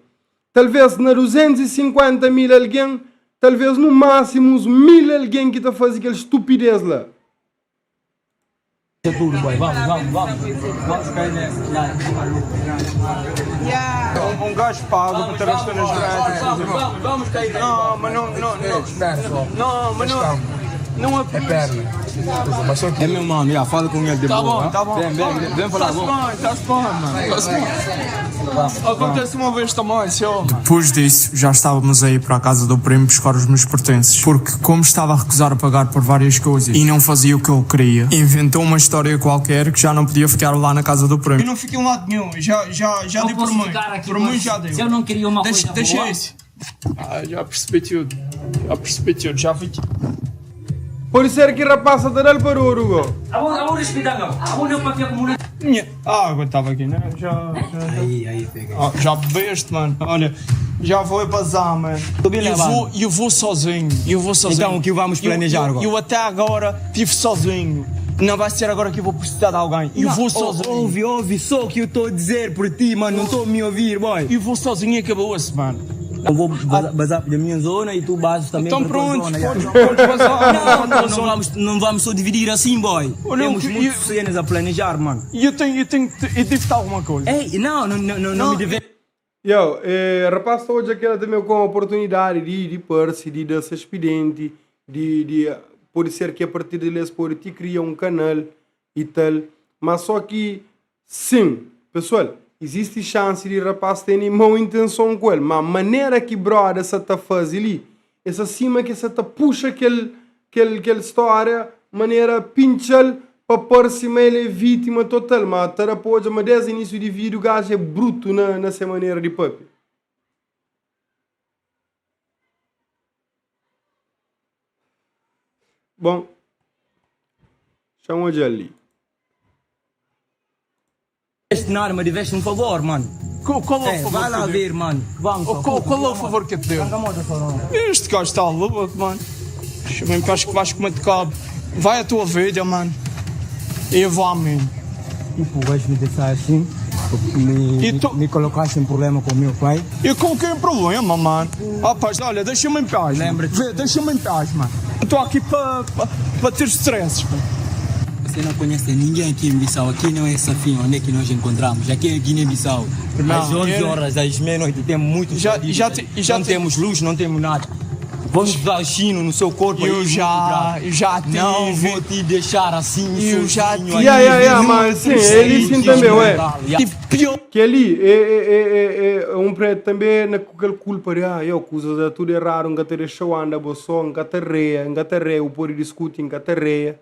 Talvez na 250 mil alguém, talvez no máximo uns 1000 alguém ki ta faze kel estupidez la. Tudo, boy. Vamos, vamos, vamos. Vamos cair nessa. Um gajo paga para ter as cenas grátis. Vamos, vamos cair nessa. Não, mas não, não, não. Não, mas não. Não é por isso. É meu mano, já, fala com ele de Tá boa. bom, tá bom. Vem, vem, vem falar. Tá-se bem, tá-se bem, mano. Tá-se bem. Acontece uma vez também, senhor. Depois disso, já estávamos a ir para a casa do primo buscar os meus pertences, porque como estava a recusar a pagar por várias coisas e não fazia o que ele queria, inventou uma história qualquer que já não podia ficar lá na casa do primo. Eu não fico em lado nenhum, já, já, já Eu dei por posso mim. ficar aqui Por mim com- já deu. Se eu não queria uma Deixa, coisa deixa boa. isso. Ah, já percebi tudo. Já percebi tudo, já vi. Pode ser que rapaz ta dal pa oru go. Abo, abo respeitar, meu. Abo não papia como não. Minha a água estava aqui, né? Já, já, Aí, aí, pega. Ah, já bebeste, mano. Olha, já vou bazar, mano. bem Eu levado. vou, eu vou sozinho. Eu vou sozinho. Então, o que vamos planejar eu, eu, agora? Eu até agora estive sozinho. Não vai ser agora que eu vou precisar de alguém. Eu Não, vou ou- sozinho. Ouve, ouve, só o que eu estou a dizer por ti, mano. Não estou a me ouvir, boy. Eu vou sozinho e acabou-se, mano. Eu vou bazar da minha zona e tu basas também Então para tua pronto, zona. já. podes, podes bazar. Não, não, não vamos, não vamos só dividir assim, boy. Olha, Temos eu- muitas eu- cenas a planejar, mano. E eu tenho, eu tenho, eu devo-te alguma coisa. Ei, não, não, não, não, não me deve. Yo, eh, rapaz, tá hoje aquela também com a oportunidade de de parse, de dar se expediente, de, de pode ser que a partir de eles pode te criar um canal e tal, mas só que sim, pessoal, existe chance de rapaz ter má intenção com ele, mas a maneira que brother essa tá fazendo ali, essa cima que essa tá puxa aquele aquele aquela história, maneira pinchal para pôr cima ele é vítima total, mas tá pode, mas desde o início de vídeo o gajo é bruto na nessa maneira de papo. Bom, chama de ali. Este nada, mas deveste um favor, mano. Qual, qual é o É, favor vai que lá eu ver, devo? mano. Vamos. Oh, qual, qual é o favor que eu te devo? Este gajo está louco, mano. Deixa-me acho que vais comer de cabo. Vai à tua vida, mano. E eu vou à minha. Tipo, vais me deixar assim? Me, E tu- me colocaste em problema com o meu pai? Eu coloquei um problema, mano. Ah, paz, olha, deixa-me em paz. Lembra-te. Vê, Deixa-me em paz, mano. Eu estou aqui para pa, pa ter stresses, mano. Você não conhece ninguém aqui em Bissau. Aqui não é Safim, onde é que nós encontramos. Aqui é Guiné-Bissau. Não, Às 11 eu- horas, às meia-noite, tem muitos Já- bandidos já aí. te- já Não te- temos luz, não temos nada. Vamos usar chino no seu corpo. aí, Eu muito já, grave. eu já tive. Não vou te deixar assim, Eu já sozinho tive. aí. Yeah, yeah, yeah, mas sim, ele sim também, ué. Tive pior. Que ali é, é, é, é um preto também na aquela culpa de ah, eu coisas é tudo errado, nunca te deixou anda boçó, nunca te reia, nunca te reia, o pode discute, nunca te reia.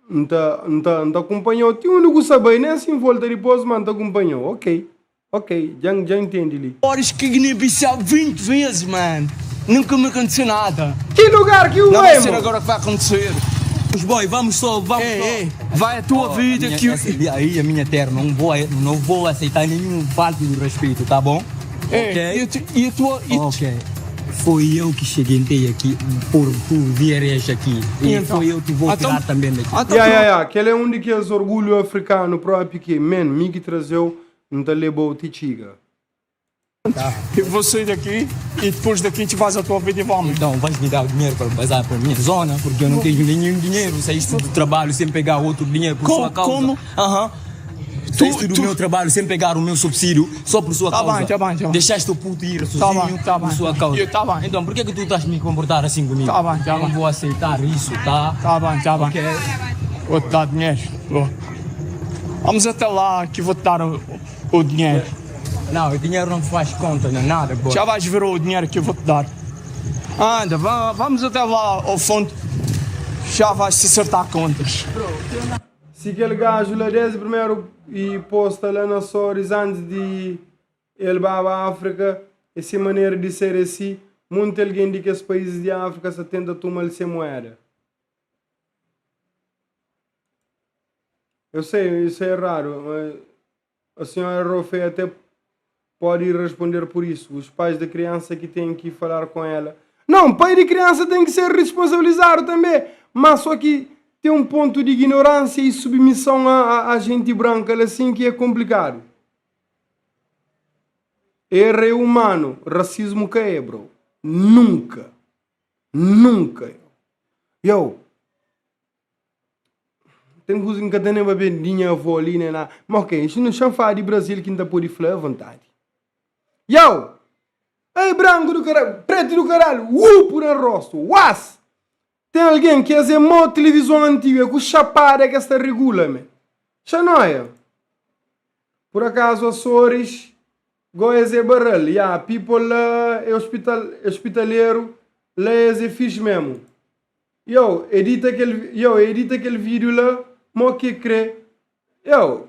Não tá, não acompanhou, tinha um negócio bem, nem assim volta depois, mas não acompanhou. Ok, ok, já, já entendi ali. Horas que Guiné-Bissau 20 vezes, mano. Nunca me aconteceu nada. Que lugar que o Não é, vai ser mano? agora que vai acontecer. Os boy, vamos só, vamos Ei, só. ei, vai a tua Oh, vida a minha- que eu... essa- aí a minha terra, não vou, não vou aceitar nenhum falta de respeito, tá bom? Ei, Ok? E, tu- e a tua... E tu- Ok. Foi eu que cheguei aqui por tu vieres aqui. E Então? foi eu que vou Então- tirar também daqui. Então, Yeah, yeah, yeah. Aquele é um de que é orgulho africano próprio que, man, me que trazeu, não te levou te chiga. Eu vou sair daqui e depois daqui tu vais à tua vida e vamos. Então vais me dar o dinheiro para bazar para a minha zona, porque eu não tenho nenhum dinheiro. Saíste do trabalho sem pegar outro dinheiro por Como- sua causa. como? Aham. Saíste do meu trabalho sem pegar o meu subsídio só por sua Tá causa. bem, tá bem, tá bem. Deixaste o puto ir Tá sozinho bem, tá por bem. sua causa. Eu, tá bem. Então, por que que tu estás me comportar assim comigo? Tá bem, tá Não bem. vou aceitar isso, tá? Tá bem, tá bem. Ok. Vou-te dar dinheiro. Vou. Vamos até lá que vou-te dar o, o dinheiro. Não, o dinheiro não faz conta, não é nada, boy. Já vais ver o dinheiro que eu vou-te dar. Anda, va- vamos até lá ao fundo. Já vais se acertar contas. Se kel gajo lá desde primeiro e posta lá na Açores antes de ele baba África, essa maneira de ser assim, muito alguém de que esses países de África se tenta tomar essa moeda. Eu sei, isso é raro, mas a senhora Rofé até pode ir responder por isso. Os pais da criança que têm que falar com ela. Não, pai de criança tem que ser responsabilizado também. Mas só que tem um ponto de ignorância e submissão à, à, à gente branca, assim que é complicado. Erro é humano, racismo que é, bro. Nunca. Nunca. Yo, tem coisa que não tem nem para minha avó ali, né? Lá. Mas ok, isso não chama falar de Brasil que não pode falar à vontade. Yo! Ei, branco do caralho, preto do caralho, upo no rosto, uas! Tem alguém que é mó televisão antiga, com chapada que esta regula, man. Xanoia. Por acaso, Açores, Goiás é barral. Yeah, people lá é hospital, hospitaleiro, lá é fixe mesmo. Yo, edita aquele, yo, edita aquele vídeo lá, mó que crê. Yo,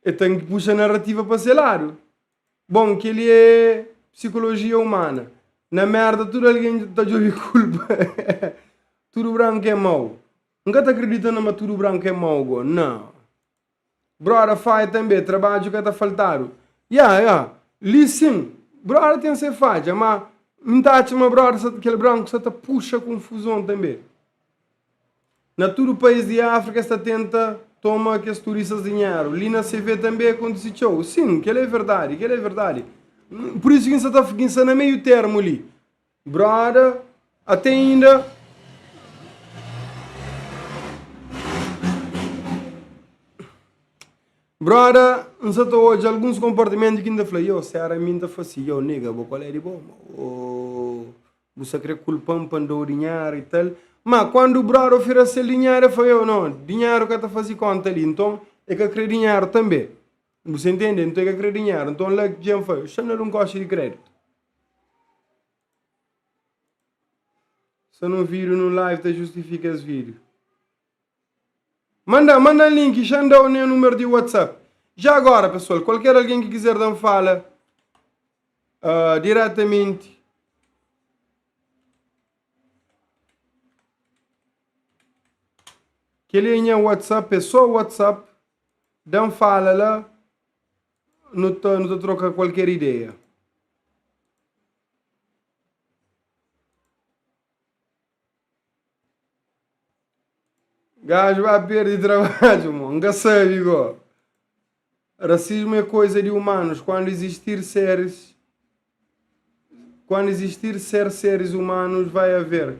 eu tenho que puxar a narrativa para esse lado. Bom, que ele é psicologia humana. Na merda, tudo alguém está de ouvir culpa. tudo branco é mau. Nunca te acreditando, mas tudo branco é mau, go. Não. Brother, faz também, trabalho que está faltando. Yeah, yeah. Listen, brother tem que ser falha, mas não tá mas brother, aquele branco só te puxa confusão também. Na todo o país de África está tenta toma que os turistas dinheiro. Ali na CV também aconteceu. Sim, que ele é verdade, que ele é verdade. Por isso que está está na meio termo ali. Brother, até ainda Brother, não sei hoje alguns comportamentos que ainda falei, eu, se era mim, tá fazia, eu, nigga, vou qual é de bom, ou você crê culpão para dar dinheiro e tal. Mas quando o brother oferece dinheiro, eu falei, eu, não, dinheiro que tá fazendo conta ali, então é que eu quero dinheiro também. Você entende? Então é que eu quero dinheiro. Então lá que já foi, chama um coste de crédito. Se não viro no live, te justifica esse vídeo. Manda, manda link, já anda o meu número de WhatsApp. Já agora, pessoal, qualquer alguém que quiser dar fala diretamente. Que linha WhatsApp, é só WhatsApp. Dá fala lá, não te, não te troca qualquer ideia. Gajo vai perder trabalho, mano. Nunca sabe, igual. Racismo é coisa de humanos. Quando existir seres. Quando existir ser seres humanos, vai haver.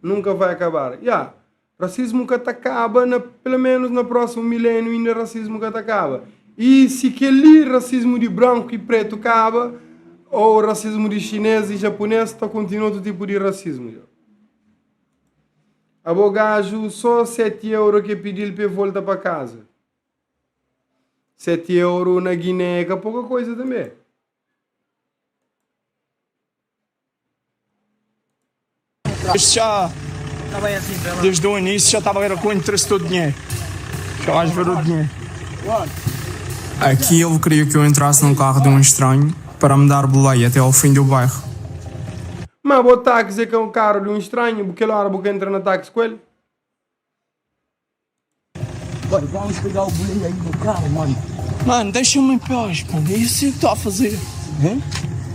Nunca vai acabar. Yeah. Racismo que acaba, na, pelo menos no próximo milênio, ainda racismo que acaba. E se aquele racismo de branco e preto acaba, ou racismo de chinês e japonês, tá continua outro tipo de racismo. Yeah. Abo gajo, só 7 euros que pediu para voltar para casa. 7 euros na Guiné é pouca coisa também. Este já, desde o início, já estava era com interesse do dinheiro. Já vais ver o dinheiro. Aqui ele queria que eu entrasse num carro de um estranho para me dar boleia até ao fim do bairro. Mas o táxi é que é um carro de um estranho, porque lá hora que entra no táxi com ele. Bora, vamos pegar o boleio aí no carro, mano. Mano, deixa-me em paz, mano. É isso que está a fazer.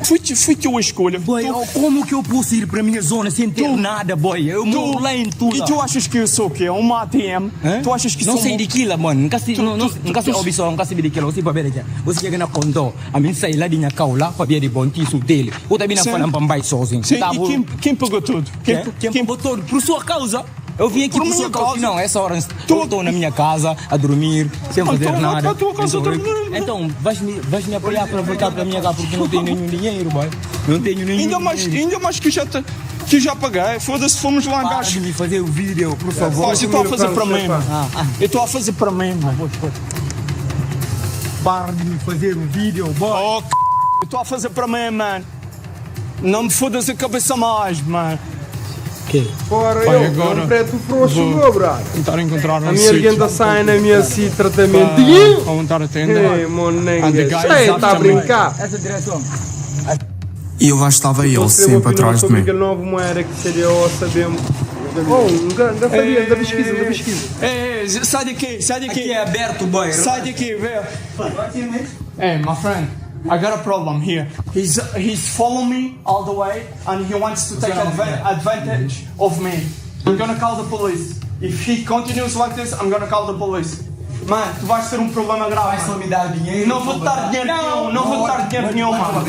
Foi, foi tua escolha. Boy, Tu- como que eu posso ir para minha zona sem ter nada, boy? Eu moro lá em Tula. E tu achas que eu sou o quê? Um ATM? Hã? Tu achas que Não sou sei um... de quila, mano. Nunca se, Tu- não, não, tu- nunca se tu- ouvi só, nunca se de quila. Você para ver aqui. Você chega na condó, a mim sai lá de minha caula para ver de bom tiso dele. Eu também não Sim. falo para mbai sozinho. Sim, Tá e bom? quem, quem pagou tudo? Quem, Quem, quem pagou tudo? Por sua causa. Eu vim aqui Por por minha sua causa. causa. Não, essa hora eu estou na minha casa a dormir, sem fazer Então vai nada. pra tua casa então, dormir. então vais me, vais me apoiar para voltar para minha casa porque não tenho nenhum dinheiro, boy. Não tenho nenhum Ainda mais, dinheiro. ainda mais que já, te, que já paguei. Foda-se, fomos lá Para embaixo. de me fazer o vídeo, por favor. Pá, eu estou a fazer para mim, mano. Ah, ah. Eu estou a fazer para mim, mano. Para de me fazer o vídeo, boy. Oh, c... Eu estou a fazer para mim, mano. Não me fodas a cabeça mais, mano. Porra, Pai, eu, agora um preto frouxo, vou meu brother. Tentar encontrar um A minha sítio alguém sai na minha assim, tratamento. para para montar a tenda. Ei, And the monenga, guy is já está a after me. brincar. Essa direção. E lá estava ele, Escreva sempre opinião atrás de sobre mim. aquele novo moeda que seria o sabemos. Oh, nunca, nunca sabia, da pesquisa, da pesquisa. Ei, ei, sai daqui, sai daqui. Aqui é aberto, boy. Sai daqui, vê. Hey, my friend, I got a problem here. He's he's following me all the way, and he wants to take adva advantage of me. I'm gonna call the police. If he continues like this, I'm gonna call the police. Man, tu vais ter um problema grave. Vai só me dar dinheiro. Não vou te dar dinheiro nenhum, não vou te dar dinheiro nenhum, mano.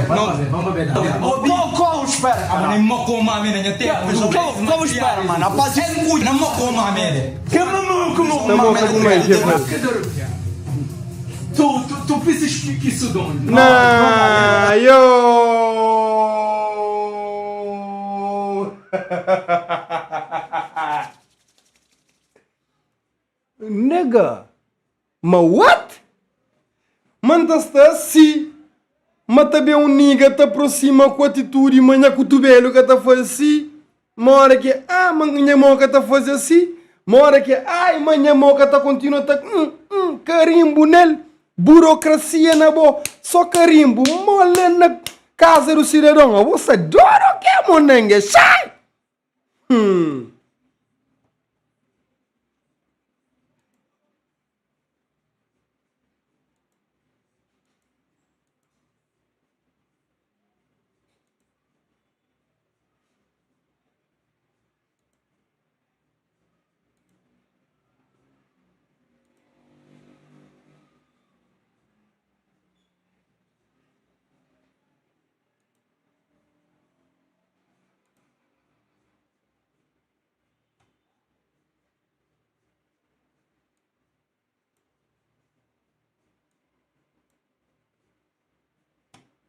Não. Qual, qual espera? Ah, mas nem mocoma, mene, nha terra. Qual, qual espera, mano? Rapaz, É cu, não mocoma, mene. que me como Tá bom, tá com mais, já Tu, tu, tu pensas que, que isso de onde? Não, yo! Nigga, ma what? Manda está assim. Mas também um nigga te aproxima com atitude, manhã cotovelo que tá fazendo assim. Uma hora que, ah, minha mão que tá fazendo assim. Uma hora que, ai, minha mão que tá continua, tá, hum, hum, carimbo nele. Burocracia na boa, só carimbo, mole na casa do cidadão. Você adora o que, monengue? Sai! Hum.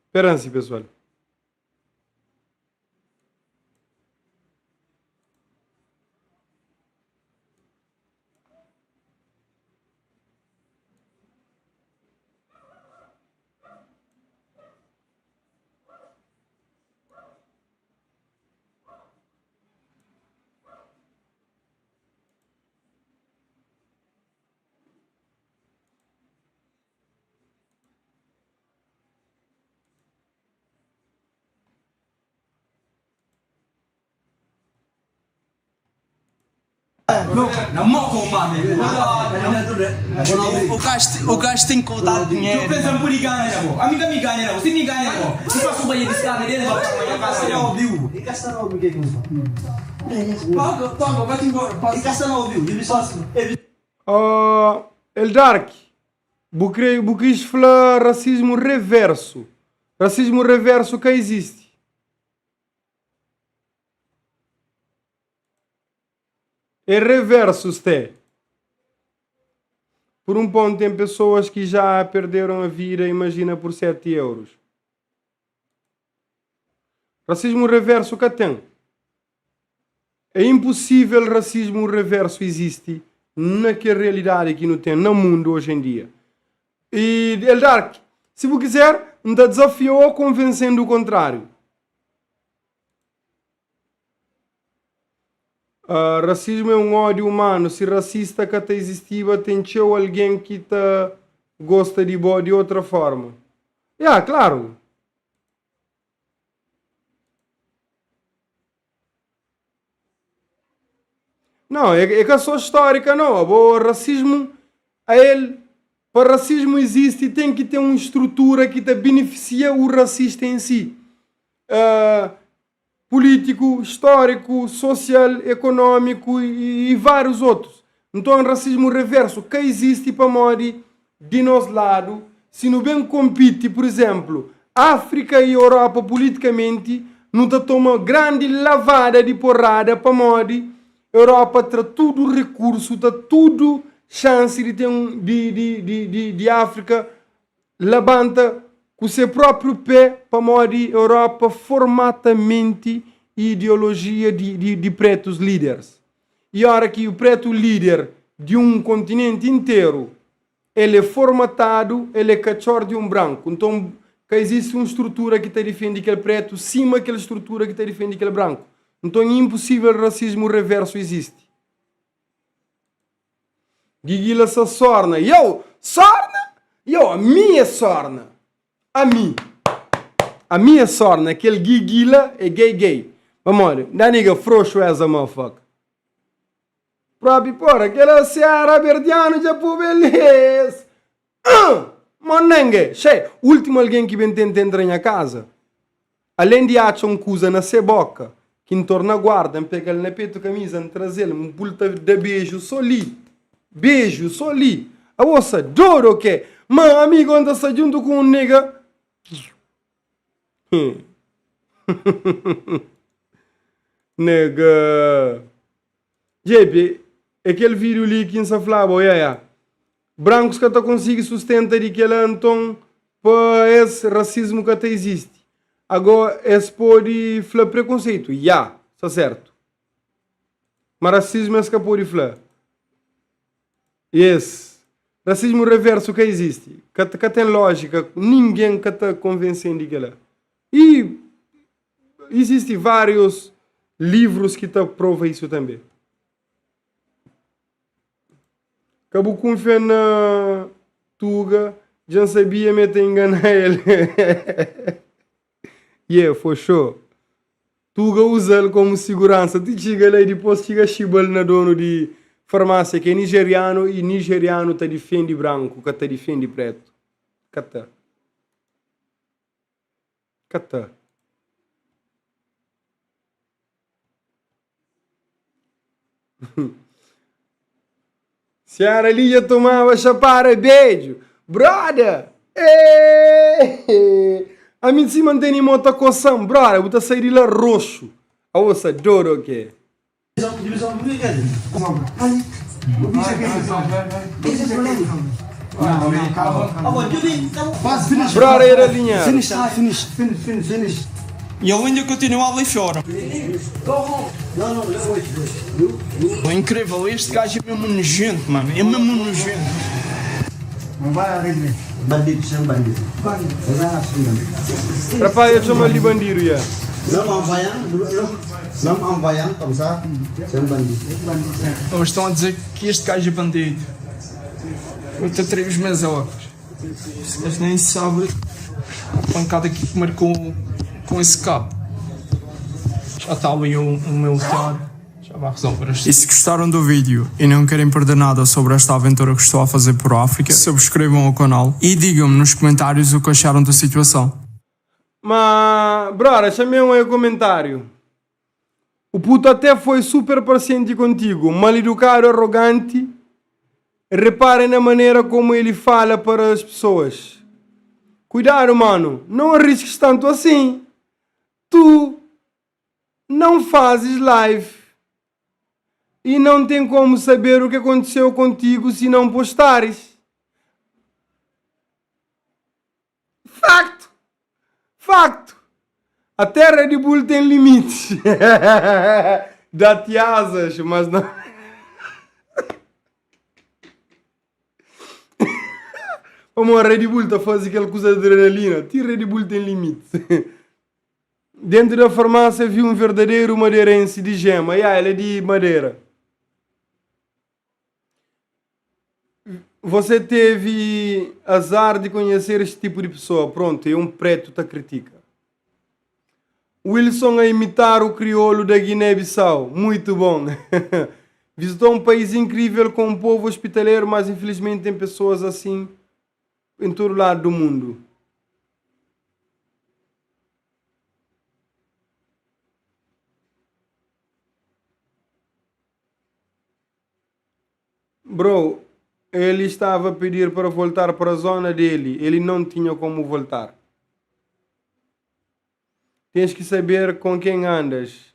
Esperança, pessoal. Não mocoma, mene. O gajo, o gajo tem que dar dinheiro. Tu pensa por ganha, pô. A mim me ganha, você me ganha, pô. Se faço banho de escada dele, vai pra minha casa, não ouviu. Paga, paga, vai-te embora. Passa. Oh, El Dark, bu cre- bu quis falar racismo reverso. Racismo reverso que existe. É reverso, Sté. Por um ponto, tem pessoas que já perderam a vida, imagina, por 7 euros. Racismo reverso que tem. É impossível racismo reverso existe naquela realidade que não tem no mundo hoje em dia. E Eldark, se você quiser, me dá desafio convencendo o contrário. Ah, racismo é um ódio humano. Se racista que te existia, tem teu alguém que te gosta de boa de outra forma. Yeah, claro. Não, é, é que a sua histórica não. O racismo, a ele, para racismo existe, tem que ter uma estrutura que te beneficia o racista em si. Ah, político, histórico, social, econômico e, e vários outros. Então, racismo reverso que existe para morrer de nosso lado, se não bem compete, por exemplo, África e Europa politicamente, não tá toma grande lavada de porrada para morrer. Europa tra tudu rekursu, ta tudu xansi di ten di di di di di Áfrika labanta ku se própriu pé pamodi Europa formata menti i ideolojia di di di pretus líderes. I ora ki pretu líder di un kontinenti interu El é formatadu, el é katxor di un branku. Nton, ka izisti un strutura ki ta difende kel pretu sima kel strutura ki ta difende kel branku. Nton, é inpusível rasismu reversu izisti. Gigila sa sorna. Yow! Sorna? Yow, ami é sorna. Ami. Ami é sorna. Kel Gigila é gay gay. Pamodi? That nigga froxu as a motherfucker. Propi pora, kela Seara Berdianu dja poba elis. Ahn! Monenge! Xei, ultimu algen ki ben tenta entra nha kaza, alen di atxa un kuza na se boka, ki N torna guarda, N pega-l na petu kamiza, N traze-l, N pul ta da beju so li. Beju so li. Abo sa dodu o ke? Ma ami go N ta sta djuntu ku un nigga. Nigga. JP, é kel vídeo li ki N sa flaba, oia ya. Brancos ka ta konsigi sustenta di kela anton pa es rasismo ka ta izisti. Ago es pode fla prekonseitu, ya, sta sertu. Ma rasismo es ka pode fla. Yes, rasismo reverso ka izisti. Ka, ka ten lógica, ningen ka ta konvensen di kela. I Izisti várius livrus ki ta prova isu tanbê. Ka bu kunfia na Tuga, dja N sabia ma e ta ingana el. Ye, foxô. Tuga uza-l komu siguransa ti txiga la i dipôs txiga xiba-l na donu di farmásia ki é nijerianu i nijerianu ta difende branku, ka ta difende prétu. Ka ta. Ka ta. Senhora ali dja tomaba chapada bedju. Broda! Eeeee! Ami sima N tene mo ta kosa-m. Broda, bu ta sai di la roxu. Abo sa dodu o ke? Brother era linha. E ele ainda continua ali fora. É incrível, este gajo é mesmo nojento, mano. É mesmo nojento. Rapaz, eu chamo ele de bandido, yeah. Eles estão a dizer que este gajo é bandido. Eu te atraí os meus olhos. Este gajo nem sabe a pancada que marcou com esse cabo. Já está ali o, o meu lutador. Já vai resolver este. E se gostaram do vídeo e não querem perder nada sobre esta aventura que estou a fazer por África, subscrevam o canal e digam-me nos comentários o que acharam da situação. Ma brother, chamei um aí comentário. O puto até foi super paciente contigo, mal educado, arrogante. Reparem na maneira como ele fala para as pessoas. Cuidado, mano, não arrisques tanto assim. Tu não fazes live e não tem como saber o que aconteceu contigo se não postares. Facto! Facto! Até Red Bull tem limites. Dá-te asas, mas não. Pamodi Red Bull ta faze kel kuza de adrenalina. Ti Red Bull tem limites. Dentro da farmácia vi um verdadeiro madeirense de gema. Yeah, ele é de Madeira. Você teve azar de conhecer este tipo de pessoa. Pronto, é um preto te critica. Wilson a imitar o crioulo da Guiné-Bissau. Muito bom. Visitou um país incrível com um povo hospitaleiro, mas infelizmente tem pessoas assim em todo lado do mundo. Bro, ele estava a pedir para voltar para a zona dele. Ele não tinha como voltar. Tens que saber com quem andas.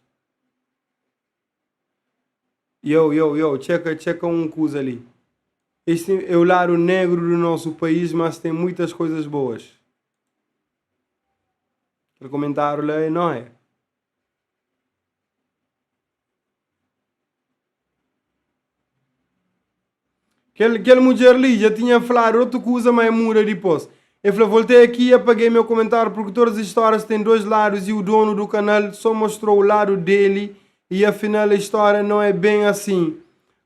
Yo, yo, yo, txeka, txeka un kuza li. Este é o lado negro do nosso país, mas tem muitas coisas boas. Kel comentário lá é nóia. Kel, kel mudjer li dja tinha fladu otu kuza, ma e muda dipôs. E fla, Voltei aqui e apaguei meu comentário porque todas as histórias têm dois lados e o dono do canal só mostrou o lado dele e afinal a história não é bem assim.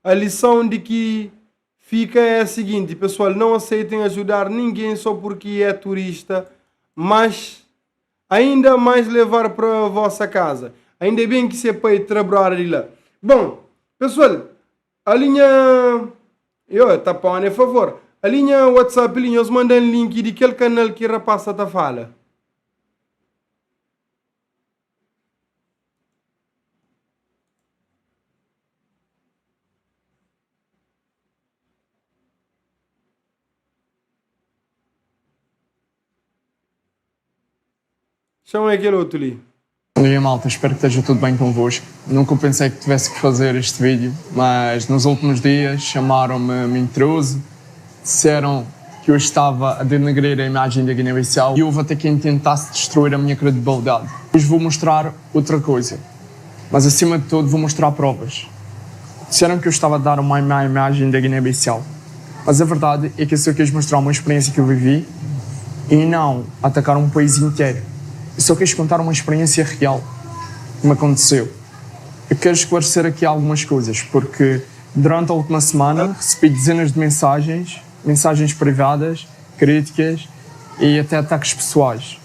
A lição de que fica é a seguinte, pessoal, não aceitem ajudar ninguém só porque é turista, mas ainda mais levar para vossa casa. Ainda bem que se pai tra brother de lá. Bom, pessoal, Ali nha Yo, ta pone favor. Ali nha WhatsApp li, nhos mandan link di kel kanal ki rapaz sa ta fala. Chama aquele outro li. Bom dia malta, espero que esteja tudo bem convosco. Nunca pensei que tivesse que fazer este vídeo, mas nos últimos dias chamaram-me mentiroso, disseram que eu estava a denegrir a imagem da Guiné-Bissau e houve até quem tentasse destruir a minha credibilidade. Hoje vou mostrar outra coisa, mas acima de tudo vou mostrar provas. Disseram que eu estava a dar uma má imagem da Guiné-Bissau, mas a verdade é que eu só quis mostrar uma experiência que eu vivi e não atacar um país inteiro. Eu só quis contar uma experiência real que me aconteceu. Eu quero esclarecer aqui algumas coisas, porque durante a última semana recebi dezenas de mensagens, mensagens privadas, críticas e até ataques pessoais.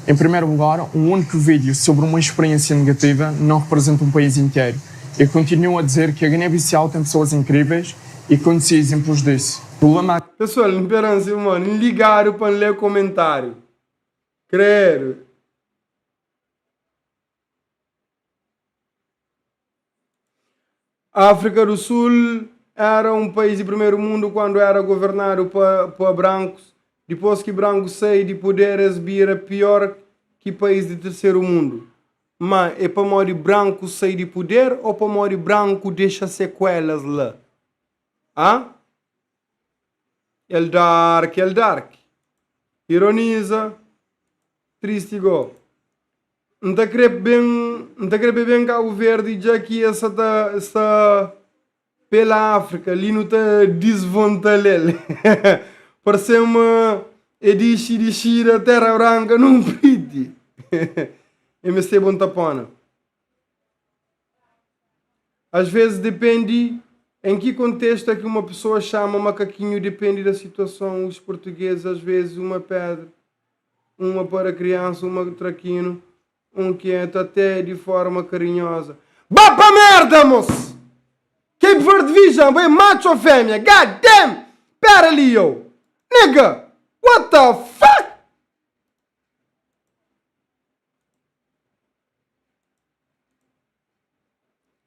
Em primeiro lugar, um único vídeo sobre uma experiência negativa não representa um país inteiro. Eu continuo a dizer que a Guiné-Bissau tem pessoas incríveis e conheci exemplos disso. O problema Pessoal, N peransi mano, N ligadu pa N lê komentáriu. Credo. Áfrika do Sul éra un país di primeru mundu kuandu éra governadu pa pa brankus. Dipôs ki brankus sai di puder es bira pior ki país di terseru mundu. Má é pamodi brankus sai di puder ô pamodi branku dexa sekuelas la? Hã? El dark, el dark. Ironiza. Tristi go. N ta kre ben, N ta kre pe ben Kabu Verdi dja ki es sa ta sta pela Afrika, li nu ta disvontal el. Parse-m ma e dixi dixida Terra Branka nun priti. E mesteba un tapona. Às vezes depende em que contexto é que uma pessoa chama macaquinho depende da situação. Os portugueses às vezes uma pedra, uma para criança, uma traquino, um quieto, até de forma carinhosa. Ba pa merda, moço! Cape Verde Vision, bo é macho ou fêmea? God damn! Pera ali, yo! Nigga! What the fuck?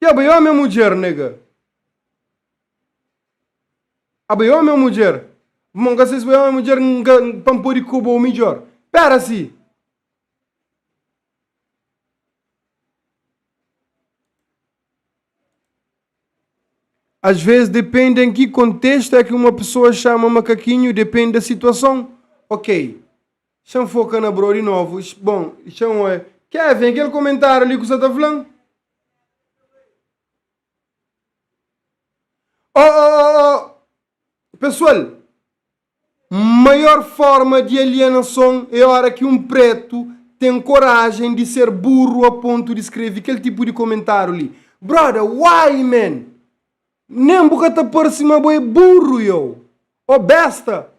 Ya bai homi ou mudjer nigga? Abo é homi ou mudjer? Bom, nka sei si bo é homi ou mudjer nka pa n podi kobau midjor. Pera si. Às vezes depende em que contexto é que uma pessoa chama macaquinho, depende da situação. Ok. Xa-m foka na bro di novu. Bon, xa-m oia. Kevin, kel komentáriu li ku sa ta fla-m? Oh, oh, oh, oh. Pesoal, maior forma di alienason é ora ki un pretu ten korajen di ser burru a pontu di skreve kel tipu di komentáriu li. Brother, why, man? Nen bu ka ta parse ma bo é burru, yo. Oh, besta!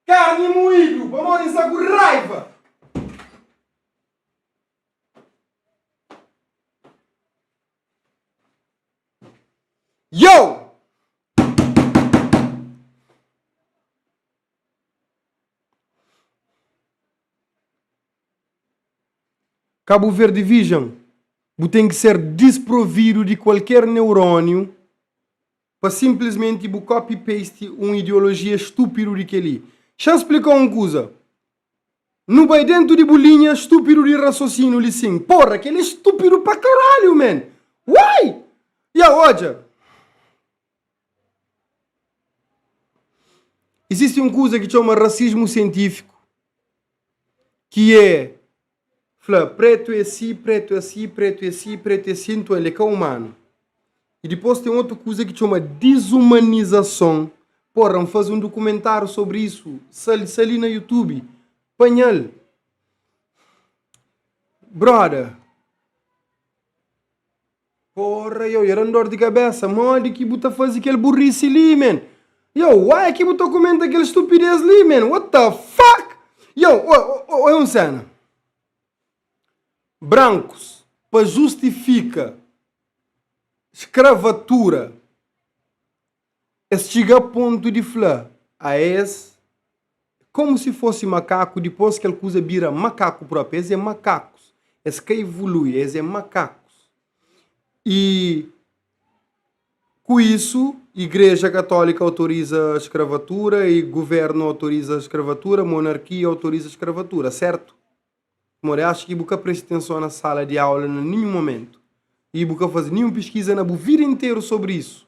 Carne moído, pamodi N sta ku raiva. Cabo Verde Vision, bu ten ki ser disprovidu di kualker neuróniu pa sinplismenti bu copy-paste un ideolojia stúpidu di kel-li. Xa-m splika-u un kuza. Nu bai dentu di bu linha stúpidu di rasosinu li sin. Porra, kel-li é stúpidu pa karalhu, man! Why? Ya, odja. Izisti un kuza ki txoma rasismu sientífiku, ki é fla pretu é si, pretu é si, pretu é si, pretu é si, nton el é ka umanu. I dipôs ten otu kuza ki txoma dizumanizason. Porra, N faze un dukumentáriu sobri isu, sta li na YouTube, panha-l. Broda. Porra, yo, dja da-m dor di kabesa. Modi ki bu ta faze kel burrisi li, man? Yo, why ki bu ta komenta kel stupidez li, man? What the fuck? Yo, oi un sena. Brancos, pa justifika skravatura, es txiga a pontu di fla a es komu si fosi makaku, dipos kel kuza bira makaku propi. Es é makakus, es ka evolui, es é makakus. I ku isu, Igreja Katólika autoriza skravatura i guvernu autoriza skravatura, monarkia autoriza skravatura, sertu? Pamodi acho ki bu ka presta atenson na sala di aula na ninhun momentu i bu ka faze ninhun piskiza na bu vida interu sobri isu.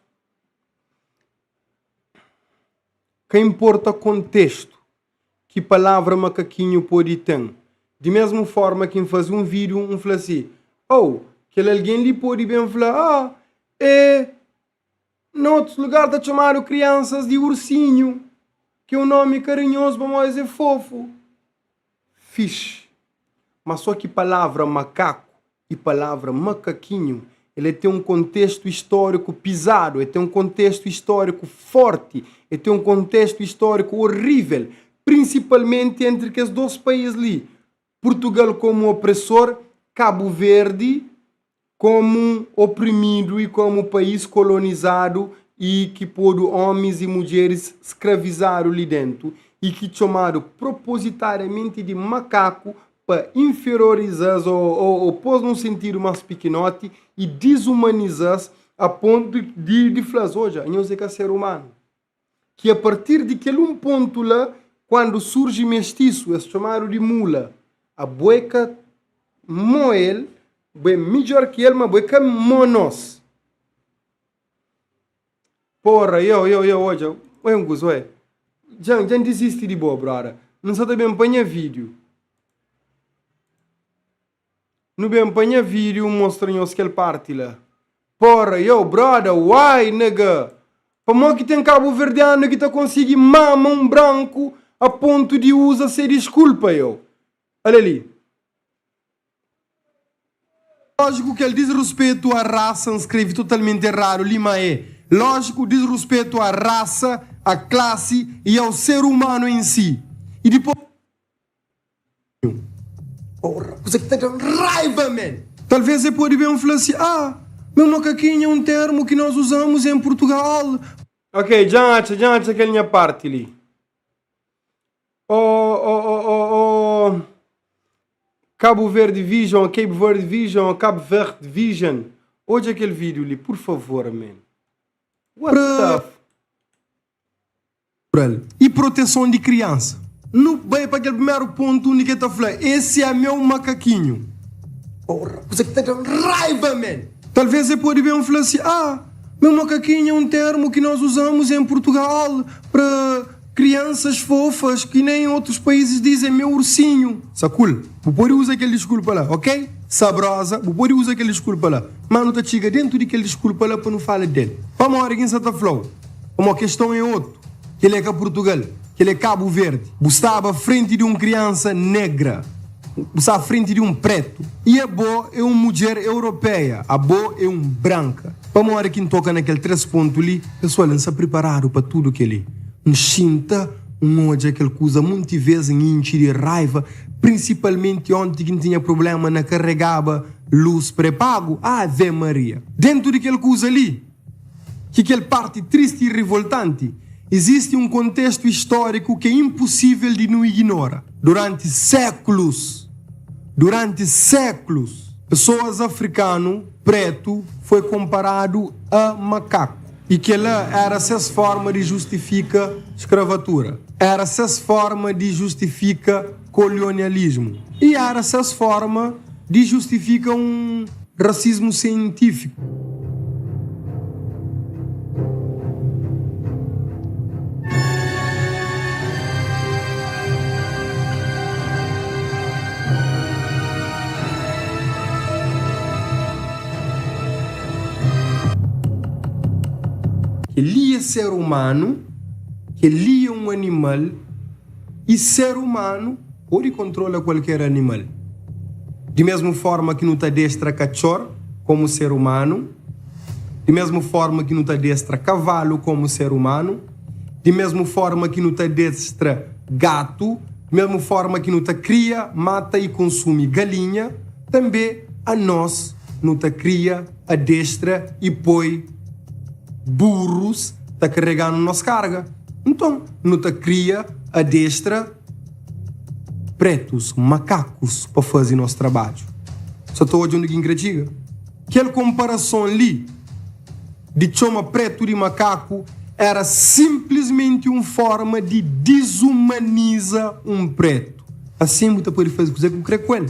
Ka inporta kontestu ki palavra makakinhu pode ten. Di mesmu forma ki N faze un vídiu N fla si, Oh, kel algen li pode ben fla, Ah, é Na otus lugar ta txomadu kriansas di ursinhu, ki é un nómi karinhozu pamodi es é fofu. Fixi. Má só ki palavra makaku i palavra makakinhu el é ten un kontestu istóriku pizadu, el ten un kontestu istóriku fórti, el ten un kontestu istóriku orível, prinsipalmenti entri kes dôs país li, Purtugal komu opresor, Kabu Verdi komu oprimidu i komu país kolonizadu i ki podu omis i mudjeris skravizadu li dentu i ki txomadu propozitariamenti di makaku pa inferioriza-s o pô-s nun sentidu más pikinoti i dizumaniza-s a pontu di fla-s, odja, anhos é ka ser umanu. Ki a partir di kel un pontu la, kuandu surji mestisu, es txomadu di mula. Abo é ka mo el, bo é midjor ki el, ma bo é ka mo nos. Porra, yo, yo, yo, odja, oi un kuza, oi. Dja, dja N disisti di bo, broda. N sa ta ben pa nha vídiu. Nu ben pa nha vídeo N mostra nhos kel parti la. Porra, yo, broda, why, nigga? Pamó ki ten kabuverdianu ki ta konsigi mama un branku a pontu di uza se diskulpa, yo? Ala li. Lójiku kel disruspetu a rasa N skrebe totalmenti erradu li ma é lójiku disruspetu a rasa, a klasi i ao ser umanu em si. I dipos. Porra, kuza ki ta da-m raiva, man! Talvês e pode ben fla si, Ah, meu makakinhu é un termu ki nós usamos em Portugal. Ok, dja N atxa, dja N atxa kel nha parti li. Oh, oh, oh, oh, oh. Cabo Verde Vision, Cape Verde Vision, Cabo Verde Vision. Odja kel vídeo li, por favor, man. What the f... Rural i proteson di kriansa. Nu bai pa kel primeru pontu undi ki el ta fla, Esse é meu makakinhu. Porra, kuza ki ta da-m raiva, man! Talvês el pode ben fla si, Ah, meu makakinhu é un termu ki nós usamos em Portugal pra kriansas fofas ki nem otus países dizem meu ursinho. Sakul, bu pode uza kel diskulpa la, ok? Sabroza, bu pode uza kel diskulpa la. Má nu ta txiga dentu di kel diskulpa la pa nu fala del. Pamodi ki N sa ta fla-u? Pamodi keston é otu, kel é ka Purtugal, kel é Kabu Verdi. Bu staba frenti di un kriansa negra, bu staba frenti di un pretu. I abo é un mudjer europeia, abo é un branka. Pamodi ki N toka na kel 3 pontu li? Pesoal, N sta priparadu pa tudu kel-li. N xinta, N odja kel kuza monti vês, N intxi di raiva, prinsipalmenti onti ki N tinha prubléma na karegaba lus prepagu. Ave Maria! Dentu di kel kuza li, Ki kel parti tristi i rivoltanti, izisti un kontestu istóriku ki é inpusível di nu iginora. Duranti sékulus, Duranti séklus, pesoas afrikanu prétu foi konparadu a makaku, i kel-la éra ses fórma di justifika skravatura, éra ses fórma di justifika kolionialismu i éra ses fórma di justifika un rasismu sientífiku. Kel-li é ser umanu, kel-li é un animal i ser umanu Pode kontrola kualker animal. Di mesmu forma ki nu ta adestra katxor komu ser umanu, di mesmu forma ki nu ta adestra kavalu komu ser umanu, di mesmu forma ki nu ta adestra gatu, di mesmu forma ki nu ta kria, mata i konsumi galinha, tanbe anos nu ta kria, adestra i poi burus ta karega-nu nos karga. Nton, nu ta kria, adestra. Pretus, makakus pa faze nos trabadju. Sa ta odja undi ki N kre txiga? Kel konparason li di txoma pretu di makaku era sinplismenti un forma di dizumaniza un pretu. Asin bu ta pode faze kuze ki bu kre ku el,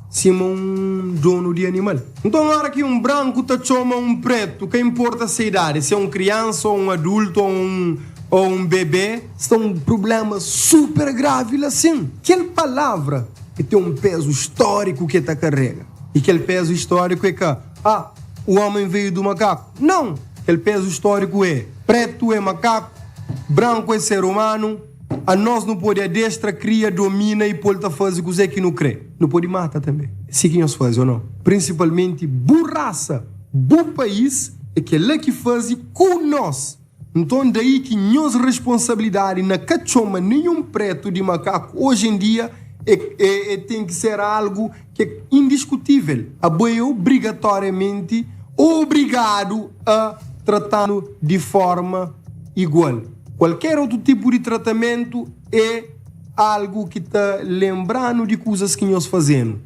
sima un donu di animal. Nton, ora ki un branku ta txoma un pretu, ka inporta se idadi, se é un kriansa o un adultu o un o un bebé, Sta un prubléma super gravi la sin. Kel palavra e ten un pezu stóriku ki e ta karega. I kel pezu stóriku é ka, Ah, o homem veio do macaco. Nau! Kel pezu stóriku é, pretu é makaku, branku é ser umanu, anos nu pode adestra, kria, domina i pô-l ta faze kuzê ki nu krê. Nu pode mata tanbê. É si ki nhos faze, ô nau? Prinsipalmenti bu rasa, bu país, é kel-la ki faze ku nos. Nton daí ki nhos responsabilidadi na ka txoma nenhun pretu di makaku oji en dia é é ten ki ser algu ki é indiskutível. Abo é obrigatoriamenti obrigadu a trata-nu di forma igual. Kualker otu tipu di tratamentu é algu ki ta lenbra-nu di kuzas ki nhos faze-nu.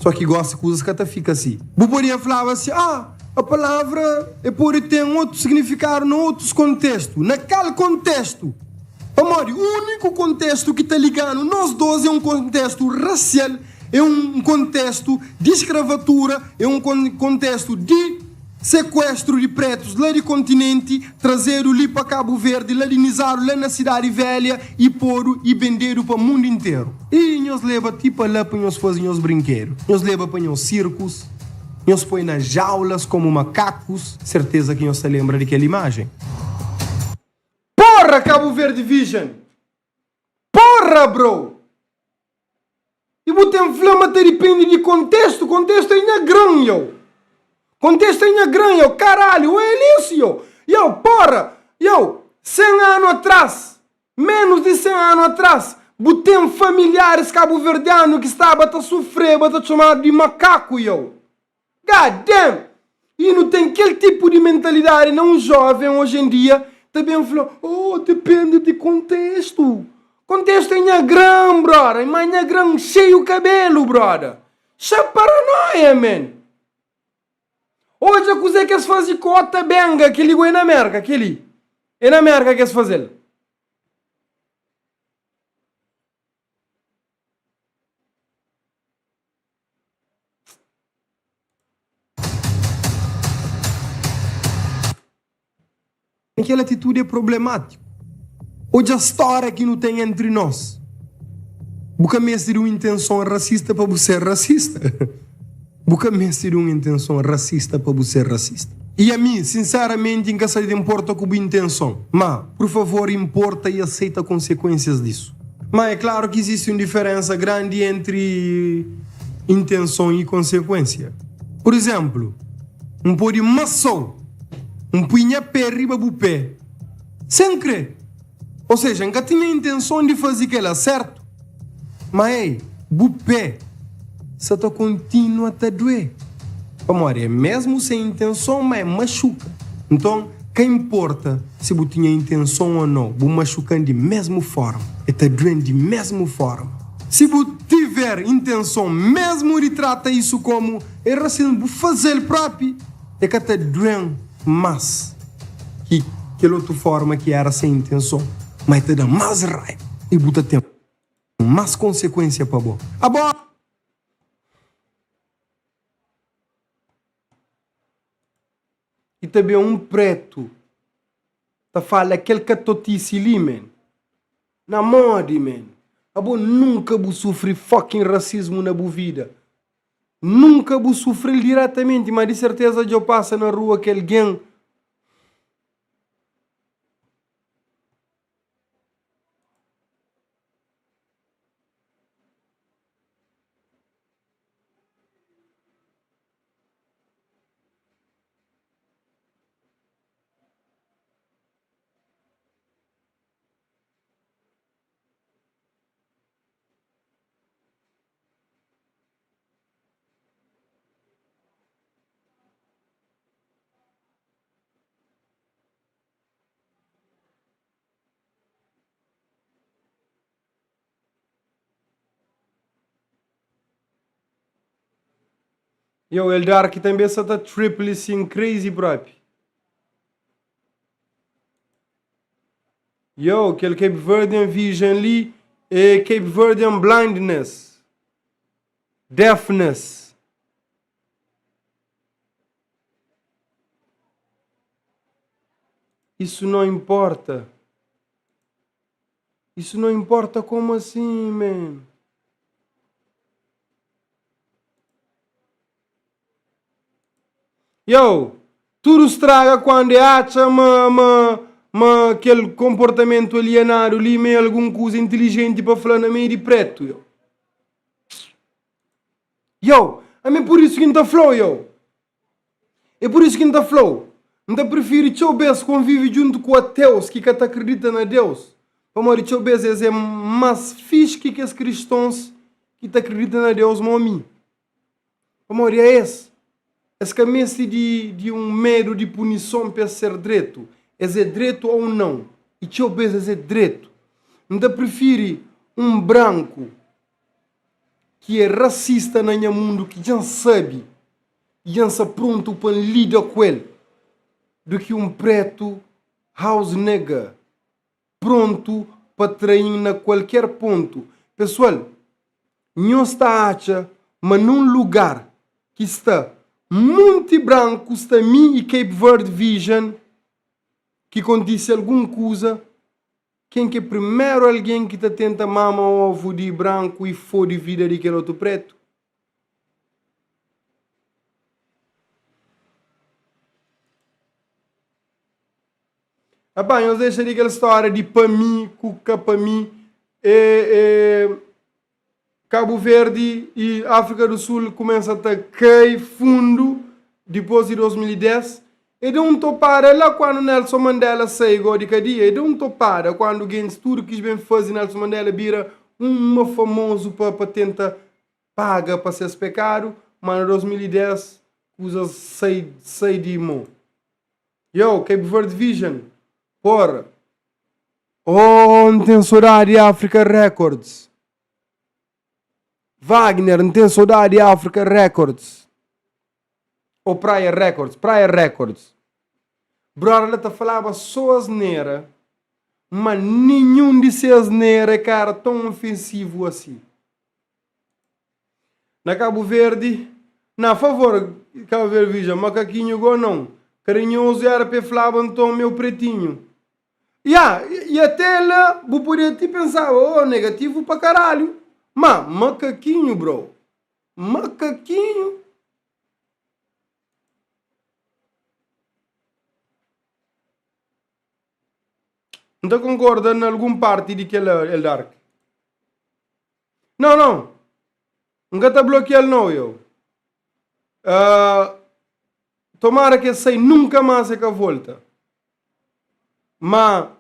Só ki gosi kuzas ka ta fika si. Bu podia flaba si, Ah! A palavra é pode ten otu signifikadu na otus kontestu. Na kal kontestu? Pamodi úniku kontestu ki ta liga-nu nos dos é un kontestu rasial, é un kontestu di skravatura, é un kontestu di sekuestru di pretus la di kontinenti, trazedu li pa Kabu Verdi, ladinizadu la na Sidadi Velha i podu i bendedu pa mundu interu. I nhos leba ti pa la pa nhos faze nhos brinkedu, nhos leba pa nhos sirkus. Nhos poi na jaulas komu makakus, serteza ki nhos ta lenbra di kel imajen. Porra Cabo Verde Vision! Porra bro! I bu ten fla ma ta dipende di kontestu, kontestu é nha gran yo! Kontestu é nha gran yo! Caralho, oel isso yo! Yo, porra! Yo, 100 anu atras Ménus di 100 anu atrás, bu ten familiaris kabuverdianu ki staba ta sufreba ta txomadu di makaku, yo. God damn! I nu ten kel tipu di mentalidadi na un jóven oji en dia ta ben fla, oh, depende di kontestu. Kontestu é nha gran, brother, ma nha gran xeiu kabelu, brother. Xa paranoia, man. Odja kuzê ki es faze ku Ota Benga, kel-li goi na Mérka, kel-li é na Mérka ki es faze-l. Kel atitudi é problemátiku. Odja stória ki nu ten entri nos. Bu ka meste di un intenson rasista pa bu ser rasista. Bu ka meste di un intenson rasista pa bu ser rasista. I ami, sinseramenti, N ka sa ta inporta ku bu intenson. Má, pur favor, inporta i aseita konsekuénsias disu. Má, é klaru ki izisti un diferénsa grandi entri intenson i konsekuénsia. Pur izénplu, N pode masa-u. N pui nha pé riba bu pé sen kre. Ou seja, N ka tinha intenson di faze kela, sertu? Ma ei, bu pé sa ta kontinua ta duê. Pamodi é mesmu sen intenson, ma é maxuka. Nton, ka inporta si bu tinha intenson ô nau, bu maxuka-m di mesmu forma. E ta duê-m di mesmu forma. Si bu tive. tiver intenson mesmu di trata isu komu é rasismu, bu faze-l propi, é ka ta duen más ki kel otu forma ki era sen intenson, ma é ta da más raiba i bu ta ten más konsekuensia pa bo. Abo. I ta ben un pretu ta fala kel katotisi li man. Na modi man? Abo nunka bu sufri fucking rasismu na bu vida. Nunka bu sufril diretamenti ma di serteza djo pasa na rua ki algen. Yo, Eldar ki tanbe sa ta trip li sim crazy propi. Yo, kel Cape Verdean vision li é Cape Verdean blindness, deafness. Isso não importa. Isso não importa como assim, man? Yo, tudo estraga quando é atxa ma, ma, ma kel comportamento alienado li me algum coisa inteligente pa fla na meio de preto, yo. Yo, a mim por isso que não tá flow, yo. É pur isu ki N ta fla-u, N ta prifiri txeu bês konvive djuntu ku ateus ki ka ta kridita na Deus, pamodi txeu bês es é más fixi ki kes kristons ki ta kridita na Deus má mi. Pamodi aes, es ka meste di di un medu di punison pa es ser dretu. Es é dretu ô nau, i txeu bês es é dretu. N ta prifiri un branku ki é rasista na nha mundu ki dja N sabe i dja N sta prontu pa N lida ku el du ki un pretu house nigga prontu pa trai-m na kualker pontu. Pesoal, nhos ta atxa ma nun lugar ki sta munti branku sta mi i Cape Verde Vision ki kontise algun kuza, Ken ki é primeru algen ki ta tenta mama ovu di branku i fode vida di kel otu pretu? Rapaz, nhos dexa di kel stória di pa mi ku ka pa mi. É, é, Kabu Verdi i Áfrika du Sul kumesa ta kai fundu dipôs di 2010. E da un topada la kuandu Nelson Mandela sai go di kadia, e da un topada kuandu gentis tudu kis ben faze Nelson Mandela bira uma famozu pa pa tenta paga pa ses pekadu, ma na 2010 kuzas sai sai di mo. Yo, Cape Verde Vision, porra. Oh, N ten sodadi Africa Records. Wagner, N ten sodadi Africa Records. Ou Praia Records, Praia Records. Brother la ta falaba só asnera, ma ninhun di se asnera é ka era tão ofensivo asi. Na Cabo Verde, na favor, Cabo Verde Vision, macaquinho go não. Carinhoso era pe flaba nton meu pretinho. Ya, e até la bu podia ti pensaba, oh, negativo pa caralho. Ma, macaquinho, bro. Macaquinho. N ta concorda na algun parti di kel Eldark. Não, não. N ka ta blokia-l não, yo. Uh, tomara que sai nunca mais e ka volta. Ma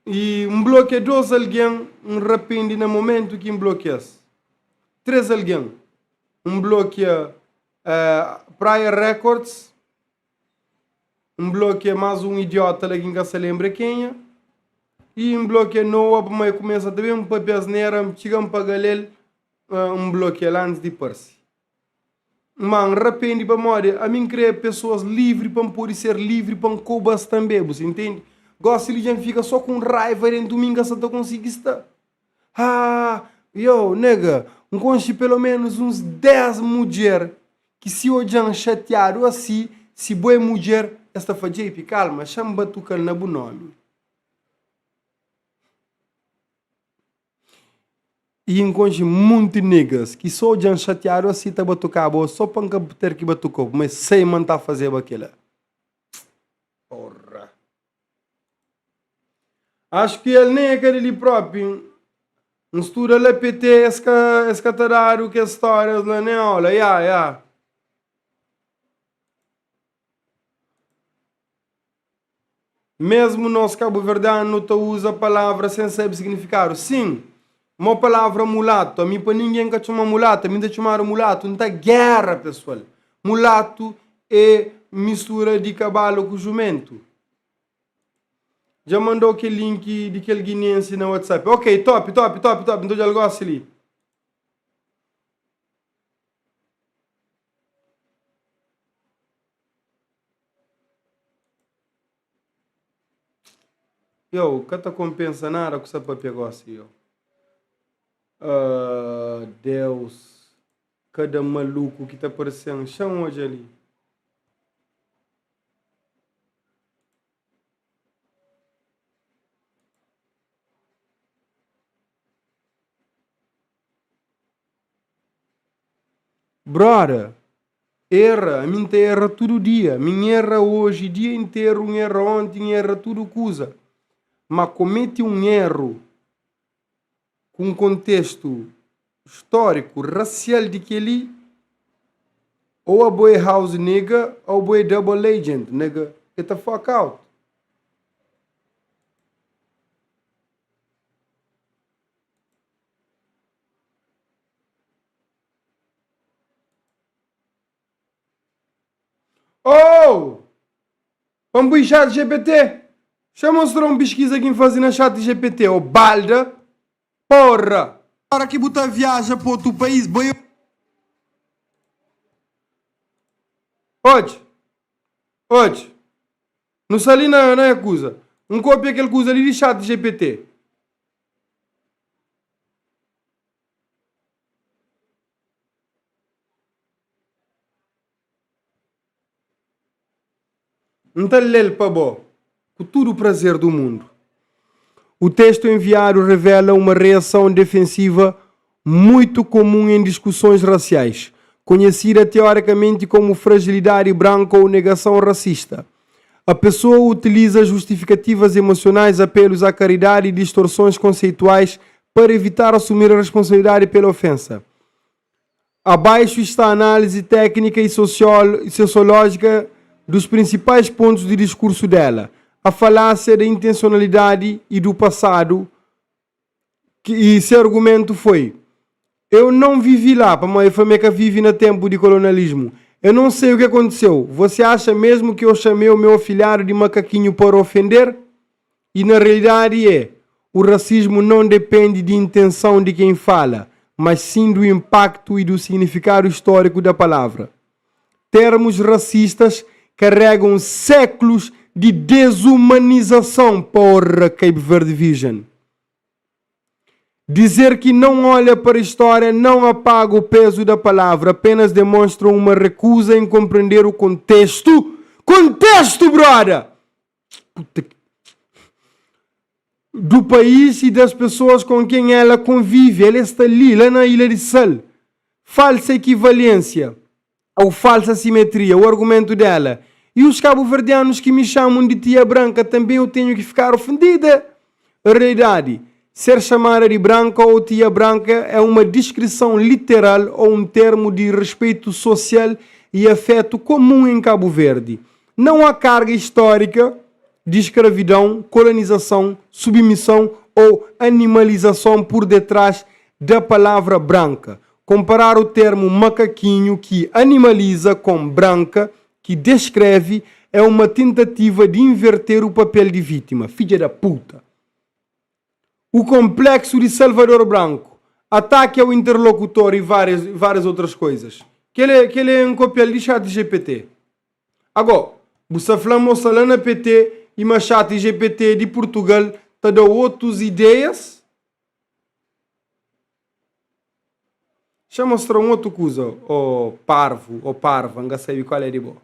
e N blokia dos algen, N rapende na momentu ki N blokia-s. Tres algen. N blokia uh, Praia Records, N blokia más un idiota la ki N ka sa lenbra kenha, i N blokia Noah pamodi el kumesa ta ben papia asnera, N txiga N paga-l el. N blokia-l antis di parse. Má N rapende pamodi ami N krê pesoas livri pa N pode ser livri pa N koba-s tanbê, bu sa intende? Gósi li dja N fika sô ku un raiva déntu mi N ka sa ta konsigi sta. Haa, yo, nigga, N konxe peloménus uns 10 mudjer ki si odja-m xatiadu asi, si bo é mudjer, es ta fla, JP, kalma, xa-m batuka-l na bu nómi. I N konxe munti niggas ki so odja-m xatiadu asi ta batukaba o so pa N ka ter ki batuka-u, ma es sai ma N ta fazeba kila. Porra. Acho ki el nen é ka di li propi. N studa la PT es ka es ka ta dadu kes stórias la nen aula. Ya, ya. Mesmu nos kabuverdianu nu ta uza palavra sen sabe signifikadu. Sin, mo palavra mulatu, ami pa ningen ka txoma mulatu, ami N ta txomadu mulatu, N ta gera pesoal. Mulatu e mistura di kabalu ku jumentu. Dja mandau kel link di kel guineense na whatsapp. Ok, top, top, top, top, N ta odjal gosi li. Yo, ka ta kompensa nada ku sa papia gosi, yo. Uh, Deus, kada maluku ki ta parse-m, xa-m odja li. Broda, erra, ami N ta erra tudu dia, mi N erra oji dia interu, N erra onti, N erra tudu kuza. Ma kometi un erru ku un kontestu stóriku, rasial di kel-li, ou abo é house nigga ou bo é double agent nigga, get the fuck out. Oh! Pa N pui chat GPT? Xa mostra un piskiza ki N faze na chat GPT, oh balda! Porra! Ora ki bu ta viaja pa otu país, bo é. Odja! Odja! Nu sta li na na kuza. N kopia kel kuza li di chat GPT. N ta lê-l pa bo ku tudu prazer do mundu. O texto enviado revela uma reação defensiva muito comum em discussões raciais, conhecida teoricamente como fragilidade branca ou negação racista. A pessoa utiliza justificativas emocionais, apelos à caridade e distorções conceituais para evitar assumir a responsabilidade pela ofensa. Abaixo está a análise técnica e sociológica dos principais pontos de discurso dela. A falácia da intencionalidade e do passado que, e se argumento foi eu não vivi lá, pamodi el fla ma vive na tempo de colonialismo. Eu não sei o que aconteceu. Você acha mesmo que eu chamei o meu afilhado de macaquinho para ofender? E na realidade é, o racismo não depende de intenção de quem fala, mas sim do impacto e do significado histórico da palavra. Termos racistas carregam séculos de desumanização, porra, Cape Verde Vision. Dizer que não olha para a história não apaga o peso da palavra, apenas demonstra uma recusa em compreender o contexto. Contexto, brother! Puta que... Do país e das pessoas com quem ela convive. Ela está ali, lá na Ilha de Sal. Falsa equivalência ou falsa simetria, o argumento dela. E os cabo-verdianos que me chamam de tia branca também eu tenho que ficar ofendida? Realidade, ser chamada de branca ou tia branca é uma descrição literal ou um termo de respeito social e afeto comum em Cabo Verde. Não há carga histórica de escravidão, colonização, submissão ou animalização por detrás da palavra branca. Comparar o termo macaquinho que animaliza com branca que descreve é uma tentativa de inverter o papel de vítima. Filha da puta. O complexo de Salvador Branco. Ataque ao interlocutor e várias, várias outras coisas. Kel é, kel é N kopia-l di chat GPT. Agó, bu sta fla-m ma bu sta la na PT i ma chat GPT di Purtugal ta da-u otus ideias? Xa mostra un otu kuza, ó parvu, ó parva, N ka sabe kual é di bo.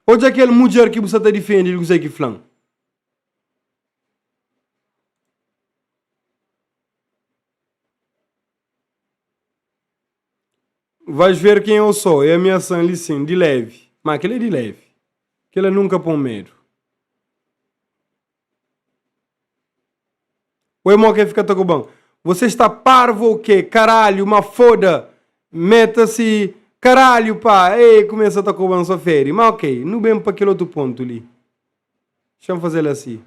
Odja kel mudjer ki bu sta ta difende di kuzê ki fla-m. Vais ver quem eu sou. É ameaça-m li sim, di levi. Má kel-li é di levi. Kel-la nunka pô-m medu. Oi mo ke fika ta koban. Você está parvo ou quê? Caralho, ma foda. Meta-se. Caralho, pá. Ei, começa ta koban só feri. Ma ok, nu bem pa kel outro ponto li. Deixa-me fazer assim.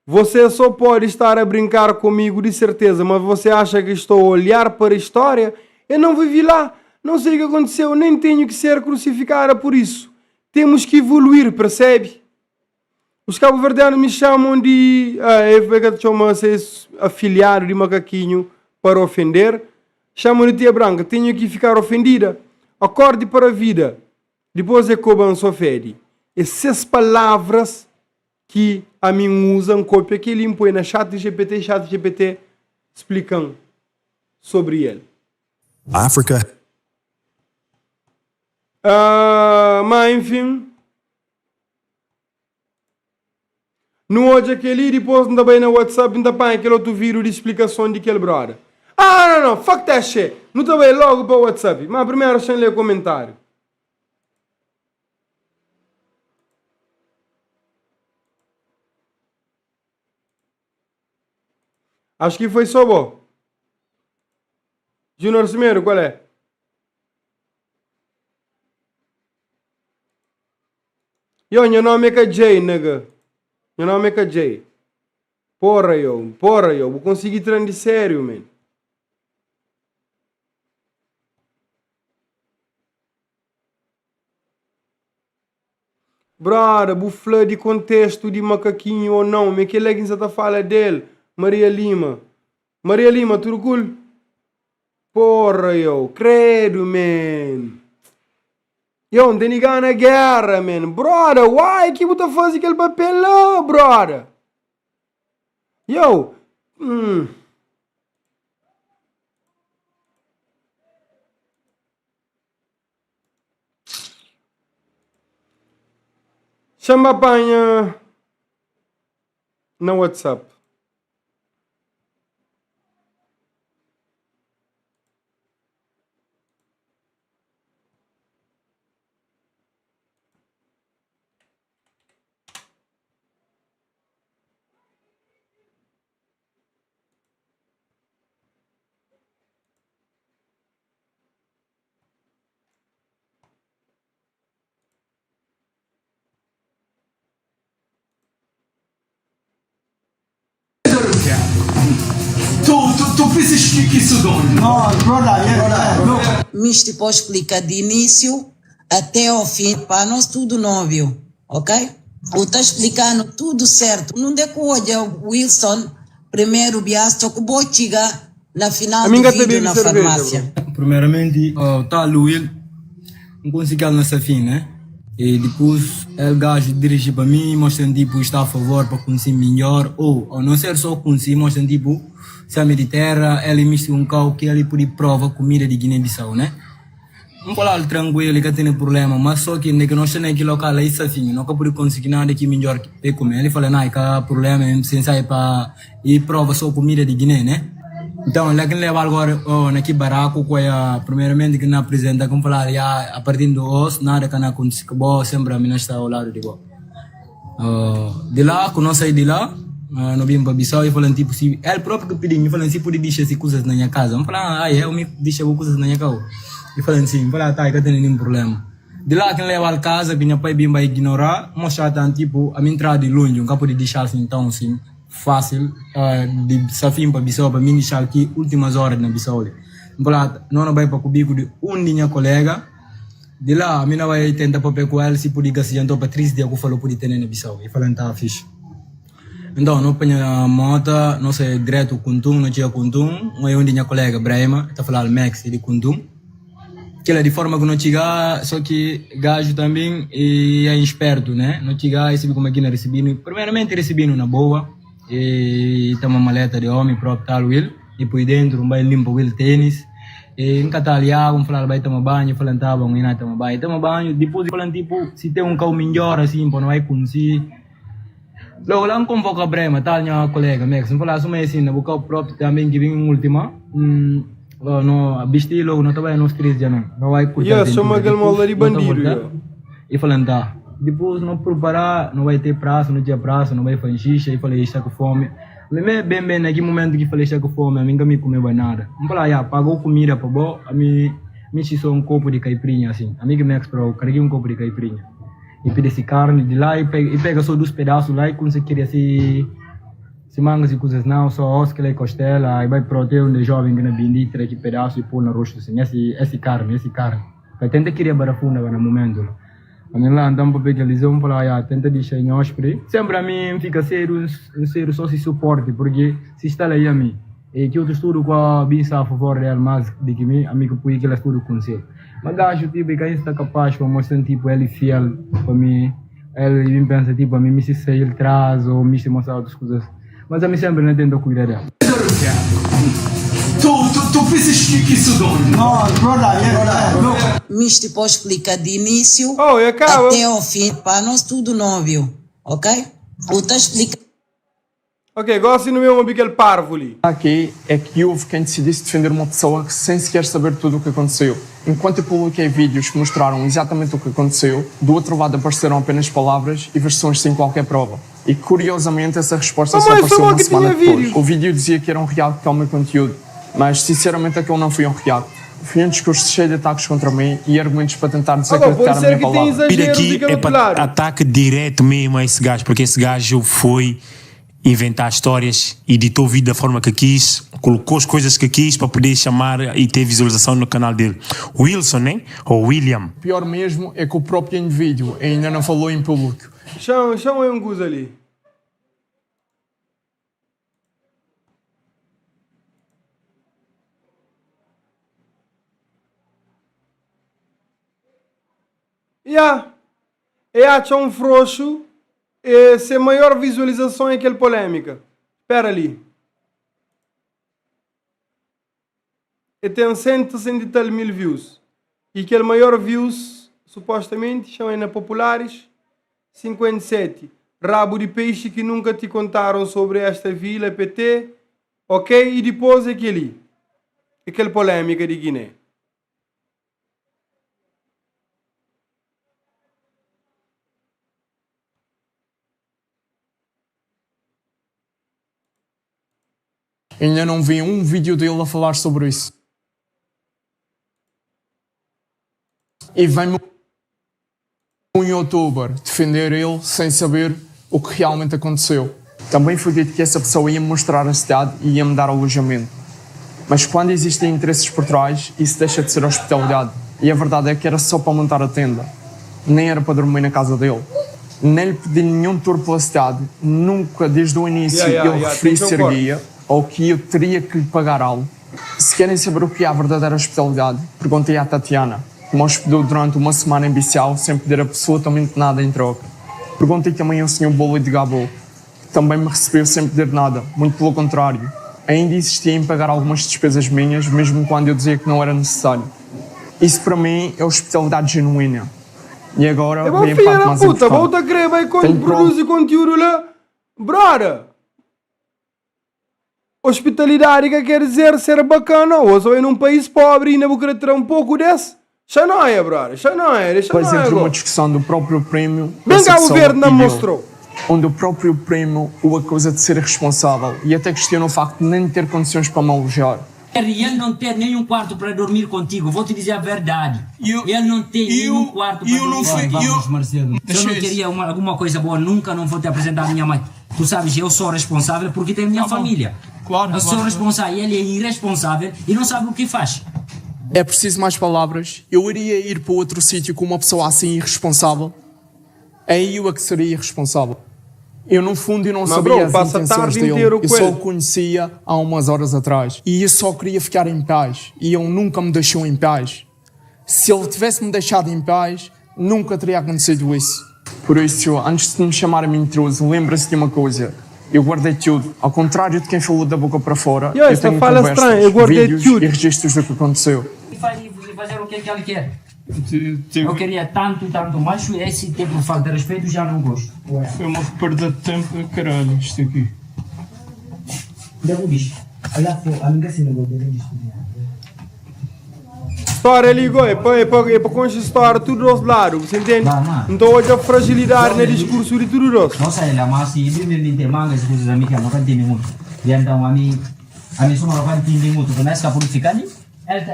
Você só pode estar a brincar comigo de certeza, mas você acha que estou a olhar para a história? Eu não vivi lá, não sei o que aconteceu, nem tenho que ser crucificada por isso. Temos que evoluir, percebe? Os cabo-verdianos me chamam de. Ah, é chama-se afiliado de macaquinho para ofender. Chamam de tia branca, tenho que ficar ofendida. Acorde para a vida. Dipôs é koba-m só fede. É ses palavras ki ami N uza, N kópia kel-li, N poi na chat GPT, chat GPT splika-m sobri el. Africa. Ah, má enfin. Nu odja kel-li, dipôs N ta bai na WhatsApp N ta panha kel otu vídiu di splikason di kel broda. Ah, não, não, fuck that shit! Nu ta bai logu pa WhatsApp. Má primeru xa N lê komentáriu. Acho que foi só bo. Junior Semedo, qual é? Yo, nha nome é ka Jay, nigga. Nha nome é ka Jay. Porra, yo. Porra, yo. Bu consegui tran di sério, man. Brother, bu fla di contexto di macaquinho ou não, me kel-la ki N sa ta fala del, Maria Lima. Maria Lima, tudo cool? Porra, yo. Credo, man. Yo, N tene gana guerra, man. Brother, why ki bu ta faze kel papel la, brother? Yo, hum. Xa-m ba panha na WhatsApp. Misti pó explica de início até ao fim pa nos tudo noviu ok u ta explicano tudo certo nunde ku odja Wilson primeiro bias to ku bo txiga na final Ami di N ka ta vídeo bebe na cerveja, farmácia. bro. Primeiramente, oh, tal Will, N konsigi el na sa fin, né? E dipus el gaju diriji pa mi, mostran tipo sta a favor pa kunsi minhor, ou ao não ser só kunsi, mostran tipo se ami di terra, el misti un kau ki el pudi prova kumida di Guiné-Bissau, né? N falal trankuilu, i ka tene purblema, ma so ki inda ki no sta na ki lokal la i sta fin, no ka pudi konsigi nada ki minjor pa i kume. El fala, Na, i ka purblema, N sin sai pa i prova so kumida di Gine, ne? Nton, la ki N lebal gora oh, na ki baraku ku e primeramenti ki N apresenta, ku N falal, Ya, apartir di os, nada ka na kontisi ku bo, sempri ami na sta au ladu di bo. Di la, ku no sai di la, no bin pa Bisau, i falan tipu si el propi ki pidin, i falan si pudi dixa si kusas na ña kasa. N fala, ah, ai, omi dixa bu kusas na ña kau? I falan sin. N fala, ta, i ka tene nin purblema. Di la ki N leba-l kaza, ki nha pai bin ba ignorá, N mostra tan tipu, ami N tra di lunju, N ka pudi dixal sin tãu sin fásil di Safin pa Bisau pa mi N dixal ki últimas óra di na Bisau li. N fala, no na bai pa kubiku di un di nha kolega, di la ami na bai tenta papia ku el si pudi gasijan to pa tris dia ku fala pudi tene na Bisau. I fala, N ta fixi. Então, no panha mota, no sai direto Kuntun, no txiga Kuntun, un é un di nha kolega Brema, ta falal Max, é di Kuntun. Kila di forma ku no txiga, so ki gaju também e é insperto, né? No txiga e sibi kuma ki na risibinu, primeiramente risibinu na boa, e toma maleta di omi propi tal wil, e pui dentro, un bai limpa wil tenis, e nkatal yagu, n falal bai toma banhu, e falan ta bon, e na toma banhu, e toma banhu, dipus e falan tipo si ten un kau mindjor asin pa no bai kunsi. Logo la N konvoka Brema, tal nha kolega Max, N fala suma es inda bu kau propi tambi ki bin ultima, no bisti logo no ta bai anos tris dja no, no bai kurti Yeah, chama aventura, aquele dipus molda de no ta bandido, volta, yeah. i falan ta. Dipus no prepara, no bai te prasa, no txia prasa, no bai fanxixa, i fala i sta ku fomi, ami me ben ben na ki mumentu ki fala i sta ku fomi, ami N ka mi kumeba nada, N fala ya pagau kumida pa bo, ami misti so un kopu di kaiprinha asin, ami ki Max prau kada kin un kopu di kaiprinha. I pidi si karni di la, i pega so dus pedasu la, i kumsa kiria si si mangas i kusas nau, so os kila i kostela, i bai prote un de joven ki na bindi, i tira ki pedasu i pul na rostu sin, es es i karni, es i karni. Pa tenta kiria barafunda ba na mumentu la. Ami la nton papia kel dizeu, N fala, ya, tenta dixa ña ospri. Sempri ami N fika sedu, N sedu so si suporti, purki si sta la i ami. E ki otus tudu ku bin sta a favor del mas di ki mi, ami ku pui kilas tudu kunsil. Ma gaxu tipu i ka insta kapas pa mostran tipu el i fiel pa mi, el i bin pensa tipu ami misti sail tras o misti mostra otus kusas. Mas ami sempri na tenta kuida del. Misti pô explica di início até ao fim pa nós tudo nóbio, ok? U ta explica. Ok, gosi nu ben obi kel parvu li. Aqui é que houve quem decidisse defender uma pessoa sem sequer saber tudo o que aconteceu. Enquanto eu publiquei vídeos que mostraram exatamente o que aconteceu, do outro lado apareceram apenas palavras e versões sem qualquer prova. E curiosamente essa resposta só Mamãe apareceu falou uma que semana tinha depois. vídeos. O vídeo dizia que era um react ao meu conteúdo, mas sinceramente aquele não foi um react. Foi um discurso cheio de ataques contra mim e argumentos para tentar Agora, pode desacreditar a ser minha que tem palavra. Vir exageros aqui de é outro para lado. ataque direto mesmo a esse gajo, porque esse gajo foi inventar histórias, editou o vídeo da forma que quis, colocou as coisas que quis para poder chamar e ter visualização no canal dele. Wilson, né? Ou William. Pior mesmo é que o próprio indivíduo ainda não falou em público. Chama, chama aí um cusa ali. Ya, e atxa um froxo e se maior visualização é kel polémica. Espera ali. E tem 160 e tal mil views. E kel maior views, supostamente, chama na populares, 57. Rabo de peixe que nunca te contaram sobre esta vila, PT. Ok? E depois é aquele. Aquele polêmica de Guiné. Ainda não vi um vídeo dele a falar sobre isso. E vem um youtuber defender ele sem saber o que realmente aconteceu. Também foi dito que essa pessoa ia me mostrar a cidade e ia me dar alojamento. Mas quando existem interesses por trás, isso deixa de ser hospitalidade. E a verdade é que era só para montar a tenda. Nem era para dormir na casa dele. Nem lhe pedi nenhum tour pela cidade. Nunca, desde o início, Yeah, yeah, ele yeah, referiu tem que ser ter um guia ou que eu teria que lhe pagar algo. Se querem saber o que é a verdadeira hospitalidade, perguntei à Tatiana, que me hospedou durante uma semana em Bissau sem pedir absolutamente nada em troca. Perguntei também ao Sr. Bolo de Gabo, que também me recebeu sem pedir nada, muito pelo contrário. Ainda insistia em pagar algumas despesas minhas, mesmo quando eu dizia que não era necessário. Isso para mim é hospitalidade genuína. E agora É bom vem a filha parte da mais puta, importante. volta a crer, vai quando Tenho produzir conteúdo lá. Brother, hospitalidade que quer dizer ser bacana, ou só é num país pobre e ainda vou querer ter um pouco desse. Já não é, brother, já não é, deixa Depois não é entre uma agora. discussão do próprio primo, Bem essa Cabo pessoa Verde não e dele, mostrou. onde o próprio primo o acusa de ser irresponsável e até questiona o facto de nem ter condições para me alojar. El não ter nenhum quarto para dormir contigo, vou te dizer a verdade. El não tem nenhum quarto para eu não dormir. fui- Vamos, eu- Marcelo. Se eu não Deixa queria uma- alguma coisa boa, nunca não vou te apresentar a minha mãe. Tu sabes, eu sou responsável porque tenho minha Tá bom. família. Claro, Eu sou claro. responsável, ele é irresponsável e não sabe o que faz. É preciso mais palavras. Eu iria ir para outro sítio com uma pessoa assim irresponsável. É eu a que seria irresponsável. Eu, no fundo, eu não Mas, sabia bro, as passa a intenções tarde dele. inteira Eu com só ele. o conhecia há umas horas atrás. E eu só queria ficar em paz. E ele nunca me deixou em paz. Se ele tivesse me deixado em paz, nunca teria acontecido isso. Por isso, antes de me chamar mentiroso, lembra-se de uma coisa. Eu guardei tudo. Ao contrário de quem falou da boca para fora, Yo, eu esta tenho fala conversas, estranha, eu guardei vídeos tudo. e registros do que aconteceu. E faz- e fazer o que é que ele quer. Eu queria tanto, tanto, mas esse tempo de falta de respeito já não gosto. Foi uma perda de tempo do caralho isto aqui. História ali, é para é pa, é pa concha história tudo dos lados, você entende? Então hoje a fragilidade no discurso de tudo dos. Nossa, ela mas se ele me tem mangas coisas a mim que eu não entendo muito. E então a mim a mim só não entendo muito, começa a purificar ali.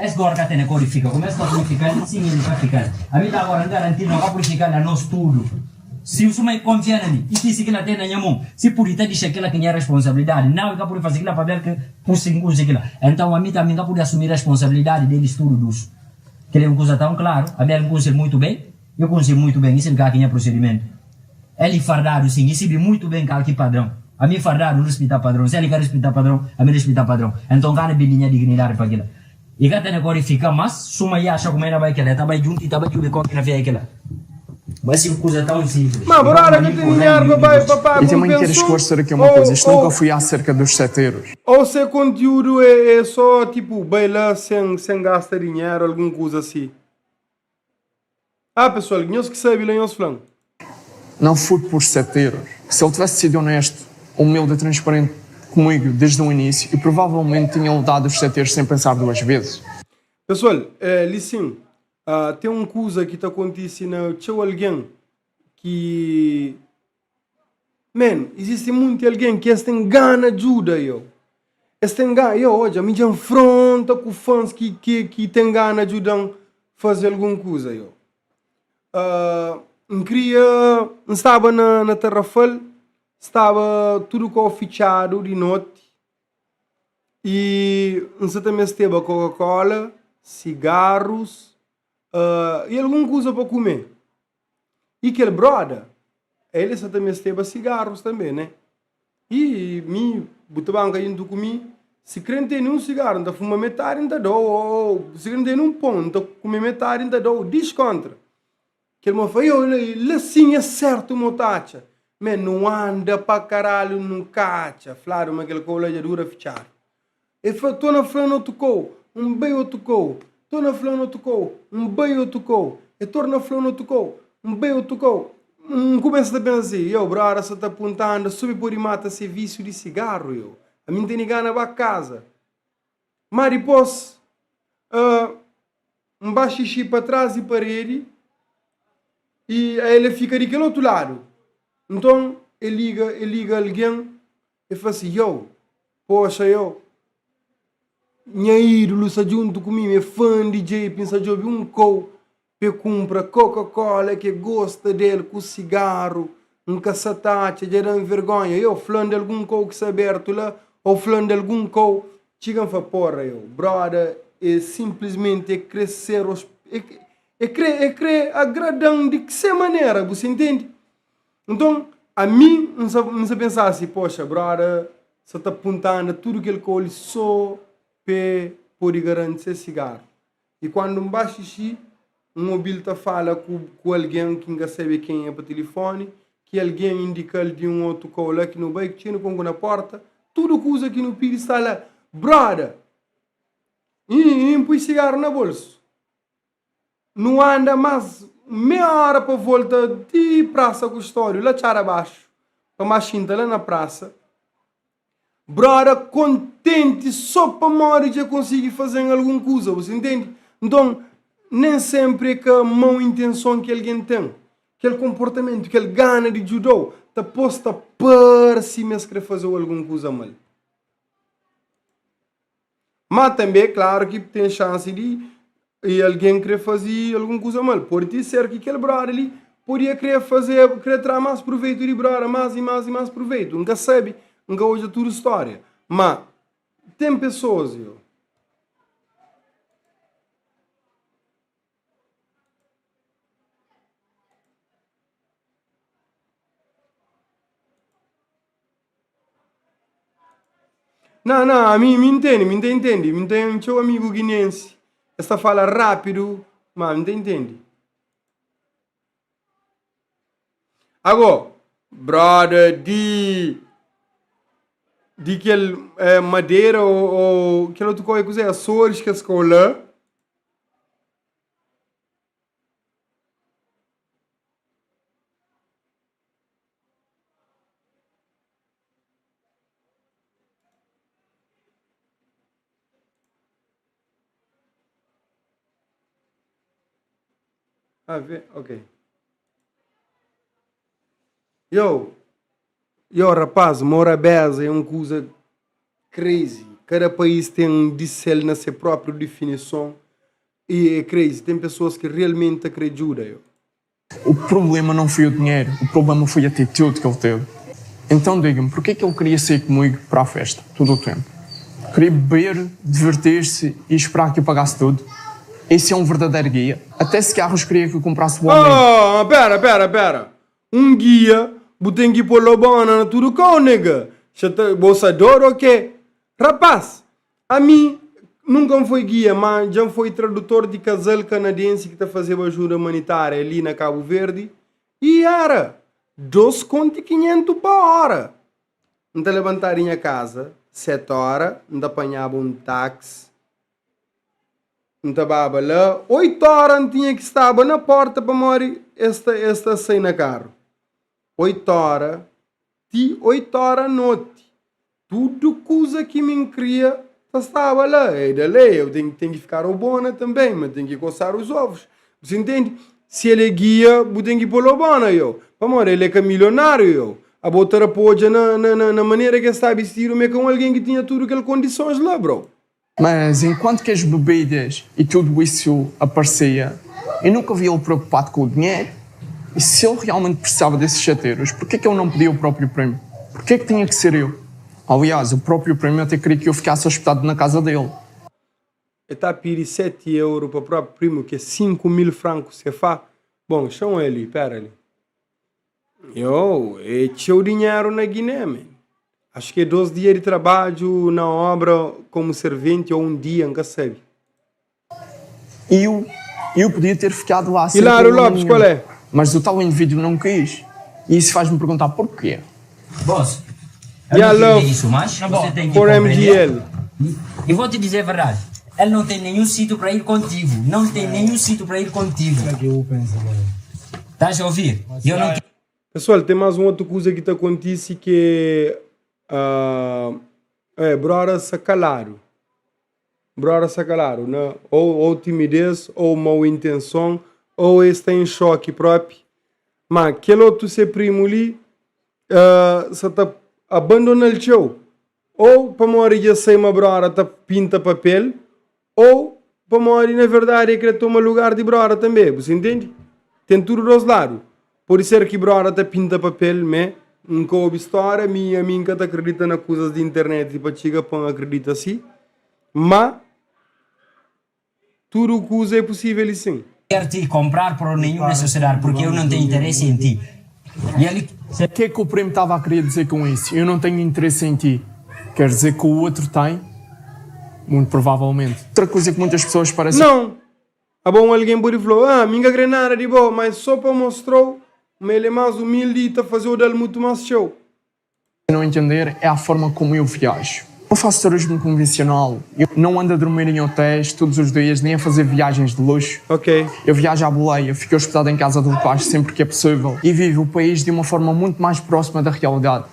Esse agora que tem codifica, começa a purificar ali, sim, ele vai ficar. A mim tá agora não garantir não vai purificar a nós tudo. Se o suma confia nele, e se que ela tem na minha mão, se por isso diz aquela que é responsabilidade, não, eu por fazer aquilo para ver que por cinco aquilo. Então a mim também não pode assumir a responsabilidade deles tudo dos. Que ele é uma coisa tão claro, a minha conhece muito bem, eu conheço muito bem, isso é que é procedimento. Ele fardado sim, e sabe muito bem qual que é padrão. A mim fardado não respeita padrão, se ele quer respeitar padrão, a mim respeita padrão. Então cara bem minha dignidade para aquilo. E gata agora fica, mas suma e acha como era vai aquela, tá bem junto e tá bem junto com aquela via aquela. Mas se coisa tão simples. Mas brother, que tem dinheiro para papai, E também quero esclarecer aqui uma coisa. Isto nunca foi acerca dos 7 euros. Ou se conteúdo é, é só tipo bailar sem, sem gastar dinheiro, alguma coisa assim. Ah pessoal, nós que sabe lá, nós falamos. Não foi por 7 euros. Se ele tivesse sido honesto, humilde e transparente comigo desde o início, eu provavelmente tinha lhe dado os 7 euros sem pensar duas vezes. Pessoal, é, listen, ah, tem uma coisa que está acontecendo, tinha alguém que... Man, existe muito alguém que eles têm gana de ajuda, eu. Eles têm gana, eu hoje, a mídia afronta com fãs que, que, que têm gana de ajudar a fazer alguma coisa, eu. Ah, eu queria, eu estava na, na Tarrafal, estava tudo com fechado de noite, e você também esteve Coca-Cola, cigarros ah, e alguma coisa para comer. E aquele brother, ele só também esteve cigarros também, né? E me botava indo comigo, se crente tem um cigarro, então fuma metade, então dou, ou se crente tem um pão, então come metade, então dou, descontra. Que ele me falou, ele assim é certo, motacha. Mas não anda pra caralho, não cacha. Falaram, mas aquele cola já dura fechar. Ele falou, tô na falando outro cou, um bem outro cou. Tô na falando outro cou, um bem outro cou. Eu tô na falando outro cou, um bem outro cou. Um começa a pensar assim, eu, brother, só tá apontando, sobe por e mata esse vício de cigarro, eu. A mim tem gana pra casa. Mas depois, uh, um baixo xixi para trás e parede, e aí ele fica daquele outro lado. Então, ele liga, ele liga alguém e fala assim, yo, poxa, eu, minha ídolo está junto comigo, é fã de DJ, pensa de ouvir um co, pe compra Coca-Cola que gosta dele com cigarro, um caçatacha, já dá vergonha. Eu falando de algum co que está aberto lá, ou falando de algum co, chegam a porra, eu, brother, é simplesmente é crescer, os, é, é, cre, é crer agradando de que maneira, você entende? Então, a mim, não se, não se pensar assim, poxa, brother, você está apontando tudo que ele colhe só para poder garantir esse cigarro. E quando um baixa xixi, um mobile tá fala com, com alguém que não sabe quem é para telefone, que alguém indica de um outro cola que no bike tinha com na porta, tudo que usa aqui no pires está lá, brother, e, e põe cigarro na bolsa. Não anda mais meia hora para volta de Praça Custódio, lá tchara abaixo, para Machinta, lá na praça. Brother, contente só para morrer já conseguir fazer alguma coisa, você entende? Então, nem sempre é que a má intenção que alguém tem, aquele comportamento, aquele gana de judô, tá posta para si mesmo querer fazer alguma coisa mal. Má tanbê, klaru ki ten xansi di algen krê faze algun kuza mal. Pode ti ser ki kel brother li podia krê faze, krê tra más proveitu di brother, más i más i más proveitu. N ka sabe, N ka odja tudu stória. Má ten pesoas, yo. Não, não, a mim me entende, me entende. Me tem teu amigo guinense. Esta fala rápido, mas me entende. Agora, brother de de kel eh, madeira ou, ou kel outro coisa, coisa, Açores que escola. Ah, vê, ok. Yo, yo, rapaz, morabeza é um coisa crazy. Cada país tem de ser na sua própria definição. E é crazy. Tem pessoas que realmente querem ajuda, yo. O problema não foi o dinheiro, o problema foi a atitude que ele teve. Então diga-me, porquê que ele queria sair comigo para a festa todo o tempo? Queria beber, divertir-se e esperar que eu pagasse tudo? Esse é um verdadeiro guia. Até cigarros queria que eu comprasse o homem. Oh, pera, pera, pera. Um guia, bu tem que pôr lobona na tudo com, nigga. Bolsador ou quê? Rapaz, a mim nunca foi guia, mas já foi tradutor de casal canadense que tá fazendo ajuda humanitária ali na Cabo Verde. E era 2,500 por hora. Não te levantar em casa, 7 horas, não te apanhava um táxi. Não te baba lá, 8 horas não tinha que estar na porta para morrer esta, esta sair na carro. 8 horas, ti 8 horas à noite. Tudo coisa que me cria estava lá. É da lei, eu tenho, tenho que ficar obona também, mas tenho que coçar os ovos. Você entende? Se ele é guia, eu tenho que pôr obona, eu. Para ele é que é milionário, eu. A botar a poja na, na, na, na maneira que está vestido, mas com alguém que tinha tudo aquelas condições lá, bro. Mas enquanto que as bebidas e tudo isso aparecia, eu nunca vi ele preocupado com o dinheiro. E se ele realmente precisava desses chateiros, por que que eu não pedia o próprio primo? Por que que tinha que ser eu? Aliás, o próprio primo até queria que eu ficasse hospedado na casa dele. Ele está a pedir 7 euros para o próprio primo, que é 5 mil francos CFA. Bom, chama ele, pera ali. Eu, é teu dinheiro na Guiné, man. Acho que é dois dias de trabalho na obra como servente ou um dia, nunca sabe. E eu, eu podia ter ficado lá sem Hilário problema Lopes, nenhum. qual é? Mas o tal indivíduo não quis. E isso faz-me perguntar porquê. Boss, eu Yeah, não queria love isso, mas você tem que for compreender. MGL. E vou te dizer a verdade. Ele não tem nenhum sítio para ir contigo. Não tem nenhum sítio para ir contigo. Estás a ouvir? E eu não Pessoal, tem mais uma outra coisa que te acontece que ah, é, brora sacalaro. Brora sacalaro, né? Ou, ou timidez, ou mau intenção, ou está em choque próprio. Mas aquele outro seu primo ali, uh, só tá abandonando o teu. Ou para morrer já sei uma brora tá pinta papel, ou para morrer na verdade é que toma lugar de brora também, você entende? Tem tudo dos lados. Pode ser que brora tá pinta papel, mas nunca ouve história, minha minha tá acredita na coisas de internet, tipo chega para acredita assim. Mas tudo coisa é possível sim. quero te comprar por nenhuma necessidade, porque eu não tenho interesse em ti. E ele O que é que o primo estava a querer dizer com isso? Eu não tenho interesse em ti. Quer dizer que o outro tem? Muito provavelmente. Outra coisa que muitas pessoas parecem Não. A bom alguém pode falar, ah, minha granada de boa, mas só para mostrar, mas ele é mais humilde e tá fazendo dele muito mais show. não entender é a forma como eu viajo. Eu faço turismo convencional. Eu não ando a dormir em hotéis todos os dias, nem a fazer viagens de luxo. Ok. Eu viajo à boleia, fico hospedado em casa do rapaz sempre que é possível e vivo o país de uma forma muito mais próxima da realidade.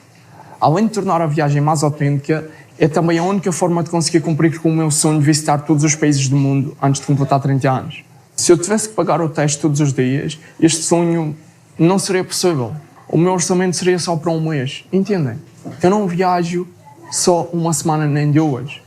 Além de tornar a viagem mais autêntica, é também a única forma de conseguir cumprir com o meu sonho de visitar todos os países do mundo antes de completar 30 anos. Se eu tivesse que pagar hotéis todos os dias, este sonho não seria possível. O meu orçamento seria só para um mês, entendem? Eu não viajo só uma semana nem duas.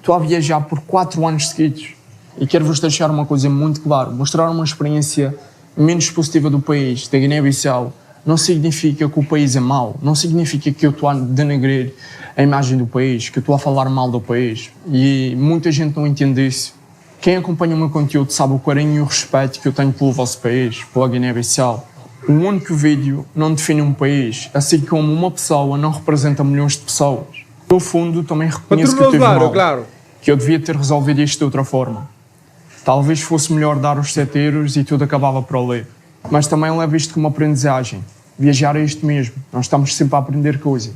Estou a viajar por 4 anos seguidos e quero vos deixar uma coisa muito clara: mostrar uma experiência menos positiva do país, da Guiné-Bissau, não significa que o país é mau, não significa que eu estou a denegrir a imagem do país, que eu estou a falar mal do país. E muita gente não entende isso. Quem acompanha o meu conteúdo sabe o carinho e o respeito que eu tenho pelo vosso país, pela Guiné-Bissau. Um único vídeo não define um país, assim como uma pessoa não representa milhões de pessoas. No fundo, também reconheço que eu tive Claro, mal, claro. que eu devia ter resolvido isto de outra forma. Talvez fosse melhor dar os 7 euros e tudo acabava por ali. Mas também levo isto como aprendizagem. Viajar é isto mesmo. Nós estamos sempre a aprender coisas.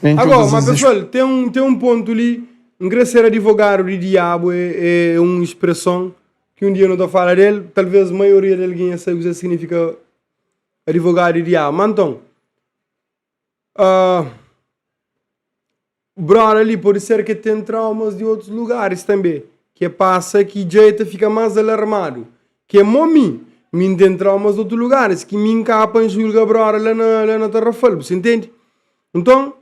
Nem Agora, todas mas as pessoal, tem um, tem um ponto ali. Não querer ser advogado de diabo é, é uma expressão que um dia eu não estou a falar dele. Talvez a maioria de alguém saiba o que significa advogado de diabo. Mas então, ah, brother ali pode ser que tem traumas de outros lugares também. Que passa que jeito fica mais alarmado. Que é mim, mim tem traumas de outros lugares. Que mim capa em julga brother lá na, lá na Tarrafal, você entende? Então,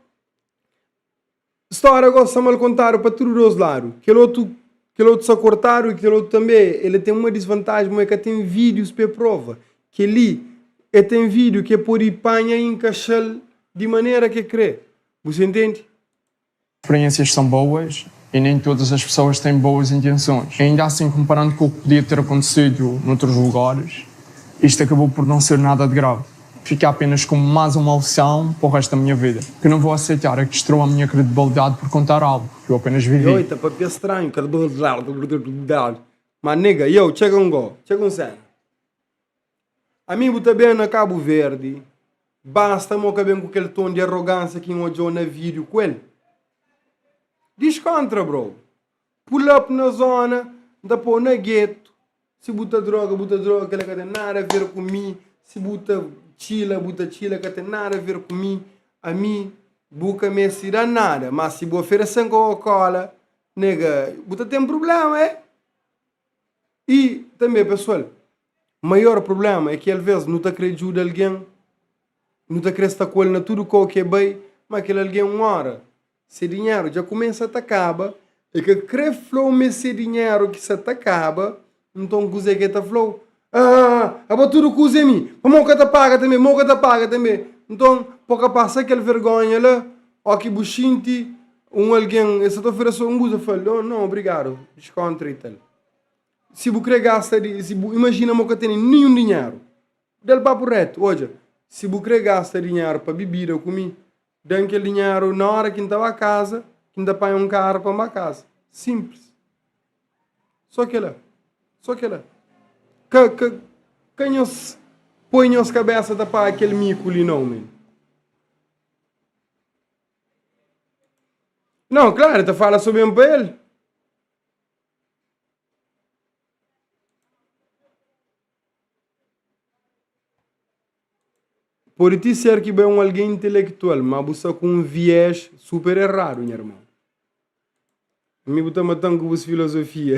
história gosta mal contar para todos os lados. Aquele outro, aquele outro só cortaram e aquele outro também. Ele tem uma desvantagem, mas é que tem vídeos para prova. Que ali, ele tem vídeo que pode panha e encaixar de maneira que crê. Você entende? experiências são boas e nem todas as pessoas têm boas intenções. Ainda assim, comparando com o que podia ter acontecido noutros lugares, isto acabou por não ser nada de grave. Fica apenas como mais uma lição para o resto da minha vida. O que não vou aceitar é que destrua a minha credibilidade por contar algo que eu apenas vivi. Oita, papel estranho. Mas nigga, yo, chega um go, chega um cena. Amigo também na Cabo Verde, basta moca bem com aquele tom de arrogância que olhou na vídeo com ele. Descontra, bro. Pull up na zona, da pôr na gueto. Se bota droga, bota droga, que ela não tem nada a ver comigo. Se bota chila, bota chila, que tem nada a ver comigo. A mim, buca me se dá nada. Mas se boa oferecer Coca-Cola, nega, bota tem problema, é? E também, pessoal, maior problema é que às vezes não está querendo ajudar alguém, não está querendo estar com ele na tudo que é bem, mas aquele alguém uma hora, se dinheiro já começa a acaba, e que crê flow me se dinheiro que se acaba, então coisa que tá flow. Ah, ah, tudo coisa em mim, mas moca tá paga também, moca tá paga também. Então, pouca passa aquela vergonha lá, ou que buchinti, um alguém, esse te ofereceu um guza, falou, oh, não, obrigado, descontra e tal. Se você quer gastar, se imagina que tem nenhum dinheiro, dá papo reto, olha, se você quer gastar dinheiro para bebida comigo, dá aquele dinheiro na hora que estava a casa, que ainda paga um carro para uma casa. Simples. Só que lá. Só que lá. Que, que, quem os põe as cabeça da para aquele mico ali não, man. Não, claro, tu fala sobre para ele. Pode te ser que bem um alguém intelectual, mas você com um viés super errado, meu irmão. Me botar matando com você filosofia.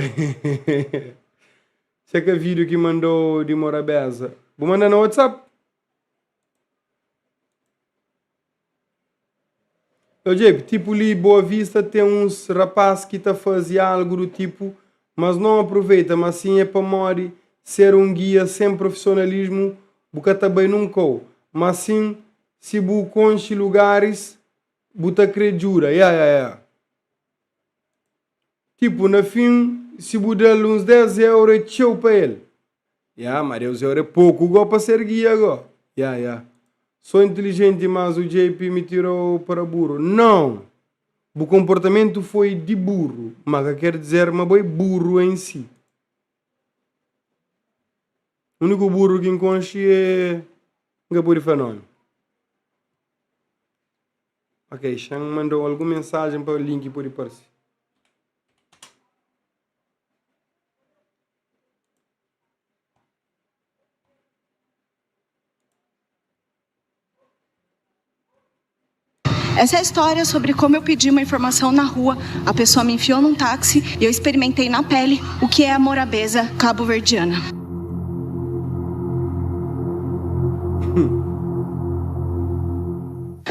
Checa vídeo que mandou de Morabeza. Vou mandar no WhatsApp. Ô, Jeep, tipo ali, Boa Vista tem uns rapaz que tá fazendo algo do tipo, mas não aproveita, mas sim é para morrer ser um guia sem profissionalismo, buca também nunca. Mas sim, se bu conche lugares, buta credura, yeah, yeah, yeah. Tipo, na fim, se bu dar uns 10 euros, é tchau para ele. Yeah, mas 10 euros é pouco, igual para ser guia agora. Yeah, yeah. Sou inteligente, mas o JP me tirou para burro. Não! O comportamento foi de burro, mas quer dizer, mas foi burro em si. O único burro que enconcho é Gaburi Fenômeno. Ok, Xang mandou alguma mensagem para o link por aparecer. Essa é a história sobre como eu pedi uma informação na rua, a pessoa me enfiou num táxi e eu experimentei na pele o que é a morabeza cabo-verdiana.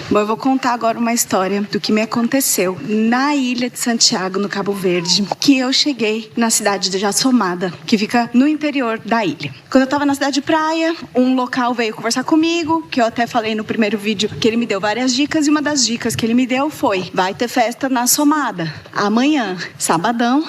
Bom, eu vou contar agora uma história do que me aconteceu na ilha de Santiago, no Cabo Verde, que eu cheguei na cidade de Assomada, que fica no interior da ilha. Quando eu estava na cidade de praia, um local veio conversar comigo, que eu até falei no primeiro vídeo que ele me deu várias dicas, e uma das dicas que ele me deu foi: vai ter festa na Assomada amanhã, sabadão.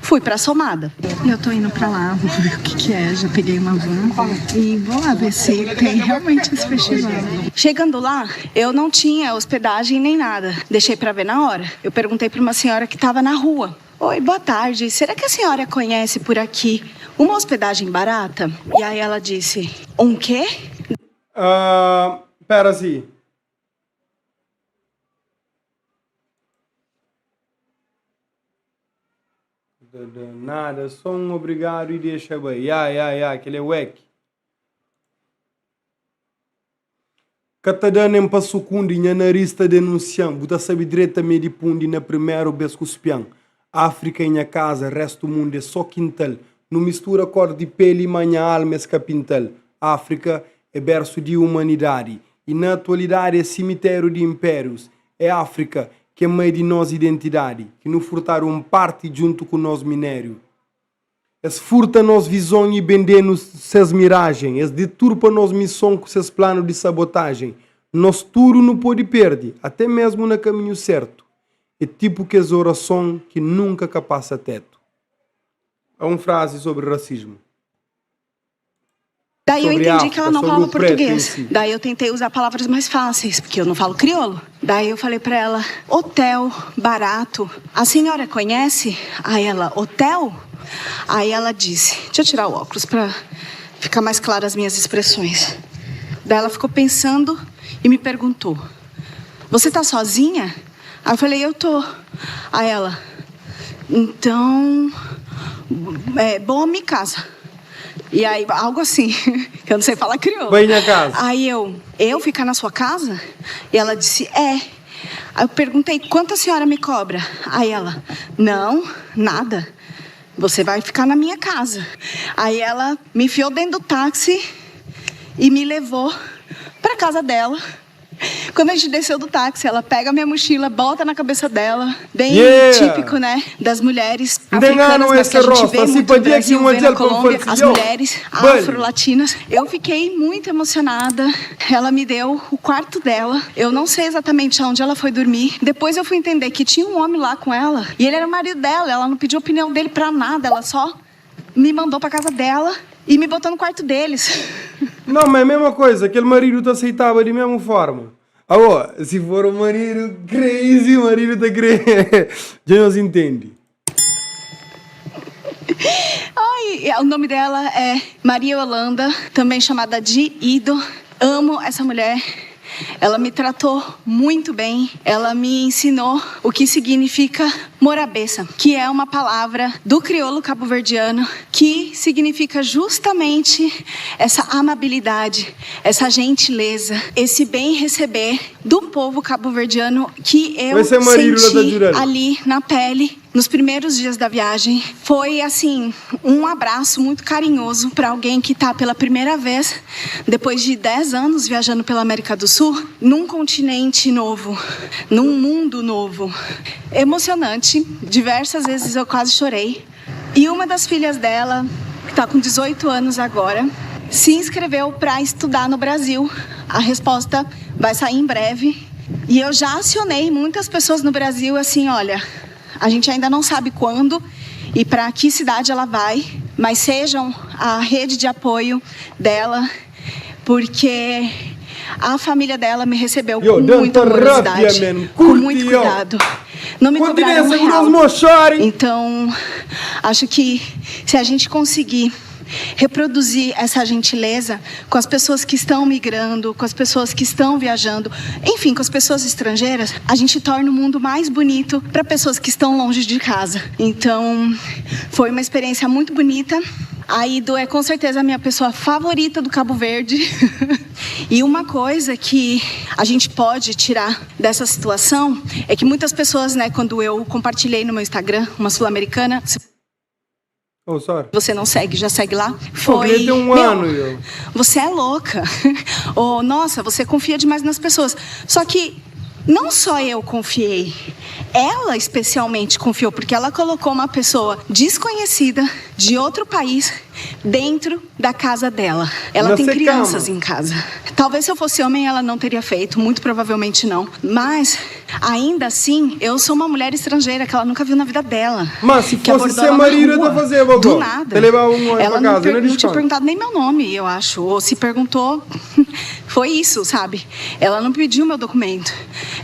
Fui pra Assomada. Eu tô indo pra lá, vou ver o que que é. Já peguei uma van e vou lá ver se tem realmente esse festival. Chegando lá, eu não tinha hospedagem nem nada. Deixei pra ver na hora. Eu perguntei pra uma senhora que estava na rua. Oi, boa tarde. Será que a senhora conhece por aqui uma hospedagem barata? E aí ela disse: Um quê? Ah, pera si. Nada, só um obrigado e deixa bem. Ya, ya, ya, aquele é wack. Ka ta da nem pa sukundi, nha nariz ta denunsian Bu ta sabe dreta mi é di pundi na primeru bes ku spian Áfrika é nha kaza, restu mundu é só kintal Nu mistura kor di peli ma nha alma es ka pintal Áfrika é bersu di umanidadi i na atualidadi é simitéru di inpérius É Áfrika ki é mai di nos identidadi, ki nu furtadu un parti djuntu ku nos minériu. Es furta nos vizon i bende-nu ses mirajen, es deturpa nos mison ku ses planu di sabotajen. Nos tudu nu pode perde, até mesmu na kaminhu sertu. É tipu kes orason ki nunka ka pasa tetu. É un frazi sobri rasismu. Daí eu Sobre entendi que África, ela não sobre falava o preto em português. si. Daí eu tentei usar palavras mais fáceis, porque eu não falo crioulo. Daí eu falei pra ela: "Hotel barato. A senhora conhece?" Aí ela: "Hotel?" Aí ela disse: "Deixa eu tirar o óculos pra ficar mais claras as minhas expressões." Daí ela ficou pensando e me perguntou: "Você tá sozinha?" Aí eu falei: "Eu tô." Aí ela: "Então, é, boa minha casa." E aí, algo assim, que eu não sei falar crioulo. Bem na casa. Aí eu, eu ficar na sua casa? E ela disse, é. Aí eu perguntei, quanto a senhora me cobra? Aí ela, não, nada. Você vai ficar na minha casa. Aí ela me enfiou dentro do táxi e me levou pra casa dela. Quando a gente desceu do táxi, ela pega a minha mochila, bota na cabeça dela. Bem Yeah! típico, né? Das mulheres Engano africanas, mas esse que a gente rosto, vê assim, muito para no dia que Brasil, um vê na angel Colômbia, as confartilhou. mulheres Bem. afro-latinas. Eu fiquei muito emocionada. Ela me deu o quarto dela. Eu não sei exatamente aonde ela foi dormir. Depois eu fui entender que tinha um homem lá com ela e ele era o marido dela. Ela não pediu opinião dele pra nada. Ela só me mandou pra casa dela e me botou no quarto deles. Não, mas é a mesma coisa, aquele marido te aceitava de mesma forma. Ah, ó, se for um marido crazy, o marido te crê. Já não se entende. Ai, o nome dela é Maria Yolanda, também chamada de Ido. Amo essa mulher. Ela me tratou muito bem. Ela me ensinou o que significa morabeza, que é uma palavra do crioulo cabo-verdiano que significa justamente essa amabilidade, essa gentileza, esse bem receber do povo cabo-verdiano que eu Esse é marido da senti Jurana. ali na pele nos primeiros dias da viagem. Foi assim, um abraço muito carinhoso para alguém que está pela primeira vez, depois de 10 anos viajando pela América do Sul, num continente novo, num mundo novo. Emocionante, diversas vezes eu quase chorei. E uma das filhas dela, que está com 18 anos agora, se inscreveu para estudar no Brasil. A resposta vai sair em breve. E eu já acionei muitas pessoas no Brasil assim, olha, a gente ainda não sabe quando e para que cidade ela vai, mas sejam a rede de apoio dela, porque a família dela me recebeu Yo, com muita danta amorosidade, rápida, man. com Curte, muito yo. cuidado. Não me cobraram um Continência com real. nós mochori. Então, acho que se a gente conseguir reproduzir essa gentileza com as pessoas que estão migrando, com as pessoas que estão viajando, enfim, com as pessoas estrangeiras, a gente torna o mundo mais bonito para pessoas que estão longe de casa. Então, foi uma experiência muito bonita. A Ido é com certeza a minha pessoa favorita do Cabo Verde. E uma coisa que a gente pode tirar dessa situação é que muitas pessoas, né, quando eu compartilhei no meu Instagram, uma sul-americana, se Oh, sorry. Você não segue, já segue lá. Pô, queria Foi. ter um Meu, ano, eu. você é louca. Ou, nossa, você confia demais nas pessoas. Só que não só eu confiei, ela especialmente confiou, porque ela colocou uma pessoa desconhecida de outro país dentro da casa dela. Ela Na tem sua crianças cama. em casa. Talvez se eu fosse homem ela não teria feito, muito provavelmente não. Mas ainda assim, eu sou uma mulher estrangeira que ela nunca viu na vida dela. Mas se que fosse abordou ser ela na marido, eu rua, te fazia, vovó. Do nada. Te levava um homem Ela pra não, casa, per- não não tinha desconto. perguntado nem meu nome, eu acho. Ou se perguntou, foi isso, sabe? Ela não pediu meu documento.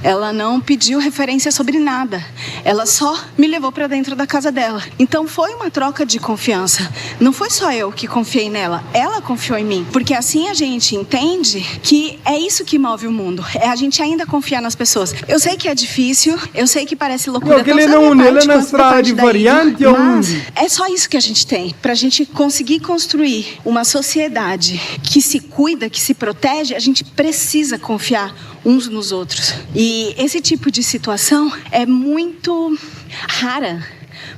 Ela não pediu referência sobre nada. Ela só me levou pra dentro da casa dela. Então foi uma troca de confiança. Não foi só eu que confiei nela, ela confiou em mim. Porque assim a gente entende que é isso que move o mundo. É a gente ainda confiar nas pessoas. Eu sei que é difícil, eu sei que parece loucura. Não, que ele tanto da não minha une, ele parte é na quanto da estrada parte de da Ida, variante ou mas onde? é só isso que a gente tem. Pra gente conseguir construir uma sociedade que se cuida, que se protege, a gente precisa confiar uns nos outros. E esse tipo de situação é muito rara.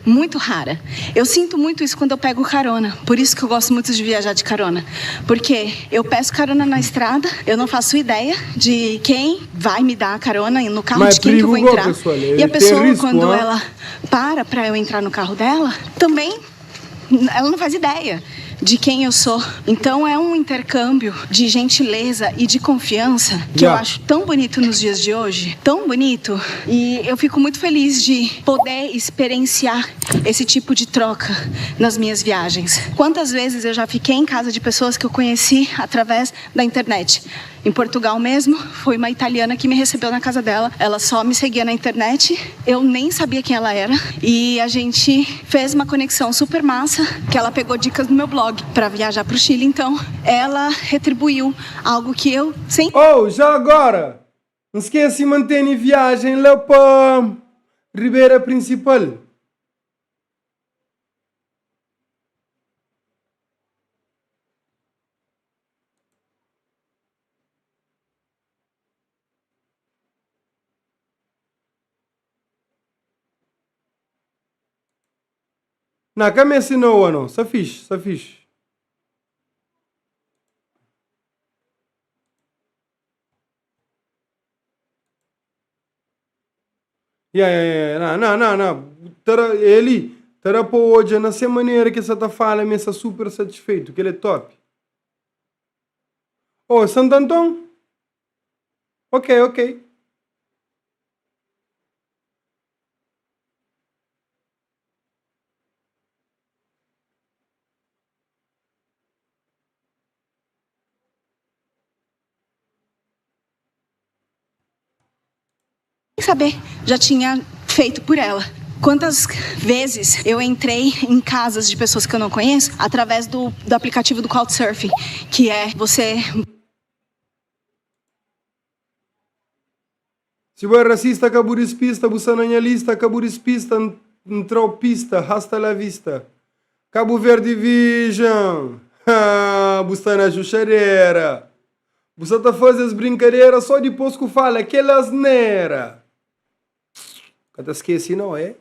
Muito rara. Eu sinto muito isso quando eu pego carona. Por isso que eu gosto muito de viajar de carona. Porque eu peço carona na estrada, eu não faço ideia de quem vai me dar a carona e no carro Mas de quem que eu vou perigo, entrar. pessoal, E a tem pessoa, risco, quando hã? ela para para eu entrar no carro dela, também ela não faz ideia de quem eu sou. Então é um intercâmbio de gentileza e de confiança que eu Yeah. acho tão bonito nos dias de hoje, tão bonito. E eu fico muito feliz de poder experienciar esse tipo de troca nas minhas viagens. Quantas vezes eu já fiquei em casa de pessoas que eu conheci através da internet. Em Portugal mesmo, foi uma italiana que me recebeu na casa dela. Ela só me seguia na internet, eu nem sabia quem ela era. E a gente fez uma conexão super massa, que ela pegou dicas no meu blog para viajar para o Chile. Então, ela retribuiu algo que eu sem Oh, já agora! Não esquece de manter em viagem lá para Ribeira Principal. Não, cá me ensinou, não. Só fixe, só fixe. Yeah, yeah, yeah. Não, não, não, não. Tara, ele, tara pô hoje, na sua maneira que você tá falando, me está super satisfeito, que ele é top. Oh, Santo Antão? Ok, ok. saber, já tinha feito por ela. Quantas vezes eu entrei em casas de pessoas que eu não conheço através do, do aplicativo do Couchsurfing, que é você Se você é racista, caburispista, você na minha lista, caburispista, entropista, hasta la vista. Cabo Verde Vision, você na chuchareira. Você tá fazendo as brincadeiras só depois que fala aquela asneira. Cada esqueci, não é?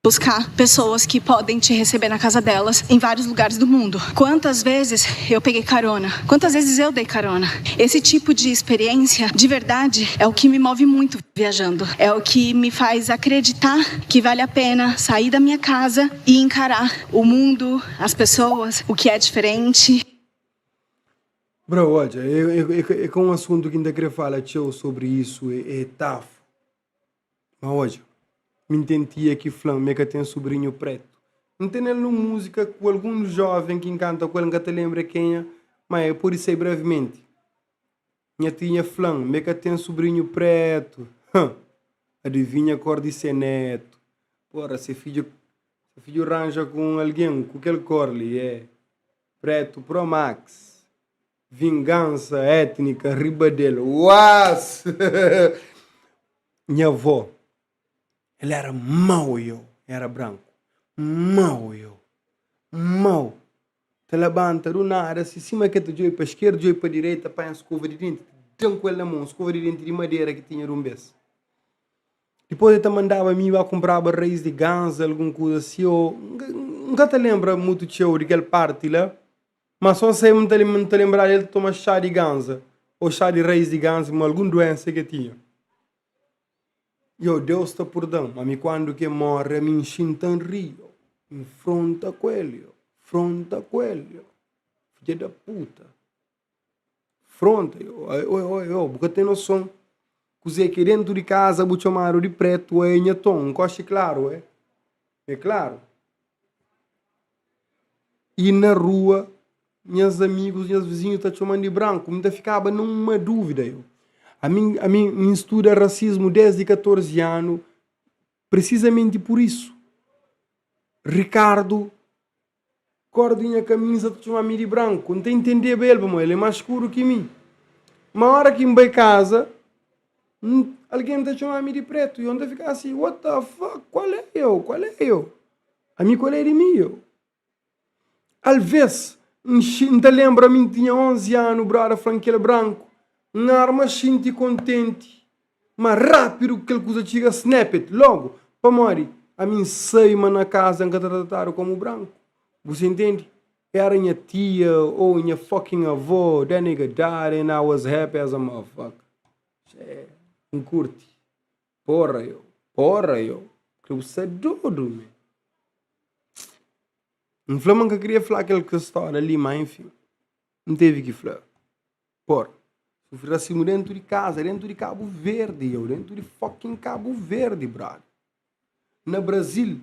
buscar pessoas que podem te receber na casa delas em vários lugares do mundo. Quantas vezes eu peguei carona? Quantas vezes eu dei carona? Esse tipo de experiência, de verdade, é o que me move muito viajando. É o que me faz acreditar que vale a pena sair da minha casa e encarar o mundo, as pessoas, o que é diferente. Bro, olha, é, é, é, é com um assunto que ainda queria falar teu sobre isso, é, é tafo. Mas olha, me entendi aqui falando, me que tem sobrinho preto. Não tem ele música com algum jovem que encanta com ele, nunca te lembra quem é, mas é por isso aí brevemente. Minha tinha falando, me que tem sobrinho preto. Adivinha a cor de ser neto. Porra, se filho, se filho arranja com alguém, com aquele cor ali, é. Preto Pro Max. Vingança étnica, Ribadelo. Uau! Minha avó, ela era mau, eu. Era branco. Mau, eu. Mau. Te levanta do nada, assim, cima que tu joia para esquerda, joia para direita, põe a escova de dente. Tem com ela na mão, escova de dente de madeira que tinha de um beijo. Depois ele te mandava a mim, lá comprava raiz de ganza, alguma coisa assim, ou... N ka ta lenbra mutu txeu di kel parti la, ma sô N sai N ta N ta lenbraba el ta toma xá di ganza ô xá di rais di ganza ma algun duénsa ki el tinha. Yo, Deus ta purda-m, ma mi kuandu ki el móre ami N xinta N ri, yo. N fronta ku el, yo, fronta ku el, yo. Fidja da puta. Fronta, yo, oi, oi, oi, bu ka ten noson kuzê ki é dentu di kaza bu txomadu di pretu, oi, nha ton, N koxi klaru, oi, é klaru. I na rua, nhas amigus, nhas vizinhu ta txoman di branku, N ta fikaba na uma dúvida, yo. Ami, ami, N studa rasismu desdi 14 anu, prisizamenti pur isu. Ricardo Kor di nha kamisa ta txoma mi di branku. N ta intendeba el pamodi el é más skuru ki mi. Má óra ki N bai kaza, N algen ta txoma mi di pretu i N ta fika asi, What the fuck? Kual é yo? Kual é yo? Ami kual é di mi yo? Alvês, N N ta lenbra mi N tinha 11 anu, brother fla-m kel branku. N arma xinti kontenti. Ma rápidu kel kuza txiga snap it logu pamodi ami N sai ma na kaza N ka ta tratadu komu branku bu sa intendi? Era nha tia ou nha fucking avó that nigga died and I was happy as a motherfucker Txê N kurti porra yo porra yo kre bu sa dodu man N fla ma N ka kria fla kel stória li ma enfin N tevi ki fla. Por. Sufri rasismu dentu di kaza, dentu di Kabu Verdi, yo, dentu di fucking Kabu Verdi, brother. Na Brazil,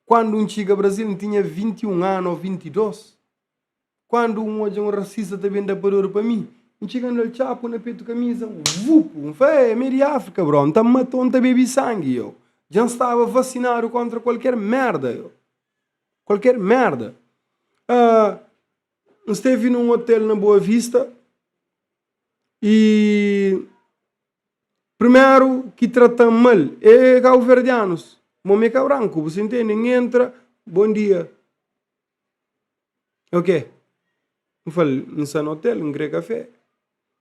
kuandu N txiga Brazil N tinha 21 anu ou 22. Kuandu N odja un rasista ta ben da padoru pa mi, N txiga N dal txapu na petu kamisa, vupu, N fla, Ei, ami é di Afrika, bro, N ta mata-u, N ta bebi sangi, yo. Dja N staba vasinadu kontra kualker merda, yo. Kualker merda. Ah, N stevi num hotel na Boa Vista e primeru ki trata-m mal é kabuverdianus, ma mi é ka branku, bu sa intende? N entra, bon dia, ok, N fla-l, N sta na hotel, N kre kafé,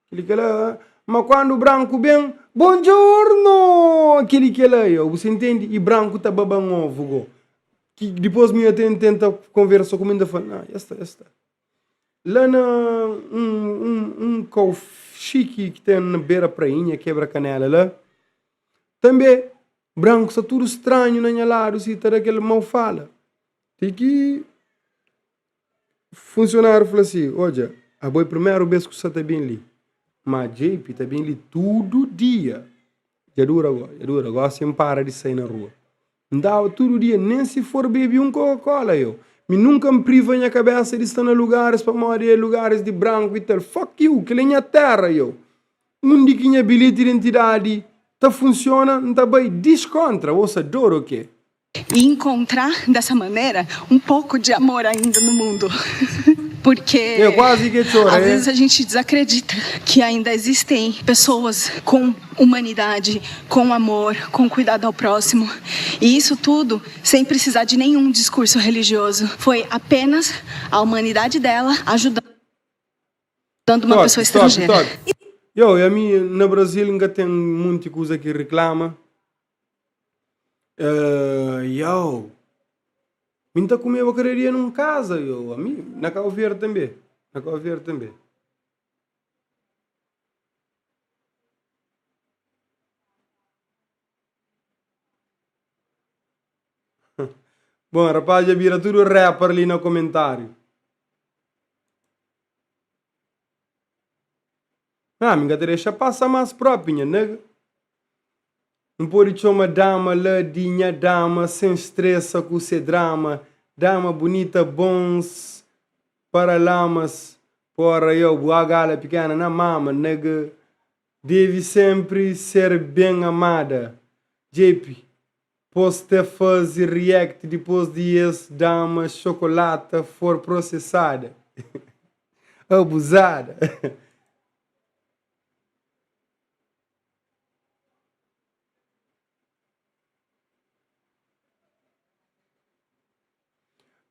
kili kela, ma kuandu branku ben, bonjorno, kili kela, yo, bu sa intende? I branku ta baba-m ovu go. Ki dipôs mi até N tenta konversa ku mi, N ta fla, nah, ya sta, ya sta. La na un, un, un kau xiki ki ten na bera prainha, kebra kanela la, tanbe branku sta tudu stranhu na nha ladu si, ta da kel mau fala. Ti ki funsionáriu fla si, odja, abo é primeru bes ku sa ta ben li, ma JP ta ben li tudu dia. Dja dura go, dja dura, gosi N para di sai na rua. N daba tudu dia, nen si for bebi un Coca-Cola yo. Mi nunka N priva nha kabesa di sta na lugaris pamodi é lugaris di branku i tal. Fuck you, kel é nha tera yo. Undi ki nha bilheti di identidadi ta funsiona, N ta bai diskontra. Bo sa dodu o ke? E encontrar dessa maneira um pouco de amor ainda no mundo. Porque É quase que txora, às é? vezes a gente desacredita que ainda existem pessoas com humanidade, com amor, com cuidado ao próximo. E isso tudo sem precisar de nenhum discurso religioso. Foi apenas a humanidade dela ajudando uma Top, pessoa top, estrangeira. top. Yo, e ami na Brasil N ka ten munti kuza ki riklama. Uh, yo, mi N ta kumeba kada dia num kaza, yo, ami na Cabo Verde tanbe, na Cabo Verde tanbe. Bom, rapaz dja bira tudu rapper li na komentáriu. Ah, mi ka ta dexa pasa más propi, nha nega. N pode txoma dama la di nha dama sen stresa ku se drama. Dama bunita, bons paralamas. Porra, yo, bu gala pikena na mama, nega. Deve sempre ser bem amada. JP, pos te faze react dipos di es dama chocolata for processada. Abusada.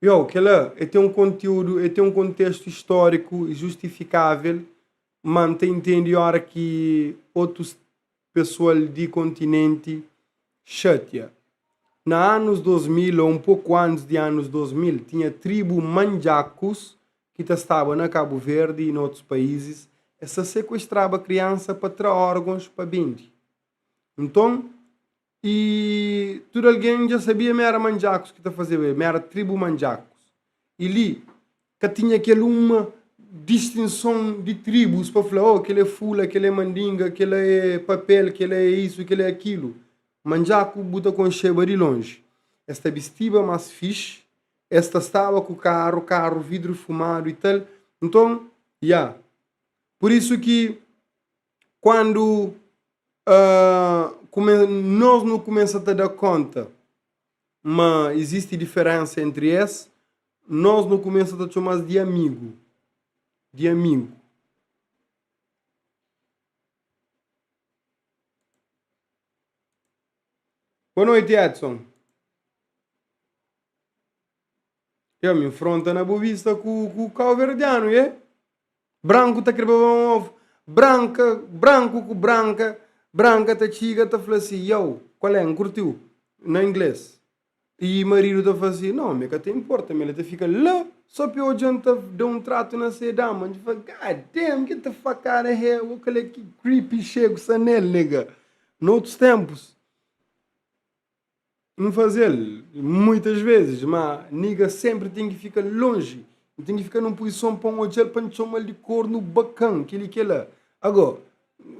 Yo, kel-la é ten un konteúdu, é ten un kontestu istóriku justifikável, ma N ta intende óra ki otus pesoal di kontinenti xatia. Na anus 2000 ou un poku antis di anus 2000, tinha tribu mandjakus ki ta staba na Kabu Verdi y na otus paizis, es ta sekuestraba kriansa pa tra órgons pa bende. Nton, y tudu algen dja sabia ma éra mandjakus ki ta fazeba el, ma éra tribu mandjakus. Y li ka tinha kel uma distinson di tribus pa fla, oh, kel é fula, kel é mandinga, kel é papel, kel é isu, kel é akilu. Mandjaku bu ta konxeba di lonji. Es ta bistiba más fixi, es ta staba ku karu, karu vidru fumadu y tal. Nton, ya. Pur isu ki kuandu uh, nos nu kumesa ta da konta ma izisti diferensa entri es, nos nu kumesa ta txoma-s di amigu, di amigu. Boa noite, Edson. Eu me enfronta na Boa Vista ku, ku cabo-verdiano, é? Branku ta kreba un ovu. Branka, branku ku branka, branka ta txiga ta fla si, Yow, kual é? N kurtiu. Na inglês. I maridu ta fla si, No, mi ka ta inporta, mi el ta fika la so pa e odja-m ta da un tratu na se dama. N fla, God damn, get the fuck out of here, bo kal é ki creepy xegu sa nel, nigga. Na otus tempus. N faze-l muitas vezes, ma nigga sempre ten ki fika lonji. N ten ki fika nun puzison pa N odja-l pa N txoma-l di kornu bakan, kel-li kel-la. Ago,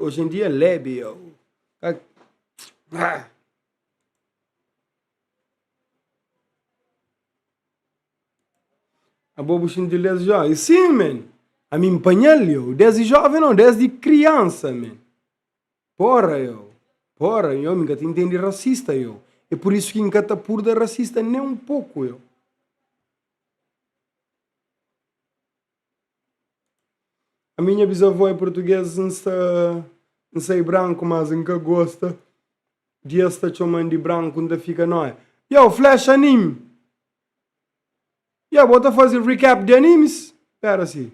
oji en dia lebi yo. Ka ah. Abo bu xinti-l desdi joven? Sim, man! Ami N panha-l yo, desdi joven nau, desdi kriansa, man. Porra yo, porra yo, mi ka ta intende racista yo. É por isso ki N ka ta purda racista nem um pouco yo. A minha bisavó é português, N sta, N sai branco, mas N ka gosta di es ta txoman di branco, N ta fika noia. Yo, Flash Anime! Yo, bo ta faze recap di animes? Pera si.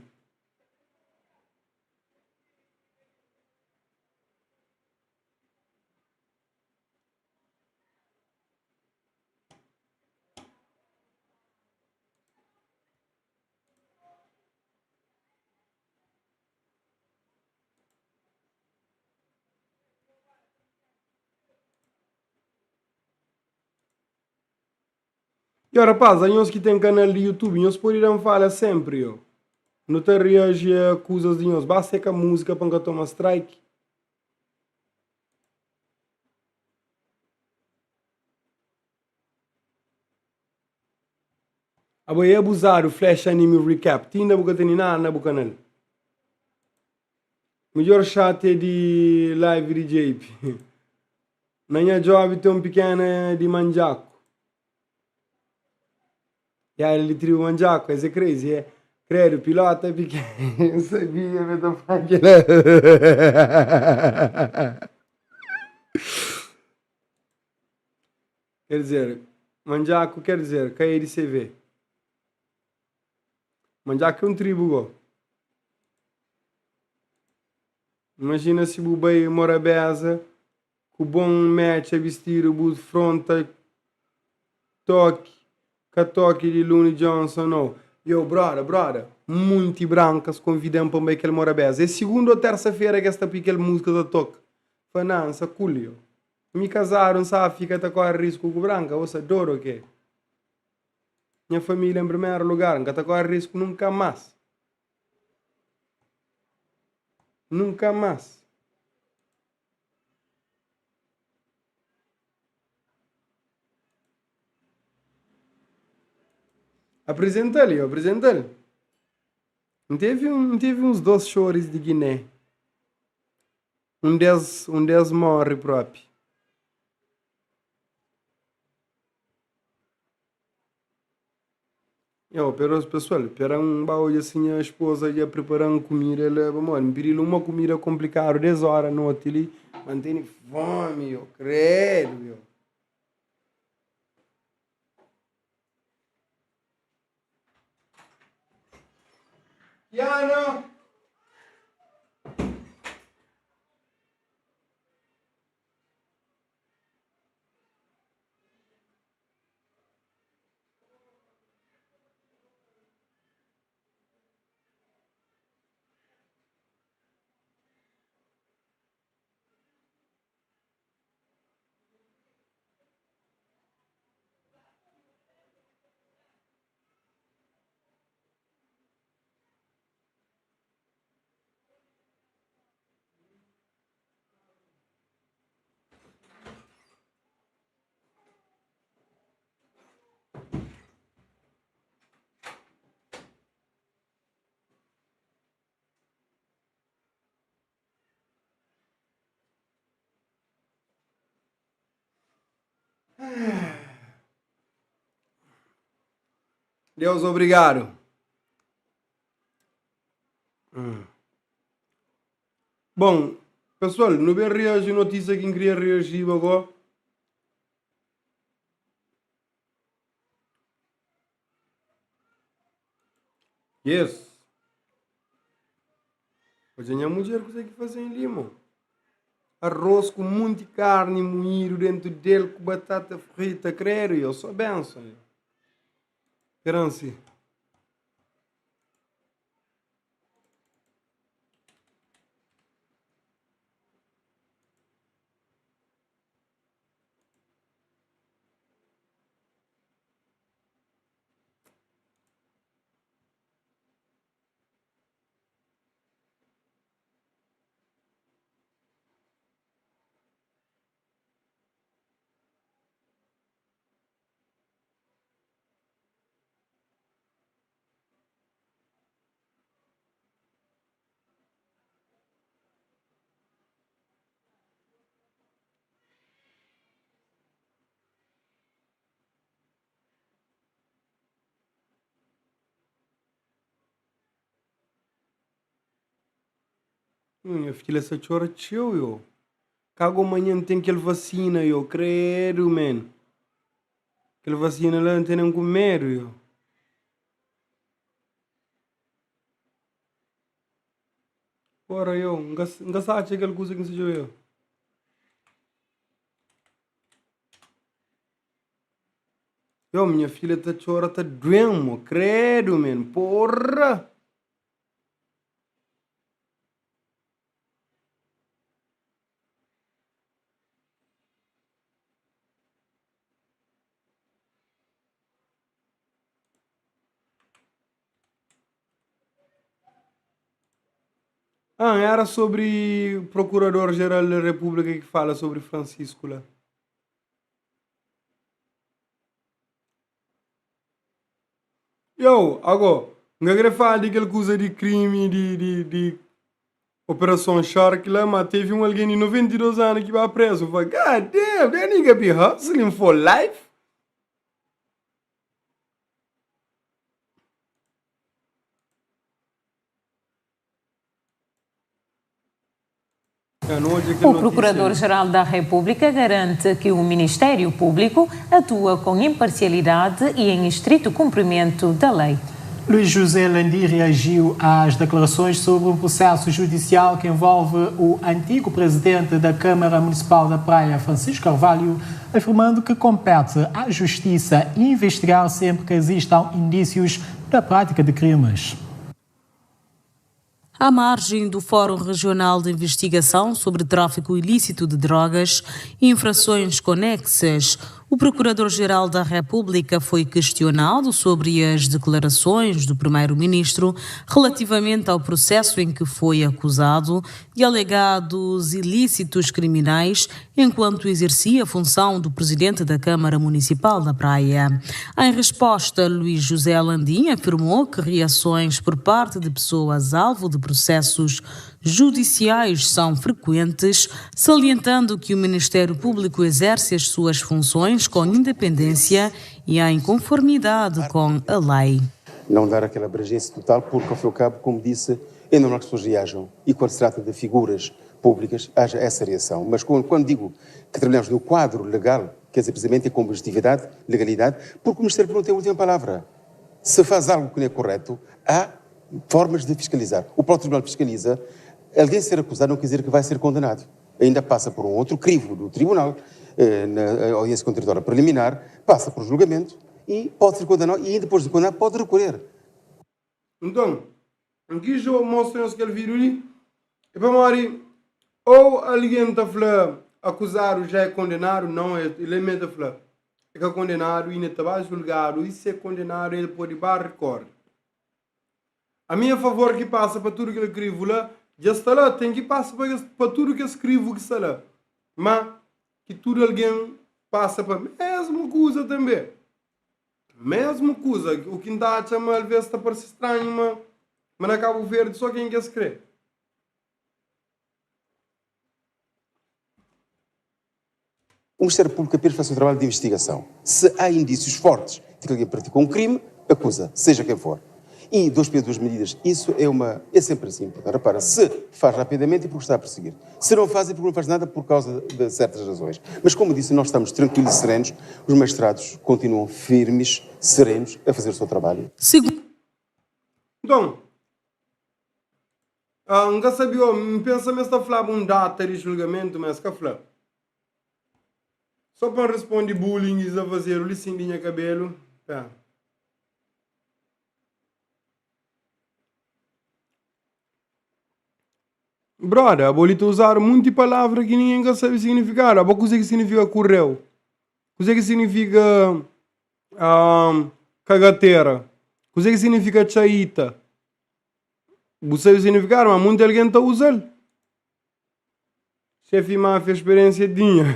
Yo rapaz, anhos ki ten kanal di YouTube, nhos pode da-m fala sempri yo. Nu ta reaji a kuzas di nhos, basta é ka múzika pa N ka toma strike. Abo é abuzadu Flash Anime Recap, ti inda bu ka tene nada na bu kanal. Midjor chat é di live di JP. Na nha job tem um pikena di mandjaku. Ya el di tribu mandjaku, es é crazy, é. Credo, pilota pikena. N sabia ma el ta fla kila. Quer dizer, mandjaku quer dizer, ka é di CV. Mandjaku é um tribu go. Imagina si bu bai Morabeza ku bon mecha bistidu bu fronta toki ka toki di Looney Johnson no. Yo broda, broda, munti brankas konvida-m pa N bai kel Morabeza. É sigunda ou tersa fera ki es ta pui kel múzika ta toka. Fla, nah, N sa cool yo. Mi kazadu N sa fika ta kore risku ku branka, bo sa dodu o ke? Nha família en primeru lugar, N ka ta kore risku nunka más. Nunka más. Apresenta-l, yo, apresenta-l. N tevi, N tevi uns dos xoris di Guiné. Un des, un des morre propi. Yo, pero pessoal, pera-m ba odja si nha esposa dja prepara-m kumida la, pamodi N pidi-l uma kumida komplikadu des ora noti li, ma N tene fomi, yo, kredu, yo. Kiana! Deus obrigadu. Hum. Bom, pessoal, nu ben reaji notísia ki N kria reajiba go. Yes. Odja nha mudjer kuzê ki faze-m li, mo. Arroz ku munti karni muídu dentu del ku batata frita, credo, yo, só benção, yo. Peransi. Nha filha sa txora txeu yo. Kago manhan N ten kel vasina yo, credo man. Kel vasina la N tenen ku medu yo. Ora yo, N ka N ka sa atxa kel kuza ki N sa djobe yo. Yo, minha filha ta txora, ta duen mo, credo man, porra. Ah, era sobri Procurador Geral da República ki fala sobri Francisco la. Yo, ago, N ka kre fala di kel kuza di krimi di, di, di Operason Shark la, ma tevi un algen di 92 anu ki ba prezu. N fla, God damn, that nigga be hustling for life? O Procurador-Geral da República garante que o Ministério Público atua com imparcialidade e em estrito cumprimento da lei. Luís José Landi reagiu às declarações sobre um processo judicial que envolve o antigo presidente da Câmara Municipal da Praia, Francisco Carvalho, afirmando que compete à Justiça investigar sempre que existam indícios da prática de crimes. À margem do Fórum Regional de Investigação sobre Tráfico Ilícito de Drogas e Infrações Conexas, o Procurador-Geral da República foi questionado sobre as declarações do primeiro-ministro relativamente ao processo em que foi acusado de alegados ilícitos criminais enquanto exercia a função do presidente da Câmara Municipal da Praia. Em resposta, Luís José Landim afirmou que reações por parte de pessoas alvo de processos judiciais são frequentes, salientando que o Ministério Público exerce as suas funções com independência e em conformidade com a lei. Não dar aquela abrangência total, porque, ao fim e ao cabo, como disse, é normal que as pessoas reajam. E quando se trata de figuras públicas, haja essa reação. Mas quando, quando digo que trabalhamos no quadro legal, quer dizer precisamente com objetividade, legalidade, porque o Ministério Público não tem a última palavra. Se faz algo que não é correto, há formas de fiscalizar. O próprio tribunal fiscaliza. Alguém ser acusado não quer dizer que vai ser condenado. Ainda passa por um outro crivo do tribunal, eh, na audiência contraditória preliminar, passa por julgamento e pode ser condenado e depois de condenado pode recorrer. Nton, N kis mostra nhos kel vídiu li. É pamodi ou algen ta fla akuzadu já é kondenadu, não, el é mê ta fla é ka kondenadu inda ta ba julgadu i si é kondenadu el pode ba rekorre. Ami a favor ki pasa pa tudu kel krivu la, dja sta la, ten ki pasa pa kes pa tudu kes krivu ki sta la. Má ki tudu algen pasa pa mesmu kuza tanbê. Mesmu kuza, u ki N ta atxa ma alvês ta parse stranhu ma ma na Kabu Verdi sô ken ki es krê. O Ministério Público apenas faz o seu trabalho de investigação. Se há indícios fortes de que alguém praticou um crime, acusa, seja quem for. E dois pesos, duas medidas, isso é uma. É sempre assim. Portanto, repara, se faz rapidamente é porque está a perseguir. Se não faz é porque não faz nada por causa de certas razões. Mas, como disse, nós estamos tranquilos e serenos, os magistrados continuam firmes, serenos, a fazer o seu trabalho. Segundo. Nton, N ka sabe, N pensa ma es ta flaba un data di julgamentu, ma es ka fla. Só pa N responde bullying ki sta fazedu li sin di nha kabelu, pera. Broda, abo li ta uzadu munti palavra ki ningen ka sabe signifikadu. Abo kuzê ki signifika kurreu? Kuzê ki signifika um, kagatera? Kuzê ki signifika txaita? Bu sabe signifikadu, ma munti algen ta uza-l. Xefi máfia speriensia tinha.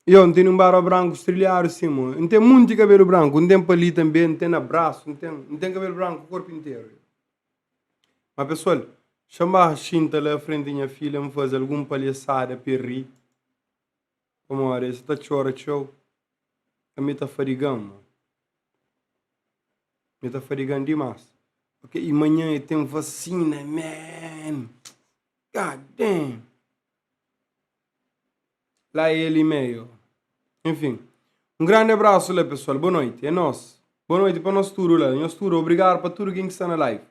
Yo, N tene un barba branku strilhadu sin, mo. N ten munti kabelu branku, N ten pa li tanbe, N ten na brasu, N ten, N ten kabelu branku korpu interu. Ma pesoal, xa-m ba xinta la frenti nha filha, N faze algun palhasada pa e ri, pamodi e sa ta txora txeu, ami ta fadiga-m, mo. Mi ta fadiga-m dimás. Ok, i manhan e ten vasina, man! God damn! Lá é el e meio. Enfim, um grande abraço lá pessoal. Boa noite. É nós. Boa noite para nós tudo lá. Nós tudo. Obrigado para tudo quem que está na live.